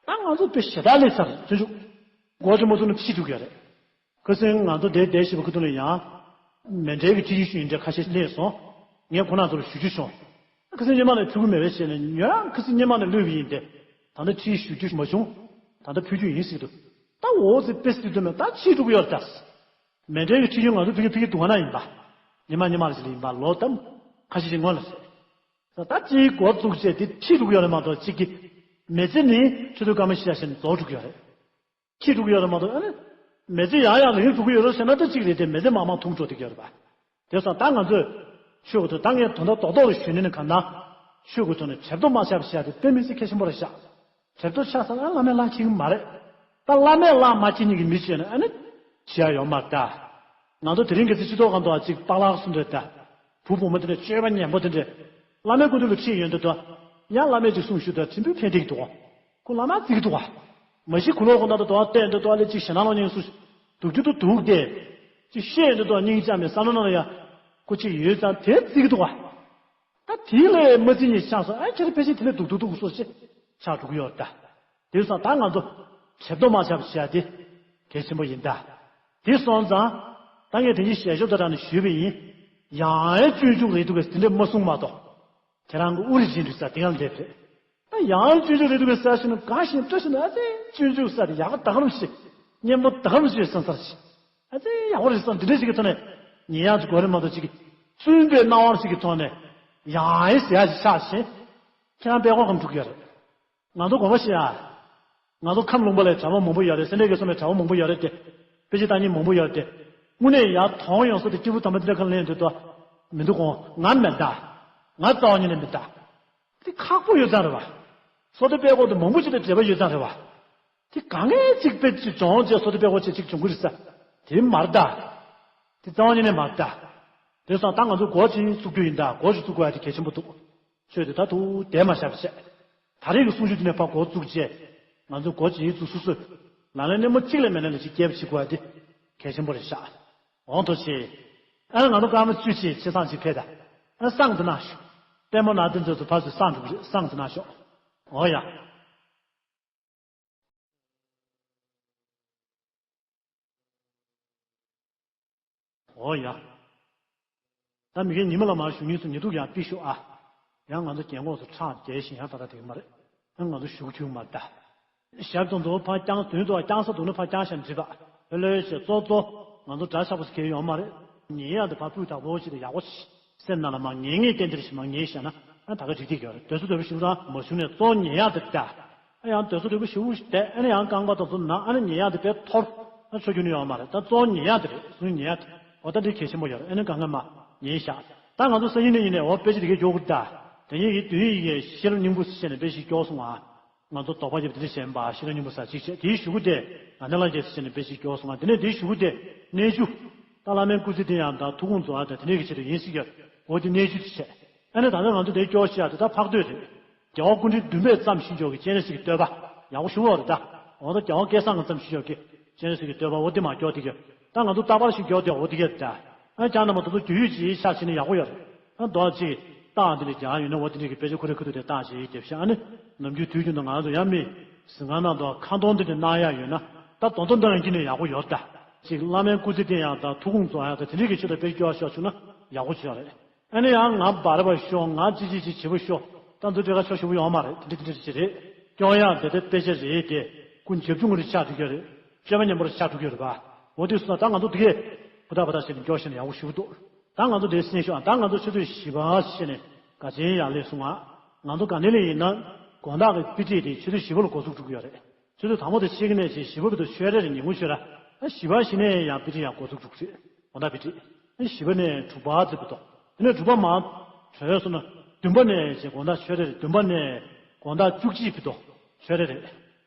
ད་ང་ཚོ་དཔེ་ཞེ་དྲག་སླེབས་ཚར་རེད། སྤྱོད་འཇུག་འགོ་འདྲེན་མ་ཐུབ་ན་ཕྱིས་འགྲོ་གི་ཡོད་རེད། ཁ་སང་ང་ཚོ་འདིར་བསྡད་བཞིན་པའི་ཁ་ཐུག་ལ་ཡང་། མཎྜལ་གྱི་ཁྲིད་ཡིག་ཞུ་ཡིན་འདྲ་ཁ་ཤས་སླེབས་སོང་། ངས་ཁོང་རྣམ་ཚོར་ཞུ་རྒྱུ་བྱུང་། ཁ་སང་སྔོན་མ་ནས་ཕུལ་གྱི་མེད་པས་བྱས་ནས་ཡང་ཁ་སང་སྔོན་མ་ནས་གློད་པ་ཡིན་ཏེ། ད་ལྟ་ཁྲིད་ཡིག་ཞུ་རྒྱུ་མ་བྱུང་། ད་ལྟ་ཕུལ་རྒྱུ་ཡིན་ཟེར་གྱི་འདུག་ད་འོ་ཙི་དཔེ་སྲིད་དུ་མེད་ད་ཕྱིས་འགྲོ་གི་ཡོད་རེད་ད། མཎྜལ་གྱི་ཁྲིད་ཡིག་ང་ཚོ་ཕ་གི་ཕ་གི་སྡུག་བསྔལ་ན་ཡིན་པ། ཉི་མ་ཉི་མ་ལ་ཞིག་ལ་ཡིན་པ་ལོ་ལྟར་ཁ་ཤས་ཤིག་སྔོན་ལ་རེད། ད་ལྟ་ཅིག་འགོ་བཙུགས་བྱས་དེ་ཕྱིས་འགྲོ་གི་ཡོད་རེད་མ་གཏོགས་གཅིག་གི། མི་ཚེ་ནི་ཆུ་ཚོད་སྐར་མ་བཞི་ཡ་ཞིག་རྫོགས་འགྲོ་གི་ཡོད་རེད། ཕྱིས་འགྲོ་གི་ཡོད་རེད་མ་གཏོགས་ཨ་ནི། མི་ཚེ་ཡང་ཡང་རིང་འགྲོ་གི་ཡོད་རེད་ཟེར་ན་ད་གཅིག་རེད་དེ་མི་ཚེ་མང་མང་ཐུང་འགྲོ་བསྡད་ཀྱི་ཡོད་རེད་པ། དེ་སོང་ད་ང་ཚོས་ཆོས་ཀྱི་ཐོག་ད་ངས་དོན་དག་རྡོག་རྡོག་ལ་ཞུས་ནས་ནི་གང་ན། ཆོས་ཀྱི་ཐོག་ནས་གྲལ་གཏོགས་མ་ཆགས་པ་བྱས་ཏེ་དཔེ་མི་སྲིད་གལ་ཆེན་པོ་རེད་ཤག་གྲལ་གཏོགས་ཆགས་ས་ན་བླ་མས་གླ་འཁྱེར་གྱི་མ་རེད། ད་བླ་མས་གླ་མ་འཁྱེར་མཁན་གྱི་མི་བྱས་ན་ཨ་ནི། བྱེད་ཡ་ཡོད་མ་རེད་ད། ང་ཚོ་དེ་རིང་གི་ཚེ་སྤྱི་ཚོགས་སྒང་དུ་ཅིག་པཱ་ལགས་གསུམ་རེད་ད། བུ་བུ་མོ་དེ་འདྲ་སྤྱོད་པ་ངན་པོ་དེ་འདྲ། བླ་མའི་སྐུ་མདུན་ལ་ཁྲིད་ཡོང་དུས་དོ། ཡང་བླ་མས་ཅིག་གསུང་ཞུས་དུས་ཕྲན་བུ་ཕན་བདེ་གི་འདུག་ཁོ་བླ་མ་བརྩི་གི་འདུག་ག་མ་གཞི་ཁོ་ལོ་ཁོ་ན་དུ་དོ་བ་བལྟས་འདུག་དོ་བ་ལས་ཅིག་ཞེད་སྣང་ལོག་ཉེན་སུ། སྡུག་རྒྱུ་དུ་སྡུག་སྟེ། ཅིག་བཤད་འདུག་དོ་སྙིང་རྗེ་མེད་བསམ་བློ་ནང་ལ་ཡ། ཁོ་ཅིག་ཡོད་ཙང་དེ་བརྩི་གི་འདུག་ག་ད་དེ་ལས་མ་བརྩི་ཉེན་ཆགས་སོང་ཨ་ཁྱེད་རང་ཕལ་ཆེར་དེ་ལས་སྡུག་སྡུག་སྡུག་སོ་ཞེས་ཆགས་འགྲོ་གི་ཡོད་རེད་ད། དེ་སོང་ད་ང་ཚོ་གྲལ་གཏོགས་མ་ཆགས་པ་བྱས་ཏེ་གལ་ཆེན་པོ་ཡིན་ད། དེ་སོང་ཙང་ད་ངས་དེ་ཉིད་ཞལ་ཤོབ་དང་སྦྲགས་ནས་ཞུས་པ་ཡིན། ཡང་ཨེ་སྤྱོད་འཇུག་རེད་འདུག་གས་དེ་འདྲས་མ་གསུངས་མ་གཏོགས། དེ་རང་གི་དབུ་རུ་འབྱིན་འདུག་ས་དེ་གང་སླེབས་རེད། ད་ཡང་ཨེ་སྤྱོད་འཇུག་རེད་འདུག་གས་ཟེར་ཞིག་ནི་གང་ཞིག་སྤྲོ་ཞིག་ནི་ཨ་ཙེ་སྤྱོད་འཇུག་ས་དེ་ཡག་པོ་ད་གང་ཞིག་སྙན་པོ་ད་གང་ཞིག་བསམ་ཚར་ཞིག་ཨ་ཙེ་ཡག་པོ་རེད་བསམ་འདི་འདྲས་ཞིག་གི་ཐོག་ནས་ཉེ་ཡང་ཅིག་གོ་རེ་མ་གཏོགས་ཅིག་གིས་བཙུན་པའི་སྣང་བ་ཞིག་གི་ཐོག་ནས་ཡང་ཨེ་ཟེར་ཡ་ཞིག་ཆགས་ཤིང་། ཁྱེད་རང་དཔེ་ཁོག་གམ་འཁྲུག་གི་ཡོད་རེད། ང་ཚོ་དགོངས་པ་བཞེས་ཨ། ང་ཚོ་ཁམས་ལུང་པ་ལ་གྲྭ་པ་མང་པོ་ཡོད་རེད། སེ་འབྲས་དགེ་གསུམ་པའི་གྲྭ་པ་མང་པོ་ཡོད་རེད་དེ། དཔེ་ཆ་ལྟ་མཁན་མང་པོ་ཡོད་རེད་དེ། དངོས་གནས་ཡར་དོང་ཡོང་ས་དེ་སྐྱེས་བུ་དམ་པ་འདི་འདྲ་ག་ལེན་འདུག་དོ། མི་འདུག་གོ་ང་མེད་ད། ང་རྩ་བ་ཉིད་ནས་མེད་ད། དེ་ཁག་པོ་ཡོད་ཙང་རེད་བ། སོ་ཏི་པད་ཀོ་དེ་མང་པོ་ཅིག་དང་འབྲེལ་བ་ཡོད་ཙང་རེད་བ། དེ་གང་གས་ཅིག་དཔེ་ཅིག་སྦྱོང་བྱས་སོ་ཏི་པད་ཀོ་ཅིག་ཅིག་སྦྱོང་གི་རེད་ས། དེ་མ་རེད་ད། དེ་རྩ་བ་ཉིད་ནས་མ་རེད་ད། དེ་སང་ད་ང་ཚོ་འགོ་ཅིག་བཙུགས་རྒྱུ་ཡིན་ད། འགོ་ཞིག་བཙུགས་དགོས་ཡ་དེ་གལ་ཆེན་པོ་འདུག་ཆོས་དེ་ད་དུ་བསྡད་མ་བཞག་པ་བྱས། ད་རེས་ཀྱི་གསུང་ཆོས་དེ་ནས་ཕར་འགོ་བཙུགས་རྗེས། ང་ཚོ་འགོ་ཅིག་བཙུགས་སོ་སོས། ལག་ལེན་སྣེ་མོ་གཅིག་ལས་མེད་ན་ལས་ཅིག་སྐྱེལ་བ་བྱེད་དགོས་ཡ་དེ་གལ་ཆེན་པོ་རེད་ཤག་འོང་དོ་ཆེ། ཨ་ང་ཚོ་སྐར་མ་བཅུ་ཅིག་ཆེ་སང་ཅིག་ཕེབས་ད། ཨ་སང་དུ་ན་ཤོག་ལྟད་མོ་ན་དེ་ཚོ་ཚོ་ཕར་ཚུར་སང་འགྲོ་གི་རེད། སང་དུ་ན་ཤོག་འོ་ཡ། འོ་ཡ། ད་མི་རྒན་ཉི་མ་ལ་མར་བཞུགས་མཁན་ཚོ་ཉི་གདུགས་ཡང་ཕུད་ཤོག་ཨ། ཡང་ང་ཚོ་རྒན་གོག་ཚོ་ཁྲག་རྒྱས་ཤིང་ཡང་ད་ལྟ་དེ་གི་མ་རེད། ཡང་ང་ཚོ་བཞུགས་ཐུབ་མ་རེད་ད། ཞབས་དང་དུ་ཕར་བརྐྱངས་དོན་དུ་བརྐྱངས་ས་འདུག་ན་ཕར་བརྐྱངས་ཤག་འགྲིག་པ། ལྷོད་ལྷོད་བྱས་གཙོ་གཙོ། ང་ཚོ་འདྲ་ཆགས་པོ་ཟེར་མཁན་ཡོད་མ་རེད། ཉན་ཡག་དེ་ཕར་ཕུད་དག་པོ་ཞིག་དང་ཡག་པོ་ཞིག་སེམས་ནང་ལ་མར་ངེས་ངེས་གཏན་གཏན་ཞིག་མར་ངེས་བཞག་ན་ཨ་ད་ག་འགྲིག་གི་ཡོད་རེད། དོལ་རྩེད་དོལ་པོ་ཞིག་རང་མ་བཞུགས་ནས་གཙོ་ཉན་ཡག་དེ་ད། ཨ་ཡང་དོལ་རྩེད་དོལ་པོ་ཞིག་བསྡད་ཨ་ནི་ཡང་རྐང་པ་དང་ཚོ་ན་ཨ་ནི་ཉན་ཡག་དེ་དཔེ་འཐོར། ཨ་ཆོ་རྒྱུ་ནི་ཡོད་མ་རེད། ད་གཙོ་ཉན་ཡག་དེ་རེད། གཟུགས་ཉན་ཡག་དེ་འོ་ད་འདི་གལ་ཆེན་པོ་ཡོད་རེད། ཨ་ནི་གང་ག་མ་ཉན་བཞག་ད་ང་ཚོ་སང་ཉིན་ནས་ཡིན་ནས་འོ་དཔེ་ཆ་དེ་གས་སྐྱོར་དགོས་ད། དེ་ཉིད་ཀྱི་དུས་ཡིན་གྱི་ཤེས་རབ་སྙིང་པོ་ཟེར་ནས་དཔེ་ཞིག་སྐྱོར་སོང་ཨ། ང་ཚོ་དོགས་པ་རྒྱབ་དེ་འདྲ་བྱས་པ་ཤེས་རབ་སྙིང་པོ་ཟེར་གཅིག་བྱས་དེའི་གཞུག་གུ་དེ་ང་ནི་ལ་རྒྱས་ཟེར་ནས་དཔེ་ཞིག་སྐྱོར་སོང་ཨ། དེ་ནས་དེའི་གཞུག་གུ་དེ་གནས་བཅུ། ད་བླ་མའི་སྐུ་ཚེ་བརྟན་ཡང་དང་ཐུགས་དགོངས་རྫོགས་ཡང་དང་དེ་འདྲའི་གི་ཆེད་དུ་ཡིན་སྲིད་ཀྱི་འོ་དེ་གནས་བཅུ་དེ་བྱས། ཨ་ནི་ད་ལྟ་ང་ཚོ་དེ་སྐྱོར་ཤེས་ཡག་དེ་ད་འཕགས་བསྟོད་རེད། རྒྱལ་བ་སྐུ་ཕྲེང་བདུན་པས་བརྩམས་ཤིང་འཇོག་གི་སྤྱན་རས་གཟིགས་ཀྱི་བསྟོད་པ་ཡག་པོ་ཞུ་བ་རེད་ད། འོ་ད་རྒྱལ་བ་སྐལ་བཟང་གིས་བརྩམས་ཤིང་འཇོག་གི་སྤྱན་རས་གཟིགས་ཀྱི་བསྟོད་པ་འོ་དེ་མ་སྐྱོར་དེ་གི་ད་ང་ཚོ་རྟག་པར་ཞིག་སྐྱོར་དེ་འོ་དེ་གི་ད། ཨ་ཀྱང་ན་མ་དེ་ཚོ་རྒྱུས་ཡོད་ཅིག་ཤག་བྱས་ནས་ཡག་པོ་ཡོད་རེད། ཨ་རྡོ་གཅིག་རྟགས་འདི་ནས་རྒྱག་ཡོད་ན་འོ་དེ་འདྲ་གི་དཔེ་ཆ་ཁོ་རའི་ཁུ་ཐུག་དེ་རྟགས་ཅིག་རྒྱབ་ཤག་ཨ་ནི་ནམ་རྒྱུན་དུས་རྒྱུན་དུ་ང་ཚོ་ཡང་མི་ཟིན་ཁང་ནང་དུ་ཁ་འདོན་འདི་འདྲ་གནང་ཡག་ཡོད་ན་ད་དོན་དུ་འདི་ཡང་ཀྱི་ནས་ཡག་པོ་ཡོད་ད། ཅིག་བླ་མའི་སྐུ་ཚེ་བརྟན་ཡག་དང་ཐུགས་དགོངས་རྫོགས་ཡག་དང་དེ་འདྲ་གི་ཆེད་དུ་དཔེ་སྐྱོར་ཤོག་བྱུང་ན་ཡག་པོ་ཅིག་ཡོད་རེད། ཨ་ནི་ཡང་ང་འབར་བ་ཤོག་ང་ཅི་ཅི་ཅི་བྱེད་པ་ཤོག་ད་འདི་འདྲ་ཁ་ཕྱོགས་ཞུ་བ་ཡོད་མ་རེད། དེ་འདྲ་དེ་འདྲ་ཅི་རེད། སྐྱོར་ཡག་དེ་དེ་དཔེ་ཆ་རེད་དེ་ཀུན་རྒྱབ་ཆུང་ངུ་རེ་ཆགས་འགྲོ་གི་རེད། སྤྱོད་པ་ཉམས་པོ་རེ་ཆགས་འགྲོ་གི་རེད་པ། འོ་དེ་སོང་ན་ད་ང་ཚོ་དེ་གས་བུ་ད་བ་ད་ཞེས་ནས་སྐྱོར་ཤེས་ན་ཡག་པོ་ཞུ་གི་འདུག་ད་ང་ཚོ་དེ་སེམས་ཤོག་ད་ང་ཚོ་ཆུ་ཚོད་བཞི་པ་ཞེས་ནས་ག་ཅན་ཡག་ལས་སོང་ང་། ང་ཚོ་ག་ནས་ལས་ཡིན་ན་དགོང་དག་གི་དཔེ་ཁྲིད་དེ་ཆུ་ཚོད་བཞི་པ་ལ་འགོ་ཚུགས་འགྲོ་གི་ཡོད་རེད། ཆུ་ཚོད་དང་པོ་དེ་ཕྱེད་ཀ་ནས་ཅིག་བཞི་པ་བར་དུ་ཆོས་རེ་རེ་ཉིན་གུང་ཆོས་ར། ཨ་བཞི་པ་བཞི་ནས་ཡང་དཔེ་ཁྲིད་ཡང་འགོ་ཚུགས་འགྲོ་གི་རེད། དགོང་དག་དཔེ་ཁྲིད། ཨ་བཞི་པ་ནས་དྲུག་པ་ཙམ་བར་དུ། དེ་ནས་དྲུག་པ་མ་གྲོལ་སོང་ན་བདུན་པ་ནས་ཅིག་དགོང་དག་ཆོས་རེ་རེ་བདུན་པ་ནས་དགོང་དག་བཅུ་གཅིག་བར་དུ་ཆོས་རེ་རེ།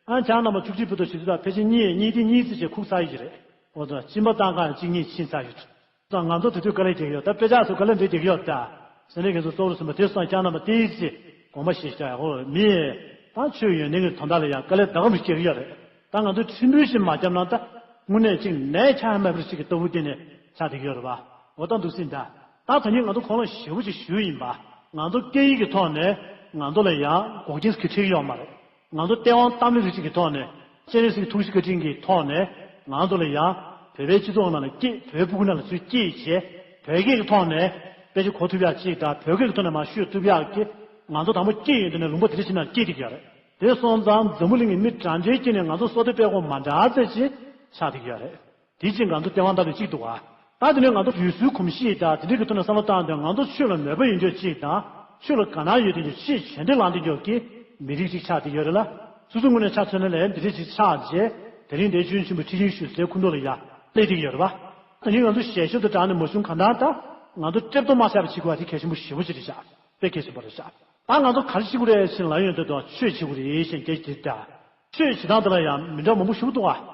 ཨ་ཅག་རྣམ་པ་བཅུ་གཅིག་བར་དུ་ཞིག་ཚོད་དང་ཕལ་ཆེར་གཉིས་གཉིས་དེ་གཉིས་ཙམ་ཅིག་ཁུག་ཚར་ཡོད་ཀྱི་རེད། འོ་ཙང་གཅིན་པ་བཏང་གང་གཅིག་གཉིས་ཕྱིན་ཚར་ཡོད། ཙང་ང་ཚོ་དེ་དུས་དཀའ་ལས་རྒྱག་གི་ཡོད་ད། དཔེ་ཆ་ཚོ་དཀའ་ལས་འདྲ་རྒྱག་གི་ཡོད་ད། སེམས་ནས་ཁྱེད་ཚོ་གཙོ་བོ་སེམས་པ་དེ་སོང་སྐྱག་རྣམ་པ་དེ་ཅི་དགོངས་པ་བཞེས་བཞག་ཡག་པོ་མི་ད་ཆོས་ཡོན་ཏན་གྱི་དོན་དག་ལ་ཡང་དཀའ་ལས་ད་ག་མི་རྒྱག་གི་ཡོད་རེད། ད་ང་ཚོས་ཁྲིམས་དཔོན་ཞིག་མ་བརྒྱབ་ན་ད་དངོས་གནས་ཅིག་ནད་ཆ་མེད་པར་ཅིག་གི་ལྟ་བུ་དེ་ནས་ཆགས་བསྡད་ཀྱི་ཡོད་རེད་པ། འོ་ད་འདུག་སེ་ད། ད་ད་ནི་ང་ཚོ་ཁོང་ལ་ཞེ་པོ་ཅིག་ཞུས་ཡིན་པ། ང་ཚོ་སྐད་ཡིག་གི་ཐོག་ནས་ང་ཚོ་ལ་ཡང་འགོག་རྐྱེན་ཞིག་འཕྲད་ཀྱི་ཡོད་མ་རེད། ང་ཚོ་སྟེས་དབང་གཏམ་གླེང་རིགས་ཅིག་གི་ཐོག་ནས་སྤྱན་རས་གཟིགས་ཐུགས་རྗེ་བཀའ་དྲིན་གྱི་ཐོག་ནས་ང་ཚོ་ལ་ཡང་བོད་པའི་སྤྱི་ཚོགས་ནང་ལ་སྐྱེས་བོད་ཕྲུ་གུ་ནང་ལ་ཚུར་སྐྱེས་བྱས་བོད་སྐད་ཀྱི་ཐོག་ནས་དཔེ་ཆ་གོ་ཐུབ་ཡག་ཅིག་དང་བོད་སྐད་ཀྱི་ཐོག་ནས་མར་ཤོད་ཐུབ་ཡག་གི་ང་ཚོ་དང་པོ་སྐྱེས་ཡོད་དུས་ནས་ལུང་པ་དེ་འདྲ་ཞིག་ནང་སྐྱེས་བསྡད་ཀྱི་ཡོད་རེད། དེ་སོང་ཙང་འཛམ་བུ་གླིང་གི་མི་འདྲ་འདྲའི་དཀྱིལ་ནས་ང་ཚོ་བསོད་བདེ་དཔལ་གོང་མ་འདྲ་ཚད་ཅིག་ཆགས་བསྡད་ཀྱི་ཡོད་རེད། དེ་ཅིག་ང་ཚོ་སྟེས་དབང་ལྟ་བུ་གཅིག་འདུག་ག་ད་དེ་ནས་ང་ཚོ་ཡུལ་སྲོལ་གོམས་གཤིས་དང་དེ་འདྲའི་གི་ཐོག་ནས་བསམ་བློ་བཏང་དུས་ང་ཚོ་ཆོས་ལ་མོས་པ་ཡོད་རྒྱུ་གཅིག་དང་ཆོས་ལ་དགའ་སྣང་ཡོད་རྒྱུ་ཆེས་ཆེ་འདྲ་ལངས་བསྡད་རྒྱུ་གི་མི་རིགས་ཅིག་ཆགས་བསྡད་ཡོད་རེད་ལ། སོ་སོའི་ངོས་ནས་ཆ་མཚོན་ན་ལས་འདི་འདྲ་ཅིག་ཆགས་རྗེས་དེ་རིང་འདིར་བྱོན་ཆེན་པོ་ཁྲི་ཆེན་ཞུ་སའི་ཁུངས་ཐོག་ལ་ཡ་སླེབས་བསྡད་ཡོད་རེད་པ། ད་ནི་ང་ཚོ་ཞལ་ཤོབ་དང་སྦྲགས་ནས་མ་བྱུང་གང་ལྟར་ད་ང་ཚོ་ལྟེབ་ཏོ་མ་ཆག་པ་བྱེད་དགོས་པ་དེ་གལ་ཆེན་པོ་ཞེ་པོ་ཅིག་རེད་ཤག་དཔེ་གལ་ཆེན་པོ་རེད་ཤག་ད་ང་ཚོ་ག་རེ་བྱེད་དགོས་རེད་ཟེར་ལབ་ཡོང་དུས་ད་ཆོས་བྱེད་དགོས་རེད་ཟེར་རྒྱ་ཆེ་དེ་ད། ཆོས་བྱེད་སྟངས་དེ་ལ་ཡང་མི་འདྲ་མང་པོ་ཞིག་འདུག་ག་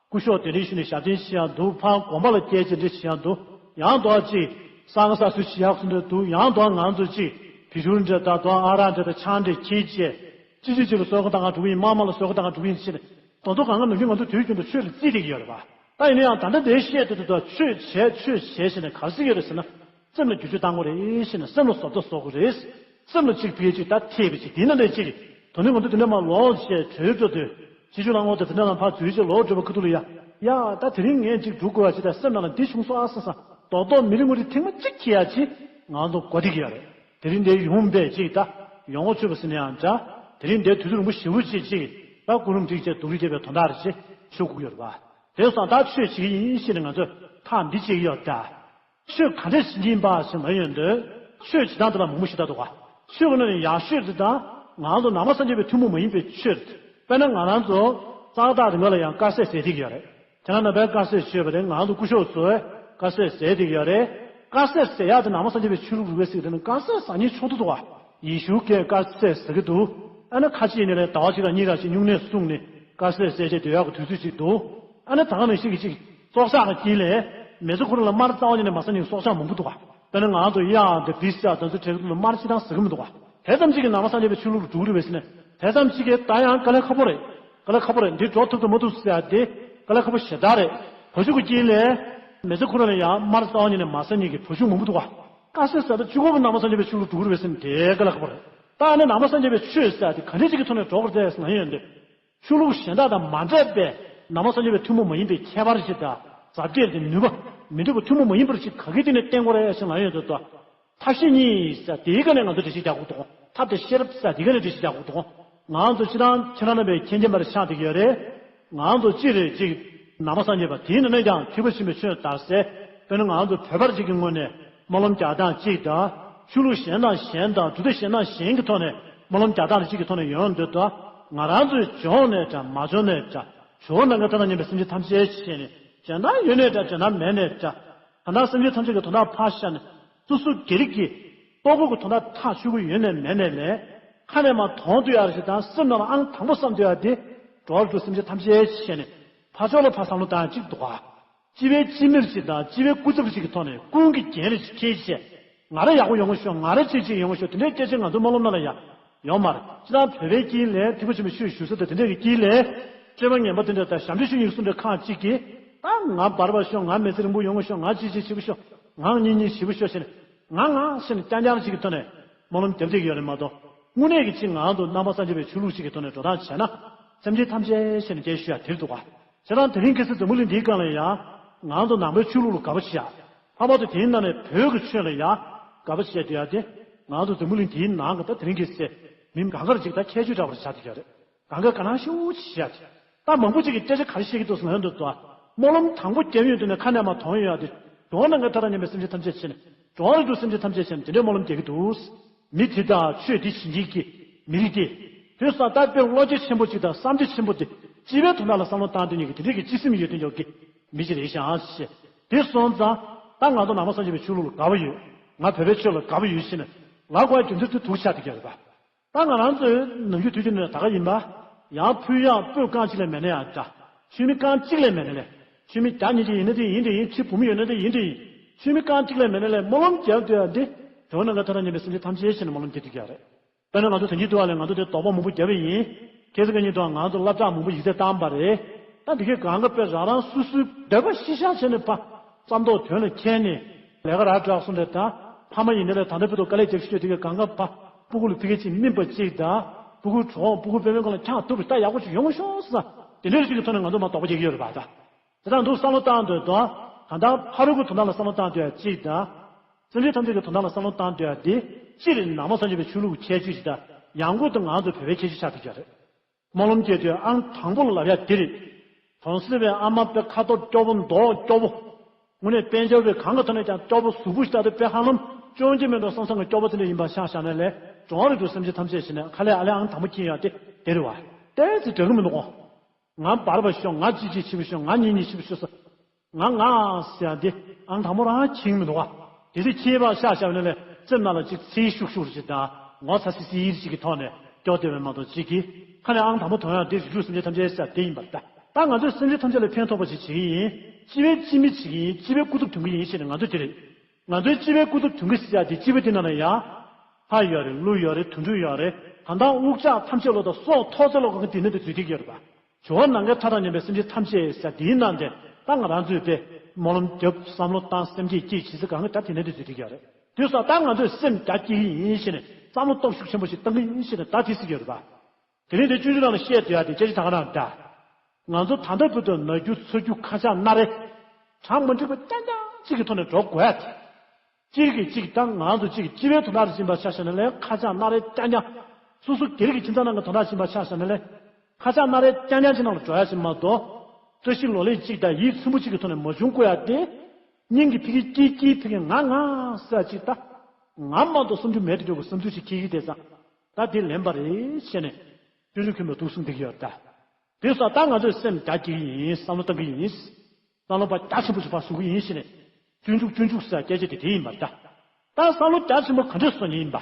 སྐུ་ཞབས་གདན་འདྲེན་ཞུས་ནས་ཞབས་བརྟན་བྱེད་ཡག་འདུག་ཕར་དགོན་པ་ལ་སྐྱེལ་བྱེད་འདྲ་བྱེད་ཡག་འདུག་ཡང་དོ་ཅིག་གསང་སྔགས་གསར་བཟོ་བྱེད་ཡག་སུ་འདྲ་འདུག་ཡང་དོ་ང་ཚོ་ཅིག་བི་ཤུ་འདྲ་ད་དོ་ཨ་རག་འདྲ་ད་ཆང་འདྲ་འཁྱེར་བྱས་ཅི་ཅི་ཅི་ལ་གསོལ་ཁ་བཏང་ག་འགྲོ་གི་ཡིན། དམག་དམག་ལ་གསོལ་ཁ་བཏང་ག་འགྲོ་གི་ཡིན་ཟེར་ནས་ད་དོ་གང་ག་ནམ་རྒྱུན་ང་ཚོ་དུས་རྒྱུན་དུ་ཆོས་ལ་རྩིས་བསྡད་ཀྱི་ཡོད་རེད་པ། ད་ཡིན་ན་ཡང་ད་ལྟ་འདིར་བཤད་དུས་དུ་ད་ཆོས་བྱས་ཆོས་བྱས་ཟེར་ནས་ག་རེ་ཟེར་གྱི་ཡོད་རེད་ཟེར་ན། སེམས་ལ་བསྒྱུར་བཅོས་བཏང་དགོས་རེད་ཟེར་ནས་སེམས་ལ་བཟོ་ལྟ་བཟོ་དགོས་རེད། སེམས་ལ་གཅིག་ཕིའི་གཅིག་ད་ཐེབས་པའི་གཅིག་དེ་ན་ལས་གཅིག་དོ་ནི་ང་ཚོ་དེ་འདྲ་མ་ལོག་བྱས་གྲོས་གྲོས་དུས་ཕྱི་ཆོས་ལ་ངོ་དེ་དེ་འདྲ་ལ་ཕར་འཛུལ་བྱས་ལོག་འགྲོ་བ་ཁ་ཐུག་ལ་ཡ་ཡ་ད་དེ་རིང་ངས་གཅིག་སྒྲུབ་དགོས་པ་ཅིག་ད་སེམས་ནང་ལ་འདི་བྱུང་སོང་ཨ་ས་ས་རྡོག་རྡོག་མི་རེ་ངོ་རེ་ཐེངས་མ་གཅིག་ཁྱེར་ཡ་ཅིག་ང་ཚོ་གོ་བདེ་གི་ཡོད་རེད། དེ་རིང་འདིར་ཡོང་བས་གཅིག་ད་ཡོང་ངོ་ཆོད་པ་ཟེར་ན་ཡང་འདྲ། དེ་རིང་འདིར་དུས་ཚོད་རིང་པོ་ཞེ་པོ་ཅིག་ཅིག་ད་སྐུ་རིམ་སྒྲིག་བྱས་སྡུག་རུས་བྱས་པའི་དོན་དག་རེ་ཅིག་ཆོད་དགོས་ཀྱི་ཡོད་རེད་པ། དེ་སོང་ད་ཆོས་བྱེད་ཀྱི་ཡིན་ཞེས་ནས་ང་ཚོས་ཐག་འདི་བཅད་ཀྱི་ཡོད་ད། ཆོས་ག་འདྲས་བྱེད་ཀྱི་ཡིན་པ་ཞེས་ལབ་ཡོང་དུས་ཆོས་བྱེད་སྟངས་དེ་ལ་མང་པོ་ཞིག་ལྟ་འདུག་ག་ཆོས་ཀྱི་ནང་ནས་ཡག་ཤོས་དེ་དང་ང་ཚོ་ནང་པ་སངས་རྒྱས་པའི་ཐུན་མོང་མ་ཡིན་པའི་ཆོས་རེད། དཔེར་ན་ང་རང་ཚོ་ཙག་ཏག་རིང་ག་ལ་ཡང་དཀར་ཟས་ཟས་བསྡད་ཀྱི་ཡོད་རེད། ཁྱེད་རང་རྣམ་པས་དཀར་ཟས་མཆོད་པ་རེད། ང་རང་ཚོ་སྐུ་ཞབས་ཚོས་དཀར་ཟས་ཟས་བསྡད་ཀྱི་ཡོད་རེད། དཀར་ཟས་ཟས་ཡག་དེ་ནང་པ་སངས་རྒྱས་པའི་ཆོས་ལུགས་རིག་པའི་ཟེར་གྱི་དེ་ནི་དཀར་ཟས་ཟ་མཁན་ཆོག་ཏུ་འདུག་ག་ཡེ་ཤུ་གིས་དཀར་ཟས་ཟ་གི་འདུག་ཨ་ནི་ཁ་ཆེ་ནས་ལས་ཟླ་བ་གཅིག་དང་གཉིས་ར་ཅིག་སྨྱུང་གནས་སྲུང་ནས་དཀར་ཟས་ཟས་བྱས་སྡོད་ཡག་གི་དུས་ཚོད་ཅིག་འདུག་ཨ་ནི་ད་ག་ནང་བཞིན་གྱི་ཅིག་སྲོག་ཆགས་ཀྱི་དཀྱིལ་ལས་མི་ཚེ་ཁོ་རང་ལ་དམར་རྩ་བ་ཉིད་ནས་མ་ཟ་མཁན་སྲོག་ཆགས་མང་པོ་འདུག་ག་དཔེར་ན་ང་ཚོ་ཡ་དང་བི་ཟེར་ཡ་དེ་ཚོ་གྲས་ལ་དམར་ཕྱེ་དང་ཟེར་གི་མི་འདུག་ག་དེ་ཙམ་གཅིག་གིས་ནང་པ་སངས་རྒྱས་པའི་ཆོས་ལུགས་ལ་འགྲོ་གི་རེད་པས་ཟེར་ནས། དེ་ཙམ་གཅིག་གིས་ད་ཡང་དཀའ་ལས་ཁག་པོ་རེད། དཀའ་ལས་ཁག་པོ་རེད། འདི་འགྲོ་ཐུབ་ཐུབ་མ་ཐུབ་ཟེར་ཡ་དེ་དཀའ་ལས་ཁག་པོ་ཞེ་དྲག་རེད། བ་ཕྱུགས་ཀྱི་དཀྱིལ་ལ་མི་ཚེ་ཁོ་རང་ལ་ཡང་དམར་རྩ་བ་ཉིད་ནས་མ་ཟ་མཁན་གྱི་བ་ཕྱུགས་མང་པོ་འདུག་ག་དཀའ་ཟེར་ཟ་ད་གཅིག་པོ་ནང་པ་སངས་རྒྱས་པའི་ཆོས་ལུགས་འགྲོ་གི་རེད་པས་ཟེར་ནས་དེ་དཀའ་ལས་ཁག་པོ་རེད། ད་ཨ་ནི་ནང་པ་སངས་རྒྱས་པའི་ཆོས་ཟེར་ཡ་དེ་ག་འདྲས་ཅིག་གི་ཐོག་ནས་འགྲོ་དགོས་རེད་ཟེར་ན་ཡོང་དུས། ཆོས་ལུགས་གཞན་དག་དང་མ་འདྲེས་པའི་ནང་པ་སངས་རྒྱས་པའི་ཐུན་མོང་མ་ཡིན་པའི་ཁྱད་པར་ཞིག་དང་། ཟབ་ཁྱད་དེ་ནུས་པ་མི་འདྲ་བ་ཐུན་མོང་མ་ཡིན་པར་ཞིག་ག་གི་སྟེང་ནས་བསྟན་དགོས་རེད་ཞེས་ལབ་ཡོང་དུས། ཐབས་ཤེས་གཉིས་ཟེར་དེའི་སྒང་ནས་ང་ཚོ་འགྲེལ་བཤད་རྒྱག་དགོས་འདུག་ཐབས་དང་ཤེས་རབ་ཟེར་དེའི་སྒང་ནས་འགྲེལ་བཤད་རྒྱག་དགོས་འདུག་ང་ཚོ་སྤྱིར་བཏང་ཁྱེད་རང་རྣམ་པས་མཁྱེན་མཁྱེན་པ་རེ་ཆགས་བསྡད་ཀྱི་ཡོད་རེད། ང་ཚོ་གཅིག་རེད། གཅིག་ནང་པ་སངས་རྒྱས་པ་དེའི་ནང་ནས་ཀྱང་ཐེག་པ་ཆེན་པོའི་ཆོས་དར་སའི། དཔེར་ན་ང་ཚོ་བོད་པར་གཅིག་གི་ངོས་ནས་སྨོན་ལམ་རྒྱག་སྟངས་གཅིག་དང་། ཆོས་ལུགས་གཞན་དང་གཞན་དང་གྲུབ་མཐའ་གཞན་དང་གཞན་གྱི་ཐོག་ནས་སྨོན་ལམ་རྒྱག་སྟངས་གཅིག་གི་ཐོག་ནས་ཡོང་དུས། ད་ང་རང་ཚོའི་བྱུང་ནས་འདྲ་མ་བྱུང་ནས་འདྲ། ཇོ་བོ་ནམ་མཁའི་མཐའ་དང་མཉམ་པའི་སེམས་ཅན་ཐམས་ཅད་ཞེས་ནས། བྱས་ན་ཡོད་ནས་འདྲ་བྱས་ན་མེད་ནས་འདྲ། གང་ལྟར་སེམས་ཅན་ཐམས་ཅད་ཀྱི་དོན་དག་ཕར་བཞག་ནས། སོ་སོ་སྒེར་གྱི་ལྟོ་གོས་ཀྱི་དོན་དག་ཐག་ཆོད་ཀྱི་ཡོད་ནས་མེད་ནས་ལས། ཁ་ནས་མར་དོན་སྒྲུབ་ཡག་ཞིག་དང་སེམས་ནང་ལ་ཨང་དང་པོ་བསམ་སྡོད་ཡག་དེ། འགྲོ་བ་རིགས་དྲུག་སེམས་ཅན་ཐམས་ཅད་ཞེས་ནས། ཕར་ཕྱོགས་ལ་ཕར་བསམ་བློ་བཏང་ཡག་གཅིག་འདུག་ག་སྤྱི་པའི་སྤྱི་མིར་ཞིག་དང་སྤྱི་པའི་སྐུ་ཚབ་ཞིག་གི་ཐོག་ནས་ཀུན་གྱི་རྒྱན་རེ་ཞིག་འཁྱེར་བྱས། ང་རང་ཡག་པོ་ཡོང་གི་ཤོག་ང་རང་གཅིག་གཅིག་ཡོང་གི་ཤོག་དེ་འདྲའི་སྐད་ཆ་ང་ཚོའི་སྨོན་ལམ་ནང་ལ་ཡང་ཡོད་མ་རེད། སྤྱིར་བཏང་བོད་པའི་དཀྱིལ་ལ་ཐེག་པ་ཆེན་པོའི་ཆོས་ཞུ་ས་དང་དེ་འདྲ་གི་དཀྱིལ་ལ། སྤྱོད་པ་ངན་པ་དེ་འདྲ་དང་ཞབས་འདྲེན་ཞུ་མཁན་སུ་འདྲ་ཁག་གཅིག་གིས། ད་ང་འབར་བར་ཤོག་ང་མི་ཚེ་རིང་པོ་ཡོང་གི་ཤོག་ང་གཅིག་གཅིག་བྱེད་ཀྱི་ཤོག་ང་གཉིས་གཉིས་བྱེད་ཀྱི་ཤོག་ཟེར་ནས། ང་ང་ཟེར་ནས་རྐྱང་རྐྱང་ཞིག་གི་ཐོག་ནས་སྨོན་ལམ་རྒྱབ་བསྡད་ཀྱི་ཡོད་རེད་མ་གཏོགས། དངོས་གནས་ཀྱི་ཅིག་ང་ཚོ་ནང་པ་སངས་རྒྱས་པའི་ཆོས་ལུགས་ཤིག་གི་ཐོག་ནས་འགྲོ་སྟངས་བྱས་ན། སེམས་ཅན་ཐམས་ཅད་ཞེས་ནས་སྐད་ཞུ་ཡག་དེ་རེད་འདུག་ག་བྱས་ཙང་དེ་རིང་ཁ་སང་འཛམ་བུ་གླིང་འདིའི་སྒང་ལ་ཡང་། ང་ཚོ་ནང་པའི་ཆོས་ལུགས་ལ་དགའ་པོ་བྱེད་ཡག་ལྷག་པར་དུ་དེའི་ནང་ནས་བོད་ཀྱི་ཆོས་ལ་ཡང་དགའ་པོ་བྱས་བསྡད་ཡག་དེ། ང་ཚོ་འཛམ་བུ་གླིང་འདིའི་ནང་གི་ད་དེ་རིང་ཁ་སང་མི་གང་གར་ཅིག་ད་ཁྱད་ཆོས་འདྲ་པོ་ཆགས་བསྡད་ཡོད་རེད། གང་ག་ག་ནང་ཤོག་ཅིག་བཤད་ཅིག་ད་མང་པོ་ཅིག་གིས་སྐད་ཆ་ག་རེ་བཤད་ཀྱི་འདུག་ཟེར་ན། འདུག་ཏོ། སྨོན་ལམ་དང་པོ་རྒྱབ་ཡོང་དུས་ནས་ཁ་ནས་མར་དོན་ཡོང་ཡག་དེ། འགྲོ་བ་ནམ་མཁའི་མཐའ་དང་མཉམ་པའི་སེམས་ཅན་ཐམས་ཅད་ཞེས་ནས། འགྲོ་བ་རིགས་དྲུག་སེམས་ཅན་ཐམས་ཅད་ཞེས་ནས་དེ་འདྲའི་སྨོན་ལམ་རྒྱག་གི་འདུག་མི་དེ་དང་ཆོས་དེ་བྱེད་མཁན་གྱི་མི་རིགས་དེ། དེ་སོང་ཙང་དཔེ་བློ་སྐྱེད་ཆེན་པོ་ཅིག་དང་བསམ་སྐྱེད་ཆེན་པོ་དེ། སྤྱི་པའི་དོན་དག་ལ་བསམ་བློ་བཏང་དེ་ཉིད་ཀྱི་དེ་འདྲའི་གི་སྤྱི་སེམས་ཡོད་དེ་ཉོག་གི་མི་ཞིག་རེད་ཤག་ཞེས། དེ་སོང་ཙང་ད་ང་ཚོ་ནང་པ་སངས་རྒྱས་པའི་ཆོས་ལུགས་ལ་དགའ་པོ་ཡོད། ང་བོད་པའི་ཆོས་ལ་དགའ་པོ་ཡོད་ཞེས་ནས་ལབ་དགོས་ཡག་རྒྱུ་མཚན་དེ་འདུག་ཆགས་བསྡད་ཀྱི་ཡོད་རེད་པ། ད་ང་རང་ཚོའི་ནམ་རྒྱུན་དུས་རྒྱུན་ནས་ད་ག་ཡིན་པ། ཡང་ཕུད་ཡག་སྤོས་རྐང་གཅིག་ལས་མེད་ན་ཡང་འདྲ། མཆོད་མེ་རྐང་གཅིག་ལས་མེད་ན་ལས། མཆོད་མེ་རྒྱག་མཁན་ཅིག་ཡིན་ན་དེ་ཡིན་དེ་ཡིན། ཕྱི་བུ་མོ་ཡོད་ན་དེ་ཡིན་དེ་ཡིན། མཆོད་མེ་རྐང་གཅིག་ལས་མེད་ན་ལས་སྨོན་ལམ་རྒྱབ་སྡོད་ཡག་འདི། འགྲོ་བ་ནམ་མཁའི་མཐའ་དང་མཉམ་པའི་སེམས་ཅན་ཐམས་ཅད་ཞེས་ནས་སྨོན་ལམ་རྒྱག་བསྡད་ཀྱི་ཡོད་རེད། དཔེར་ན་ང་ཚོ་དེང་དུས་དུས་ལ་ང་ཚོ་དེ་དོགས་པ་མང་པོ་བརྒྱབ་པ་ཡིན། ཁ་སང་གི་ཉིན་དུའང་ང་ཚོ་སློབ་གྲྭར་མང་པོ་ཡིག་ཚད་བཏང་པ་རེད། ད་འདི་གའི་གང་ག་དཔེ་རང་རང་སོ་སོའི་འདོད་པ་གཞིར་བཞག་བྱས་ནས་ཕར་བསམ་ཐོག་དོན་ལ་འཁྱེར་ནས་ལས་ཀ་ར་འགྲོ་སོང་རེད། ད་ཕ་མ་ཡིན་ནའི་ལས་ད་ལྟ་བར་དུ་དཀའ་ལས་རྒྱག་བཞིན་ཡོད། དེ་གའི་གང་ག་ཕར་སྤུ་གུ་ལ་ཕ་གི་ཅིག་སྨིན་པ་ཅིག་དང་། སྤུ་གུའི་གྲོགས་སྤུ་གུ་དཔེ་མེད་སྒང་ལ་འཁྱག་ཐུབ་པ་ད་ཡག་པོ་ཅིག་ཡོང་ཤོག་ཟེར། དེ་འདྲའི་ཅིག་གི་ཐོག་ནས་ང་ཚོ་མར་དོགས་པ་སྐྱེ་གི་ཡོད་རེད་པ། ད། དེ་དག་འདུག་བསམ་བློ་བཏང་འདོད་དོ། གང་ལྟར་ཕ་རོལ་གྱི་དོན་དག་ལ་བསམ་བློ་བཏང་འདོད་ཡག་གཅིག་དང་། སེམས་ཅན་ཐམས་ཅད་ཀྱི་དོན་དག་ལ་བསམ་བློ་བཏང་འདོད་ཡག་དེ། སྤྱིར་ནང་པ་སངས་རྒྱས་པའི་ཆོས་ལུགས་ཁྱད་ཆོས་ཤིག་དང་། ཡང་སྒོས་དུ་ང་ཚོ་བོད་པའི་ཁྱད་ཆོས་ཆགས་བསྡད་ཀྱི་རེད། སྨོན་ལམ་རྒྱག་དུས་ཨང་དང་པོ་ལ་ལབ་ཡག་དེ་རེད། གྲོང་གསེབ་པའི་ཨ་མ་དཔེ་ཁ་དོག་སྐྱོ་པོ་མདོག་སྐྱོ་པོ། དངོས་གནས་དཔལ་འབྱོར་བའི་གང་གི་ཐོག་ནས་ཀྱང་སྐྱོ་པོ་གཟུགས་པོ་ཞིག་ལྟ་དུས་དཔེ་ཧ་ལམ་སྐྱོན་གྱི་མེད་འགྲོ་བསམ་བསམ་གྱི་སྐྱོ་པོ་དེ་འདྲ་ཡིན་པ་ཆ་བཞག་ན་ལས། འགྲོ་བ་རིགས་དྲུག་སེམས་ཅན་ཐམས་ཅད་ཞེས་ནས་ཁ་ལས་ཨ་ལས་ཨང་དང་པོ་འཁྱེར་ཡག་དེ་དེ་རེད་བ། ཏོག་ཙམ་འདྲ་གི་མི་འདུག་གོ། ང་འབར་བ་ཤོག་ང་ཅི་ཅི་ཆེ་བ་ཤོག་ང་གཉིས་གཉིས་ཆེ་བ་ཤོག་ཟེར། ང་ང་ཟེར་ཡག་འདི་ཨང་དང་པོ་རང་ཁྱེར་མི་འདུག་ག་དེ་ཚེ་ཁྱེར་བ་ཤ་ཤ་བ་ནི་ལས་སེམས་ནང་ལ་ཅིག་ཚིག་ཤུགས་ཤུགས་ཅིག་དང་ངོ་ཚ་སི་སི་ཡིར་ཅིག་གི་ཐོག་ནས་སྐྱོ་བདེ་བའི་མ་གཏོགས་ཅིག་གིས་ཁ་ནས་ཨང་དང་པོ་དོན་ཡག་འདི་རིགས་དྲུག་སེམས་ཅན་ཐམས་ཅད་ཟེར་དེ་ཡིན་པར་ལྟ། ད་ང་ཚོས་སེམས་ཅན་ཐམས་ཅད་ལ་ཕན་ཐོགས་པ་ཞིག་བྱེད་ཀྱི་ཡིན། སྤྱི་པའི་སྤྱི་མི་བྱེད་ཀྱི་ཡིན། སྤྱི་པའི་སྐུ་ཚབ་དོན་གྱི་ཡིན་ཞེས་ནས་ང་ཚོས་དེ་རེད། ང་ཚོའི་སྤྱི་པའི་སྐུ་ཚབ་དོན་གྱི་ཟེར་ཡག་དེ་སྤྱི་པ་དེ་ནང་ལ་ཡང་། ལྷ་ཡོད་རེད། ཀླུ་ཡོད་རེད། དུད་འགྲོ་ཡོད་རེད། ད་ལྟ་དབུགས་ཆག་ཐམས་ཅད་ལོ་དང་སྲོག་ཐོག་ཚད་ལོ་གང་གི་དེ་ནང་དུ་འཛུལ་བསྡད་ཀྱི་ཡོད་རེད་པ། ཇོ་བོ་ནམ་མཁའི་མཐའ་དང་མཉམ་པའི་སེམས་ཅན་ཐམས་ཅད་ཟེར་དེའི་ནང་དེ་ད་ང་རང་ཚོས་དཔེ་སྨོན་ལམ་རྒྱབ་བསམ་བློ་བཏང་སེམས་བསྐྱེད་བསྐྱེད་བྱེད་ཚེ་གང་གི་ད་དེ་ནང་དུ་འཛུལ་བསྡད་ཀྱི་ཡོད་རེད། དུས་སང་ད་ང་ཚོས་སེམས་རྒྱ་བསྐྱེད་ཀྱི་ཡིན་ཞེས་ནས་བསམ་བློ་སྟོབས་ཤུགས་ཆེན་པོ་ཞིག་བཏང་གི་ཡིན་ཞེས་ནས་ད་དེ་ཟེར་གྱི་ཡོད་རེད་པ། དེ་རིང་དེ་སྤྱོད་འཇུག་ནང་ལ་བཤད་སྡོད་ཡག་དེ་སྐད་ཆ་ད་ག་རང་འདྲ། ང་ཚོ་ད་ལྟ་བར་དུ་ན་རྒྱུ་ཚ་རྒྱུ་ཁ་ཆག་སྣ་རལ། གྲངས་མ་འགྲིག་པ་རྐྱང་རྐྱང་གཅིག་གི་ཐོག་ནས་འགྲོ་དགོས་ཡག་དེ། གཅིག་གིས་གཅིག་དང་ང་ཚོ་གཅིག་གིས་སྤྱི་པའི་དོན་དག་རེ་ཟིན་པ་ཆ་བཞག་ན་ལས་ཁ་ཆག་སྣ་རལ་རྐྱང་རྐྱང་། སོ་སོ་སྒེར་གྱི་ཁྱིམ་ཚང་ནང་གི་དོན་དག་ཟིན་པ་ཆ་བཞག་ན་ལས། ཁ་ཆག་སྣ་རལ་རྐྱང་རྐྱང་གཅིག་ནང་ལ་འགྲོ་ཡག་ཅིག་མ་གཏོགས། བཀྲ་ཤིས་ལོ་ལེགས་གཅིག་དང་ཡིད་ཚིམ་པོ་གཅིག་གི་ཐོག་ནས་མ་བྱུང་དགོས་ཡག་དེ། སྙིང་གི་ཕ་གི་སྐྱིད་སྐྱིད་ཕ་གི་ང་ང་ཟེར་ཡག་གཅིག་ད། ང་མ་གཏོགས་སུ་འགྱུར་མེད་དུ་འགྲོ་དགོས་བསམ་ཚུལ་ཞིག་སྐྱེ་གི་དེ་ཙང་། ད་དེ་ལན་པ་རེད་ཞེས་ནས། སྤྱོད་འཇུག་མཁན་པོས་འདུག་གསུངས་བསྡད་ཀྱི་ཡོད་ད། དེ་སོགས་ད་ང་ཚོས་སེམས་རྒྱ་སྐྱེད་ཀྱི་ཡིན། བསམ་བློ་བཏང་གི་ཡིན། བསམ་བློ་པ་རྒྱ་ཆེན་པོ་ཞིག་ཕར་བཟོ་གི་ཡིན་ཞེས་ནས། སྤྱོད་འཇུག་སྤྱོད་འཇུག་ཟེར་སྐད་ཆ་དེ་དེ་ཡིན་པར་ལྟ། ད་བསམ་བློ་རྒྱ་ཆེན་པོ་ག་འདྲས་བཟོ་མཁན་ཡིན་པ།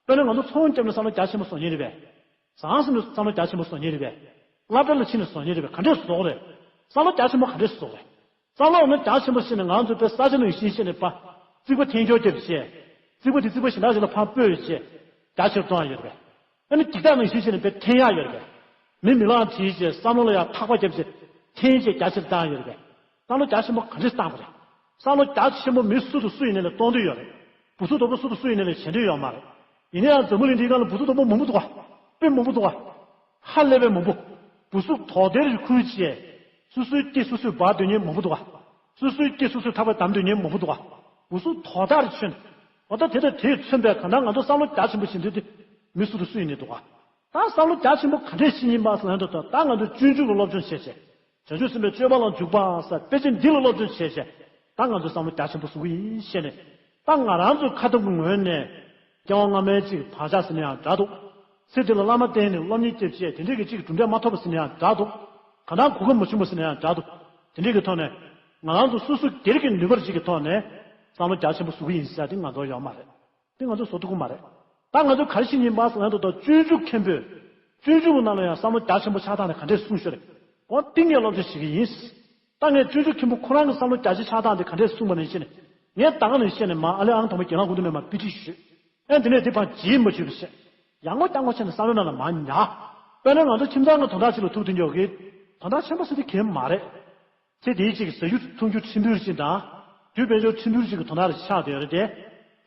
དཔེར་ན་ང་ཚོ་ཚོང་བརྒྱབ་ན་བསམ་བློ་རྒྱ་ཆེན་པོ་བཟོ་མཁན་རེད་པས། ཟང་ཟིང་ནས་བསམ་བློ་རྒྱ་ཆེན་པོ་བཟོ་མཁན་རེད་པས། སློབ་གྲྭ་ལ་ཕྱིན་ནས་བཟོ་མཁན་རེད་པས། ག་འདྲས་བཟོ་གི་རེད། བསམ་བློ་རྒྱ་ཆེན་པོ་ག་འདྲས་བཟོ་གི་རེད། བསམ་བློ་འོ་ན་རྒྱ་ཆེན་པོ་བྱས་ནས་ང་ཚོ་དཔེ་ས་ཆ་ནང་བཞིན་བྱས་ནས་པ། རྩིག་པ་འཐེན་འཁྱོག་བརྒྱབ་བྱས། རྩིག་པ་དེ་རྩིག་པ་གཞན་དག་ཞིག་ལ་ཕར་སྤོས་བྱས། རྒྱ་ཆེར་གཏོང་ཡ་ཡོད་རེད་པས། ཨ་ནི་འཇིགས་སྐྲག་ནང་བཞིན་བྱས་ནས་དཔེ་འཐེན་ཡ་ཡོད་རེད་པས། མི་མི་ལང་བྲིས་བྱས་བསམ་བློ་ལ་ཡང་ཐག་པ་བརྒྱབ་བྱས་འཐེན་བྱས་རྒྱ་ཆེར་བཏང་ཡ་ཡོད་རེད་པས། བསམ་བློ་རྒྱ་ཆེན་པོ་ག་འདྲས་བཏང་པ་རེད། བསམ་བློ་རྒྱ་ཆེན་པོ་མི་སུ་དང་སུ་ཡིན་ནའི་ལ་གཏོང་འདོད་ཡོད་རེད། བུ་ཚུགས་དོག་པོ་སུ་དང་སུ་ཡིན་ནའི་ལ་བྱེད་འདོད་ཡོད་མ་རེད། ཡིན་ན་ཡང་འཛམ་བུ་གླིང་འདིའི་སྒང་ལ་བུ་ཚུགས་དོག་པོ་མང་པོ་འདུག་ག་དཔེ་མང་པོ་འདུག་ག་ཧ་ལས་པའི་མང་པོ། བུ་ཚུགས་དོག་སྟེར་ཞིག་ཁུར་བྱས། སོ་སོའི་སྐེ་སོ་སོས་འབག་སྡོད་མཁན་མང་པོ་འདུག་ག་སོ་སོའི་སྐེ་སོ་སོས་ཐག་པས་བསྡམས་སྡོད་མཁན་མང་པོ་འདུག་ག་བུ་ཚུགས་དོག་ལྟར་ཕྱིན། འོ་ད་དེ་དང་དེས་མཚོན་པའི་གང་ལྟར་ང་ཚོ་བསམ་བློ་རྒྱ་ཆེན་པོ་བྱེད་འདོད་དེ་མི་སུ་དང་སུ་ཡིན་ནའི་འདུག་ག་ད་བསམ་བློ་རྒྱ་ཆེན་པོ་ག་འདྲས་བྱེད་ཀྱི་ཡིན་པ་ཟེར་ན་འདྲ་འདུག་ད་ང་ཚོས་སྤྱོད་འཇུག་ལ་སློབ་སྦྱོང་བྱས་བྱས། བྱང་ཆུབ་སེམས་དཔའི་སྤྱོད་པ་ལ་འཇུག་པ་ཟེར་དཔེ་ཆ་འདི་ལ་སློབ་སྦྱོང་བྱས་བྱས། ད་ང་ཚོས་བསམ་བློ་རྒྱ་ཆེན་པོ་བཟོ་གི་ཡིན་ཞེས་ནས། ད་ང་རང་ཚོའི་ཁ་ཐུག་གི་ངོས་ནས། སྐྱེ་བ་སྔ་མའི་གཅིག་བག་ཆགས་ཟེར་ན་ཡང་འདྲ་འདུག་ཚེ་འདི་ལ་བླ་མ་བསྟེན་ནས་སློབ་གཉེར་བསྐྱེད་བྱས་དེ་འདྲས་ཀྱི་གཅིག་གྲུབ་འབྲས་མ་ཐོབ་པ་ཟེར་ན་ཡང་འདྲ་འདུག་གང་ལྟར་གོ་སྐབས་མ་བྱུང་བ་ཟེར་ན་ཡང་འདྲ་འདུག་དེ་འདྲས་ཀྱི་ཐོག་ནས། ང་རང་ཚོ་སོ་སོ་སྒེར་གྱི་ནུས་པར་གཅིག་གི་ཐོག་ནས། བསམ་བློ་རྒྱ་ཆེན་པོ་བཟོ་གི་ཡིན་ཟེར་ཡ་དེ་ང་ཚོར་ཡོད་མ་རེད། དེ་ང་ཚོས་བཟོ་ཐུབ་ཀྱི་མ་རེད། ད་ང་ཚོས་ག་རེ་བྱེད་ཀྱི་ཡིན་པ་ཟེར་ན་ད་ལྟ་སྤྱོད་འཇུག་མཁན་པོས། སྤྱོད་འཇུག་གི་ནང་ལ་ཡང་བསམ་བློ་རྒྱ་ཆེན་པོ་ཆགས་སྟངས་དེ་ག་འདྲས་གསུངས་ཤག་རེད། འོ་ཏིང་ངེ་སློབ་སྦྱོང་བྱེད་ཀྱི་ཡིན། ད་ངས་སྤྱོད་འཇུག་མཁན་པོ་ཁོ་རང་གི་བསམ་བློ་རྒྱ་ཆེ་ཆགས་སྟངས་དེ་ག་འདྲས་གསུངས་པ་ནས་བཤད་ནས། ངས་ད་ག་ནས་བཤད་ནས་མ་ཨ་ལེ་ཨང་དང་པོ་རྒན་ལགས་སྐུ་མདུན་ནས་མ་དཔེ་ཁྲིད་ཞུས། ཨེ་འདི་ནས་འདི་ཕར་རྗེས་མ་ཆོད་པ་བཤད། ཡང་སྒོ་རྐྱང་སྒོ་བྱས་ནས་བསམ་བློའི་ནང་ལ་མར་ཉར། དཔེར་ན་ང་ཚོ་ཁྱིམ་ཚང་གི་དོན་དག་ཅིག་ལ་ཐུག་དུས་འཇོག་གི། དོན་དག་ཆེན་པོ་ཟེར་དེ་གལ་མ་རེད། ཚེ་འདིའི་གཅིག་ཟ་རྒྱུ་འཐུང་རྒྱུ་ཁྲིམས་ཕུག་ཅིག་དང་། དུས་དཔལ་འབྱོར་ཁྲིམས་ཕུག་ཅིག་གི་དོན་དག་རེ་ཆགས་བསྡད་ཡོད་རེད་དེ།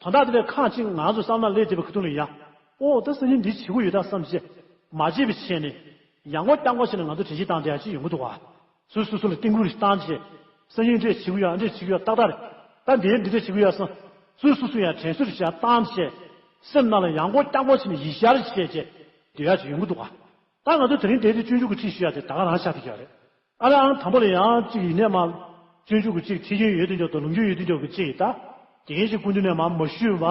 དོན་དག་དེ་ལས་ཁག་ཅིག་ང་ཚོ་བསམ་ན་སླེབས་བསྡད་པའི་ཁ་ཐུག་ལ་ཡ། ཨོ་ད་སང་ཉིན་འདི་བྱེད་དགོས་ཡོད་ད་བསམ་བྱས། མ་བྱེད་པ་བྱས་ནས། ཡང་སྒོ་རྐྱང་སྒོ་བྱས་ནས་ང་ཚོ་དྲན་ཤེས་བཏང་བསྡད་ཡ་ཅིག་ཡོང་གི་འདུག་ག་སོ་སོ་སོ་ལ་རྟིང་སྐུལ་ཞིག་བཏང་བྱས། སང་ཉིན་འདི་འདྲས་བྱེད་དགོས་ཡ་འདི་འདྲས་བྱེད་དགོས་ཡ་ཏག་ཏག་རེད། ད་འདི་འདི་འདྲས་བྱེད་དགོས་ཡ་བསམ། སོ་སོ་སོ་ཡང་དྲན་གསོ་ཞིག་བཏང་བྱས། སེམས་ནང་ལ་ཡང་སྒོ་རྐྱང་སྒོ་བྱས་ནས་ཡིད་བཤད་བྱས་བྱས། སྡོད་ཡ་ཅིག་ཡོང་གི་འདུག་ག་ད་ང་ཚོ་དེ་རིང་དེ་དུས་སྤྱོད་འཇུག་གི་ཁྲིད་ཞུ་ཡ་དེ་ད་ག་རང་ཆགས་བསྡད་ཀྱི་ཡོད་རེད། ཨ་ལེ་ཨང་དང་པོ་ལ་ཡང་གཅིག་ཡིན་ནས་མ། སྤྱོད་འཇུག་གི་གཅིག་ཁྲིད་རྒྱུན་ཡོད་དུས་འཇོག་དང་ལུང་རྒྱུན་ཡོད་དུས་འཇོག་གི་གཅིག་ཡིན་ད། དགེ་རྒན་ཞིག་སྐུ་མདུན་ནས་མ་མ་ཞུས་པ།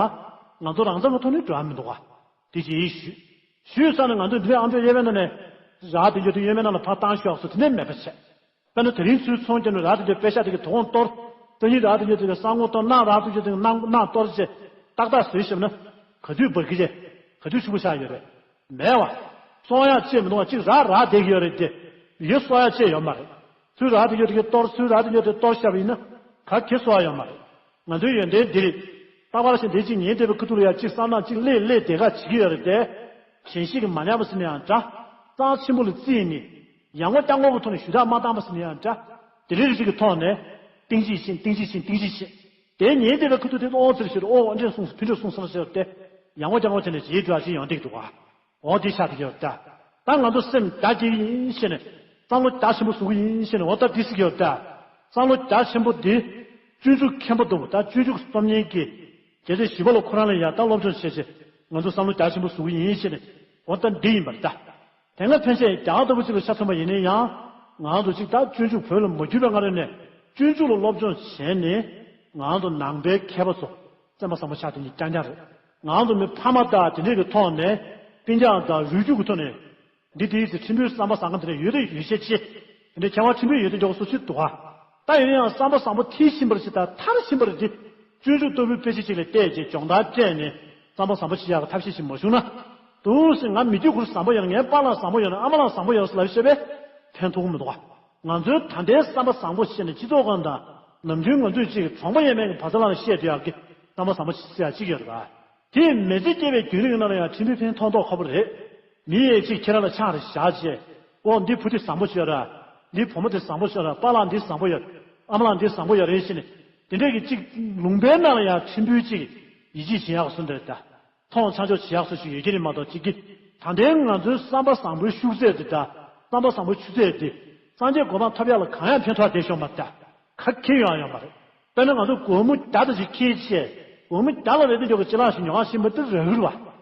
ང་ཚོ་རང་མཚང་གི་ཐོག་ནས་འགྲོ་ཡ་མི་འདུག་ག་དེ་གཅིག་ཡིན་ཞུས། ཞུས་ཚར་ནས་ང་ཚོ་འདི་ལས་ཨང་ཅོག་གཡས་པའི་ནང་ནས། རག་དུས་འཇོག་དེ་གཡོན་མའི་ནང་ལ་ཕར་བཏང་ཤོག་ཟེར་དེ་ནས་མེད་པ་བྱས། དཔེར་ན་དེ་རིང་ཚུར་ཚོང་རྒྱབ་ནས་རག་དུས་འཇོག་པེ་ཤག་དེ་གི་དོ་དགོང་གཏོར། སང་ཉིན་རག་དུས་འཇོག་དེ་གི་སང་དགོང་གཏོར། གནངས་རག་དུས་འཇོག་དེ་གི་གནངས་གནངས་གཏོར་བྱས། ཏག་ཏག་བཟོས་བཞག་ན། ག་དུས་འབར་གི་རེད། ག་དུས་ཕྱུག་པོ་ཆགས་ཡོད་རེད། མེད་པ། གསོག་ཡག་ཅིག་མི་འདུག་ག་གཅིག་རག་རག་བསྡད་ཀྱི་ཡོད་རེད་དེ། ཡོད་གསོག་ཡག་ཅིག་ཡོད་མ་རེད། ཚུར་རག་དུས་འཇོག་དེ་གི་གཏོར། ཚུར་རག་དུས་འཇོག་དེ་གཏོར་བཞག་པ་ཡིན་ན། ག་གེ་གསོག་ཡག་ཡོད་མ་རེད། ང་ཚོའི་ཡོན་ཏན་འདི་རེད། རྟག་པར་ཞིག་འདི་གཅིག་ཉན་བསྡད་པའི་ཁུ་ཐུག་ལ་ཡ་གཅིག་བསམ་ན་གཅིག་ལས་ལས་དེ་ག་བྱེད་ཀྱི་ཡོད་རེད་དེ། ཞེན་ཤེས་ཀྱིས་མ་ཉར་བ་ཟེར་ན་ཡང་འདྲ། རྩ་ཆེན་པོ་ལ་བརྩིས་ནས། ཡང་སྒོ་རྐྱང་སྒོ་གི་ཐོག་ནས་ཞུ་དག་མ་བཏང་བ་ཟེར་ན་ཡང་འདྲ། དེ་རིགས་རིགས་ཀྱི་ཐོག་ནས། གཏིང་ཅིག་ཕྱིན། གཏིང་ཅིག་ཕྱིན། གཏིང་ཅིག་ཕྱིན། དེ་ཉན་བསྡད་པའི་ཁུ་ཐུག་དེ་ཨོ་ཟེར་ཞིག་ཨོ་འདྲས་གསུངས་སོང་། ཕུ་འདྲས་གསུངས་སོང་ཟེར་ཏེ། ཡང་སྒོ་རྐྱང་སྒོ་དེ་ནས་རྗེས་འགྲོ་ཡག་ཅིག་ཡོང་བསྡད་འདུག་ག་འོ་འདི་ཆགས་བསྡད་ཀྱི་ཡོད་ད། ད་ང་ཚོ་སེམས་རྒྱ་སྐྱེད་ཀྱི་ཡིན་ཞེས་ནས། བསམ་བློ་རྒྱ་ཆེན་པོ་བཟོ་གི་ཡིན་ཞེས་ནས་འོ་ད་འདི་ཟེར་གྱི་ཡོད་ད། བསམ་བློ་རྒྱ་ཆེན་པོ་འདི། སྤྱོད་འཇུག་མཁན་པོ་འདུག་ད་སྤྱོད་འཇུག་རྩོམ་མཁན་གྱི། རྒྱལ་སྲས་ཞི་བ་ལྷ་ཁོ་རང་ལ་ཡང་ད་སློབ་སྦྱོང་བྱས་བྱས། ང་ཚོ་བསམ་བློ་རྒྱ་ཆེན་པོ་བཟོ་གི་ཡིན་ཞེས་ནས། འོ་ད་འདི་ཡིན་པར་ད། དེ་སྔ་ཕན་ཆད་རྒྱ་གར་ལྟ་བུ་ཅིག་ལ་ཆ་མཚོན་པ་ཡིན་ན་ཡང་། ང་ཚོ་ཅིག་ད་སྤྱོད་འཇུག་བོད་ལ་མ་བསྒྱུར་བའི་སྔ་རོལ་ནས། སྤྱོད་འཇུག་ལ་སློབ་སྦྱོང་བྱས་ནས། ང་ཚོ་ནང་པའི་མཁས་པ་ཚོ། བཙན་པོ་བཟང་པོ་ཆགས་དེ་ཉིད་རྐྱང་རྐྱང་རེད། ང་ཚོ་མི་ཕ་མ་དང་དེ་འདྲས་ཀྱི་ཐོག་ནས། སྤུན་ཀྱག་དང་རུས་རྒྱུད་ཀྱི་ཐོག་ནས། འདི་དེའི་ཚེ་ཁྲིམས་དཔོན་བསམ་པ་བཟང་ཁན་དེ་འདྲ་ཡོད་དེ་ཡོད་ཤས་ཆེ། དེ་འདྲའི་ཁྱད་པར་ཁྲིམས་དཔོན་ཡོད་དེ་འཇོག་སུ་ཚུད་འདུག་ག་ད་ཡིན་ན་ཡང་བསམ་པ་བཟང་པོ་མཐིལ་ཕྱིན་པར་ཅི་ལྟར་མཐར་ཕྱིན་པར་འདི། སྤྱོད་འཇུག་ལྟ་བུའི་དཔེ་ཆ་ཅིག་ལ་བལྟས་རྗེས་སྦྱོང་བརྡར་སྤྲད་ནས་བསམ་པ་བཟང་པོ་བྱེད་ཡག་གི་ཐབས་ཤེས་ཤིག་མ་བྱུང་ན། འདུག་སེ་ང་མི་རྒྱུད་ཁུར་བཟང་པོ་ཡོད་ན། ངའི་པཱ་ལགས་བཟང་པོ་ཡོད་ན། ཨ་མ་ལགས་བཟང་པོ་ཡོད་ན་ཟེར་ལབ་བཤད་པས་ཕན་ཐོགས་ཀྱི་མི་འདུག་ག་ང་ཚོའི་ད་ལྟའི་བསམ་པ་བཟང་པོ་བཤད་ནས་སྤྱི་ཚོགས་ཁང་དང་། ནམ་རྒྱུན་ང་ཚོས་ཅིག་གྲོང་པ་ཡས་མས་ཀྱི་བ་ཚ་ལ་བཤད་བསྡད་ཡག་གི་བསམ་པ་བཟང་པོ་ཟེར་ཡག་ཅིག་ཡོད་རེད་པ། དེས་མི་ཚེ་སྐྱེལ་བའི་རྒྱུན་རིང་ནང་ལ་ཡང་ཁྲིམས་དཔོན་ཕན་ཐོགས་མདོག་ཁ་པོ་རེད། མི་ཡས་ཅིག་ཁྱེད་རང་ལ་ཆང་རེ་བཞག་བྱས། ཨོ་འདི་བུ་དེ་བཟང་པོ་ཡོད་ར། འདི་བུ་མོ་དེ་བཟང་པོ་ཡོད་ར། པཱ་ལགས་འདི་བཟང་པོ་ཡོད། ཨ་མ་ལགས་འདི་བཟང་པོ་ཡོད་རེད་ཟེར་ནས། དེ་འདྲས་ཀྱི་ཅིག་ལུང་པའི་ནང་ལ་ཡང་ཁྲིམས་དཔོན་ཅིག་ཡིད་ཆེས་བྱེད་ཡག་སུ་འདྲ་ད། མཐོང་ཆ་འཇོག་བྱེད་ཡག་སུ་ཞིག་ཡོད་ཀྱི་རེད་མ་གཏོགས་ཅིག་གི། ད་ལྟའི་ང་ཚོའི་བསམ་པ་བཟང་པོའི་ཤུགས་ཚད་འདི་ད། བསམ་པ་བཟང་པོའི་ཆུ་ཚད་འདི། སངས་རྒྱས་གོ་འཕང་ཐོབ་ཡག་ལ་གང་ཡང་ཕན་ཐོགས་བསྡད་ཤོག་མ་ད། ག་གེ་ཡོང་ཡ་ཡོད་མ་རེད། དཔེར་ན་ང་ཚོ་སྒོར་མོ་བརྒྱ་དང་ཅིག་ཁྱེར་བྱས། སྒོར་མོ་བརྒྱ་ལ་རེ་ལྟོས་འཇོག་གི་ཅི་ལག་ཞིག་ཉོ་ག་ཕྱིན་པ་འདི་རག་གི་རེད་བ།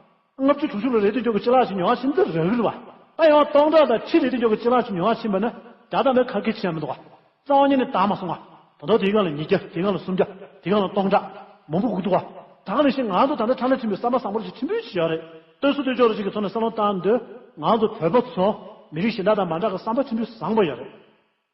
ལྔ་བཅུ་དྲུག་ཅུ་ལ་རེ་ལྟོས་འཇོག་གི་ཅི་ལག་ཞིག་ཉོ་ག་ཕྱིན་འདི་རག་གི་རེད་བ། ད་ཡང་སྟོང་ཕྲག་དང་ཁྲི་རེ་ལྟོས་འཇོག་གི་ཅི་ལག་ཞིག་ཉོ་ག་ཕྱིན་པ་ན་བརྒྱ་དང་པའི་ཁ་སྐད་བྱས་མི་འདུག་བ། རྩ་བ་ཉིད་ནས་འདང་མ་སོང་བ། ད་དུང་དེའི་སྒང་ལ་ཉིས་བརྒྱ། དེའི་སྒང་ལ་སུམ་བརྒྱ། དེའི་སྒང་ལ་སྟོང་ཕྲག་མང་པོ་དགོས་འདུག་བ། ད་ག་ནང་བཞིན་ང་ཚོ་ད་ལྟ་ཁྲ་ལ་ཁྲིམས་པའི་བསམ་པ་བཟང་པོ་ཞིག་ཁྲིམས་དཔོན་ཞིག་ཡོད་རེད། ལྟོས་སུ་ལྟོས་ཅོག་རེ་ཞིག་གི་ཐོག་ནས་བསམ་བློ་བཏང་དུས། ང་ཚོ་བོད་པ་ཚོ་མི་རིགས་གཞན་དག་དང་མ་འདྲ་གི་བསམ་པ་ཁྲིམས་དཔོན་བཟང་པོ་ཡོད་རེད།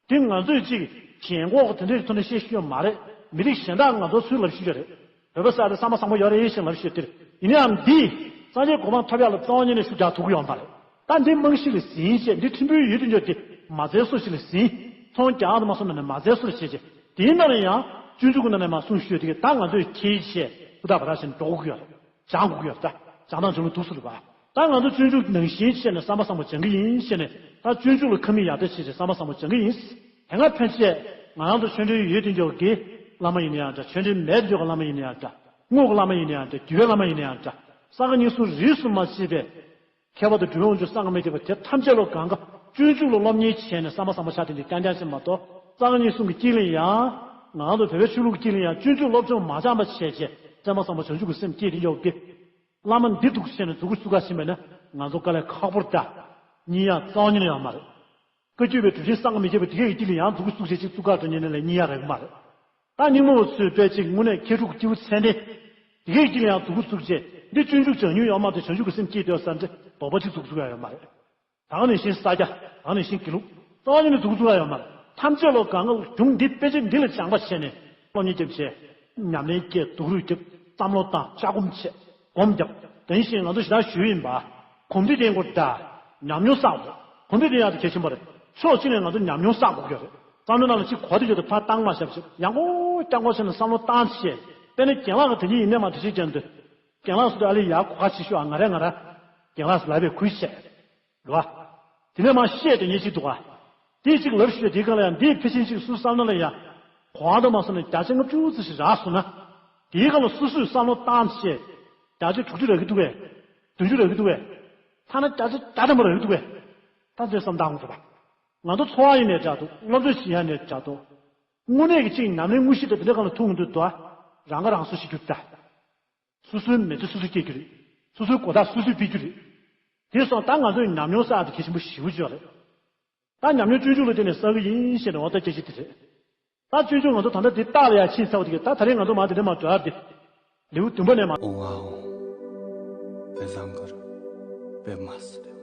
དེ་ང་ཚོས་ཅིག་རྒན་གོག་དེ་འདྲའི་ཐོག་ནས་བཤད་ཤེས་ཡོད་མ་རེད། མི་རིགས་གཞན་དག་ང་ཚོ་ཚུར་ལབ་ཤེས་ཡོད་རེད། བོད་པ་ཟེར་དེ་བསམ་པ་བཟང་པོ་ཡོད་རེད་ཞེས་ལབ་ཤེས་དེར། ཡིན་ནའང་འདིས་སངས་རྒྱས་གོ་འཕང་ཐོབ་ཡག་ལ་རྩ་བ་ཉིད་ནས་ཤུགས་རྒྱག་ཐུབ་ཀྱི་ཡོད་མ་རེད། ད་འདི་རྨང་གཞི་ལ་ཟིན་བྱས། འདི་ཁྲིམས་དཔོན་ཡོད་དུ་འཇོག་དེ་མ་རྩའི་སོ་ཞིག་ལ་ཟིན། ཚོང་རྒྱག་ཏུ་མ་སོང་ན་ནས་མ་རྩའི་སོ་ལ་བྱས་བྱས། དེའི་ནང་ལ་ཡང་། སྤྱོད་འཇུག་གི་ནང་ནས་མར་གསུངས་ཞུས་དེ་གི་ད་ང་ཚོས་ཁྱེད་ཆེ་ཧུ་ད་བ་ར་ཞིག་འགྲོ་དགོས་ཀྱི་ཡོད་རེད། སྦྱང་དགོས་ཀྱི་ཡོད་རེད། ད་སྦྱང་སྟངས་བྱུང་ལ་འདུག་སུ་རེད་པ། ད་ང་ཚོ་སྤྱོད་འཇུག་ནང་བཞིན་བྱས་ནས་བསམ་པ་བཟང་པོ་སྦྱང་གི་ཡིན་བྱས་ནས་ད་སྤྱོད་འཇུག་ལ་ཁ་མིག་ཡར་ལྟ་བྱས་བྱས་བསམ་པ་བཟང་པོ་སྦྱང་གི་ཡིན། དེ་སྔ་ཕན་ཆད་ང་རང་ཚོ་ཆོས་འབྲེལ་ཡོད་དེ་འཇོག་གི་བླ་མ་ཡིན་ན་ཡང་འདྲ། ཆོས་འབྲེལ་མེད་དེ་འཇོག་གི་བླ་མ་ཡིན་ན་ཡང་འདྲ། དངོས་ཀྱི་བླ་མ་ཡིན་ན་ཡང་འདྲ། འགྱུར་བའི་བླ་མ་ཡིན་ན་ཡང་འདྲ། ས་དགེ་བསྙེན་གསུམ་རིས་སུ་མ་ཆད་པའི་ཁྱད་པར་དུ་འགྲོ་བའི་དབང་ཕྱུག་སངས་རྒྱས་མི་ཐེག་པ་དེ་ཐམས་ཅད་ལ་གང་ག་སྤྱོད་འཇུག་ལ་སློབ་གཉེར་བྱས་ནས་བསམ་པ་བཟང་པོ་ཆགས་དེ་འདི་རྐྱང་རྐྱང་ཅིག་མ་གཏོགས། ས་དགེ་བསྙེན་གསུམ་གྱི་དཀྱིལ་ལ་ཡང་ང་ཚོ་བོད་པའི་ཆོས་ལུགས་ཀྱི་དཀྱིལ་ལ་ཡང་སྤྱོད་འཇུག་སློབ་སྦྱོང་མ་སྦྱངས་པ་བྱས་བྱས་བསམ་པ་བཟང་པོ་བྱང་ཆུབ་ཀྱི་སེམས་སྐྱེས་དེ་འཇོག་གི། བླ་མ་འདི་འདུག་བྱས་ནས་མཛུབ་གུ་བཙུགས་ག་ཕྱིན་པ་ན་ང་ཚོ་དཀའ་ལས་ཁག་པོ་རེད་ད། སྙིང་ཡག་རྩ་བ་ཉིད་ནས་ཡོད་མ་རེད། བཀའ་བརྒྱུད་པའི་གྲུབ་ཆེན་སངས་རྒྱས་མི་ཐེག་པ་དེ་གའི་དཀྱིལ་ལ་ཡང་མཛུབ་གུ་བཙུགས་བྱས་ཅིག་བཙུགས་ག་འགྲོ་ཉན་ནས་ལས་སྙིང་ཡག་རེད་མ་རེད། ད་རྙིང་མ་བ་ཚོས་དཔེ་ཅིག་དངོས་གནས་མཁས་གྲུབ་སྐྱེས་བུ་ཚད་ལྡན། དེ་གའི་དཀྱིལ་ལ་ཡང་མཛུབ་གུ་བཙུགས་བྱས་འདི་སྤྱོད་འཇུག་སྦྱང་མྱོང་ཡོད་མ་གཏོགས་བྱང་ཆུབ་ཀྱི་སེམས་སྐྱེས་འདོད་ས་འདི་དོགས་པ་ཅིག་མཛུབ་གུ་བཙུགས་ཡ་ཡོད་མ་རེད། ད་ག་ནང་བཞིན་ས་སྐྱ། ད་ག་ནང་བཞིན་དགེ་ལུགས། རྩ་བ་ཉིད་ནས་མཛུབ་གུ་བཙུགས་ཡ་ཡོད་མ་རེད། ཐམས་ཅད་ལོ་གང་ག་གཞུང་འདི་དཔེ་ཆ་འདི་ལ་སྦྱངས་པ་བྱས་ནས་སློབ་གཉེར་བརྒྱབ་བྱས། ཉམས་ལེན་བསྐྱེད། སྡུག་རུས་བརྒྱབ། བསམ་བློ་བཏང་། ལྕགས་སྒོམ་བྱས། སྒོམ་བརྒྱབ། དེ་བཞིན་ང་ཚོ་ཞེ་དྲག་ཞུས་ཡིན་པ། གོམས་འདྲིས་ལྡན་དགོས་ད། ཉམས་མྱོང་བསགས་དགོས། གོམས་འདྲིས་ལྡན་ཡག་དེ་གལ་ཆེན་པོ་རེད། ཕྱོགས་གཅིག་ནས་ང་ཚོ་ཉམས་མྱོང་བསགས་དགོས་ཀྱི་རེད། བསམ་བློ་ནང་ལ་གཅིག་གོ་དེ་ཡོད་དེ་ཕར་བཏང་མ་བཞག་བྱས་ཡང་སྐོར་རྐྱང་སྐོར་བྱས་ནས་བསམ་བློ་བཏང་བྱས། དཔེར་ན་རྒན་ལགས་ཀྱི་དེ་གཉིས་ཡིན་ནས་མ་འགྲེལ་བཤད་རྒྱག་འདོད། རྒན་ལགས་སུ་དེ་ཨ་ལས་ཡག་གོ་ཁ་ཆེ་ཤོས་ཨ་ང་རེ་ང་ར། རྒན་ལགས་སུ་ལབ་པའི་ཁུལ་བྱས། རེད་བ། དེ་ནས་མར་བཤད་དེ་ཉེ་ཅིག་འདུག་ག་དེ་གཅིག་ལབ་ཞུས་དེའི་སྒང་ལ་ཡང་འདིའི་ཕལ་ཆེར་གཅིག་སུ་བསམ་ན་ལ་ཡ། གོ་བ་དུ་མ་སོང་ནས་བརྒྱ་ཆ་ལྔ་བཅུ་ཙམ་ཞིག་རག་སོང་ན། དེའི་སྒང་ལ་སོ་སོས་བསམ་བློ་བཏང་བྱས། བརྒྱ་ཆ་དྲུག་ཅུ་རག་གི་འདུག་གས། བདུན་ཅུ་རག་གི་འདུག་གས། ཐ་ན་བརྒྱ་ཆ་བརྒྱ་ཐམ་པ་རག་གི་འདུག་གས། ད་དེ་བསམ་བཏང་དགོས་རེད་པ། ང་ཚོ་འཚོ་བ་ཡིན་ནས་འདྲ་འདུག་སློབ་གསོ་བྱེད་ཡ་ནས་འདྲ་འདུག་དངོས་གནས་ཀྱི་གཅིག་ཉམས་ལེན་དངོས་གཞི་དང་དེ་འདྲ་སྒང་ལ་ཐུག་མི་འདུག་དོ། རང་ཁ་རང་གསོ་བྱེད་རྒྱུ་ད། སོ་སོའི་མེ་ལྕེ་སོ་སོས་སྐྱེ་རྒྱུ་རེད། སོ་སོའི་གོ་རྟོགས་སོ་སོས་སྤེལ་རྒྱུ་རེད། དེ་སོང་ད་ང་ཚོས་ཉམས་མྱོང་བསགས་དེ་གལ་ཆེན་པོ་ཞེ་པོ་ཅིག་རེད། ད་ཉམས་མྱོང་སྤྱོད་འཇུག་ལ་བརྟེན་ནས་བསགས་ཀྱི་ཡིན་ཞེས་ནས་འོ་ད་སྐད་ཆ་དེ་རེད། ད་སྤྱོད་འཇུག་ང་ཚོ་ད་ལྟ་འདི་རྟགས་ལ་ཡ་ཕྱིན་ཚར་བ་དེ་གས། ད་ད་རེས་ང་ཚོ་མ་དེ་འདྲ་མ་འགྲོ་ཡ་དེ། ལེའུ་བདུན་པ་ནས་མ། ཨོང་ཨ་ཨོང་། པད་ཟངས་དཀར་པདྨ་སྲིད།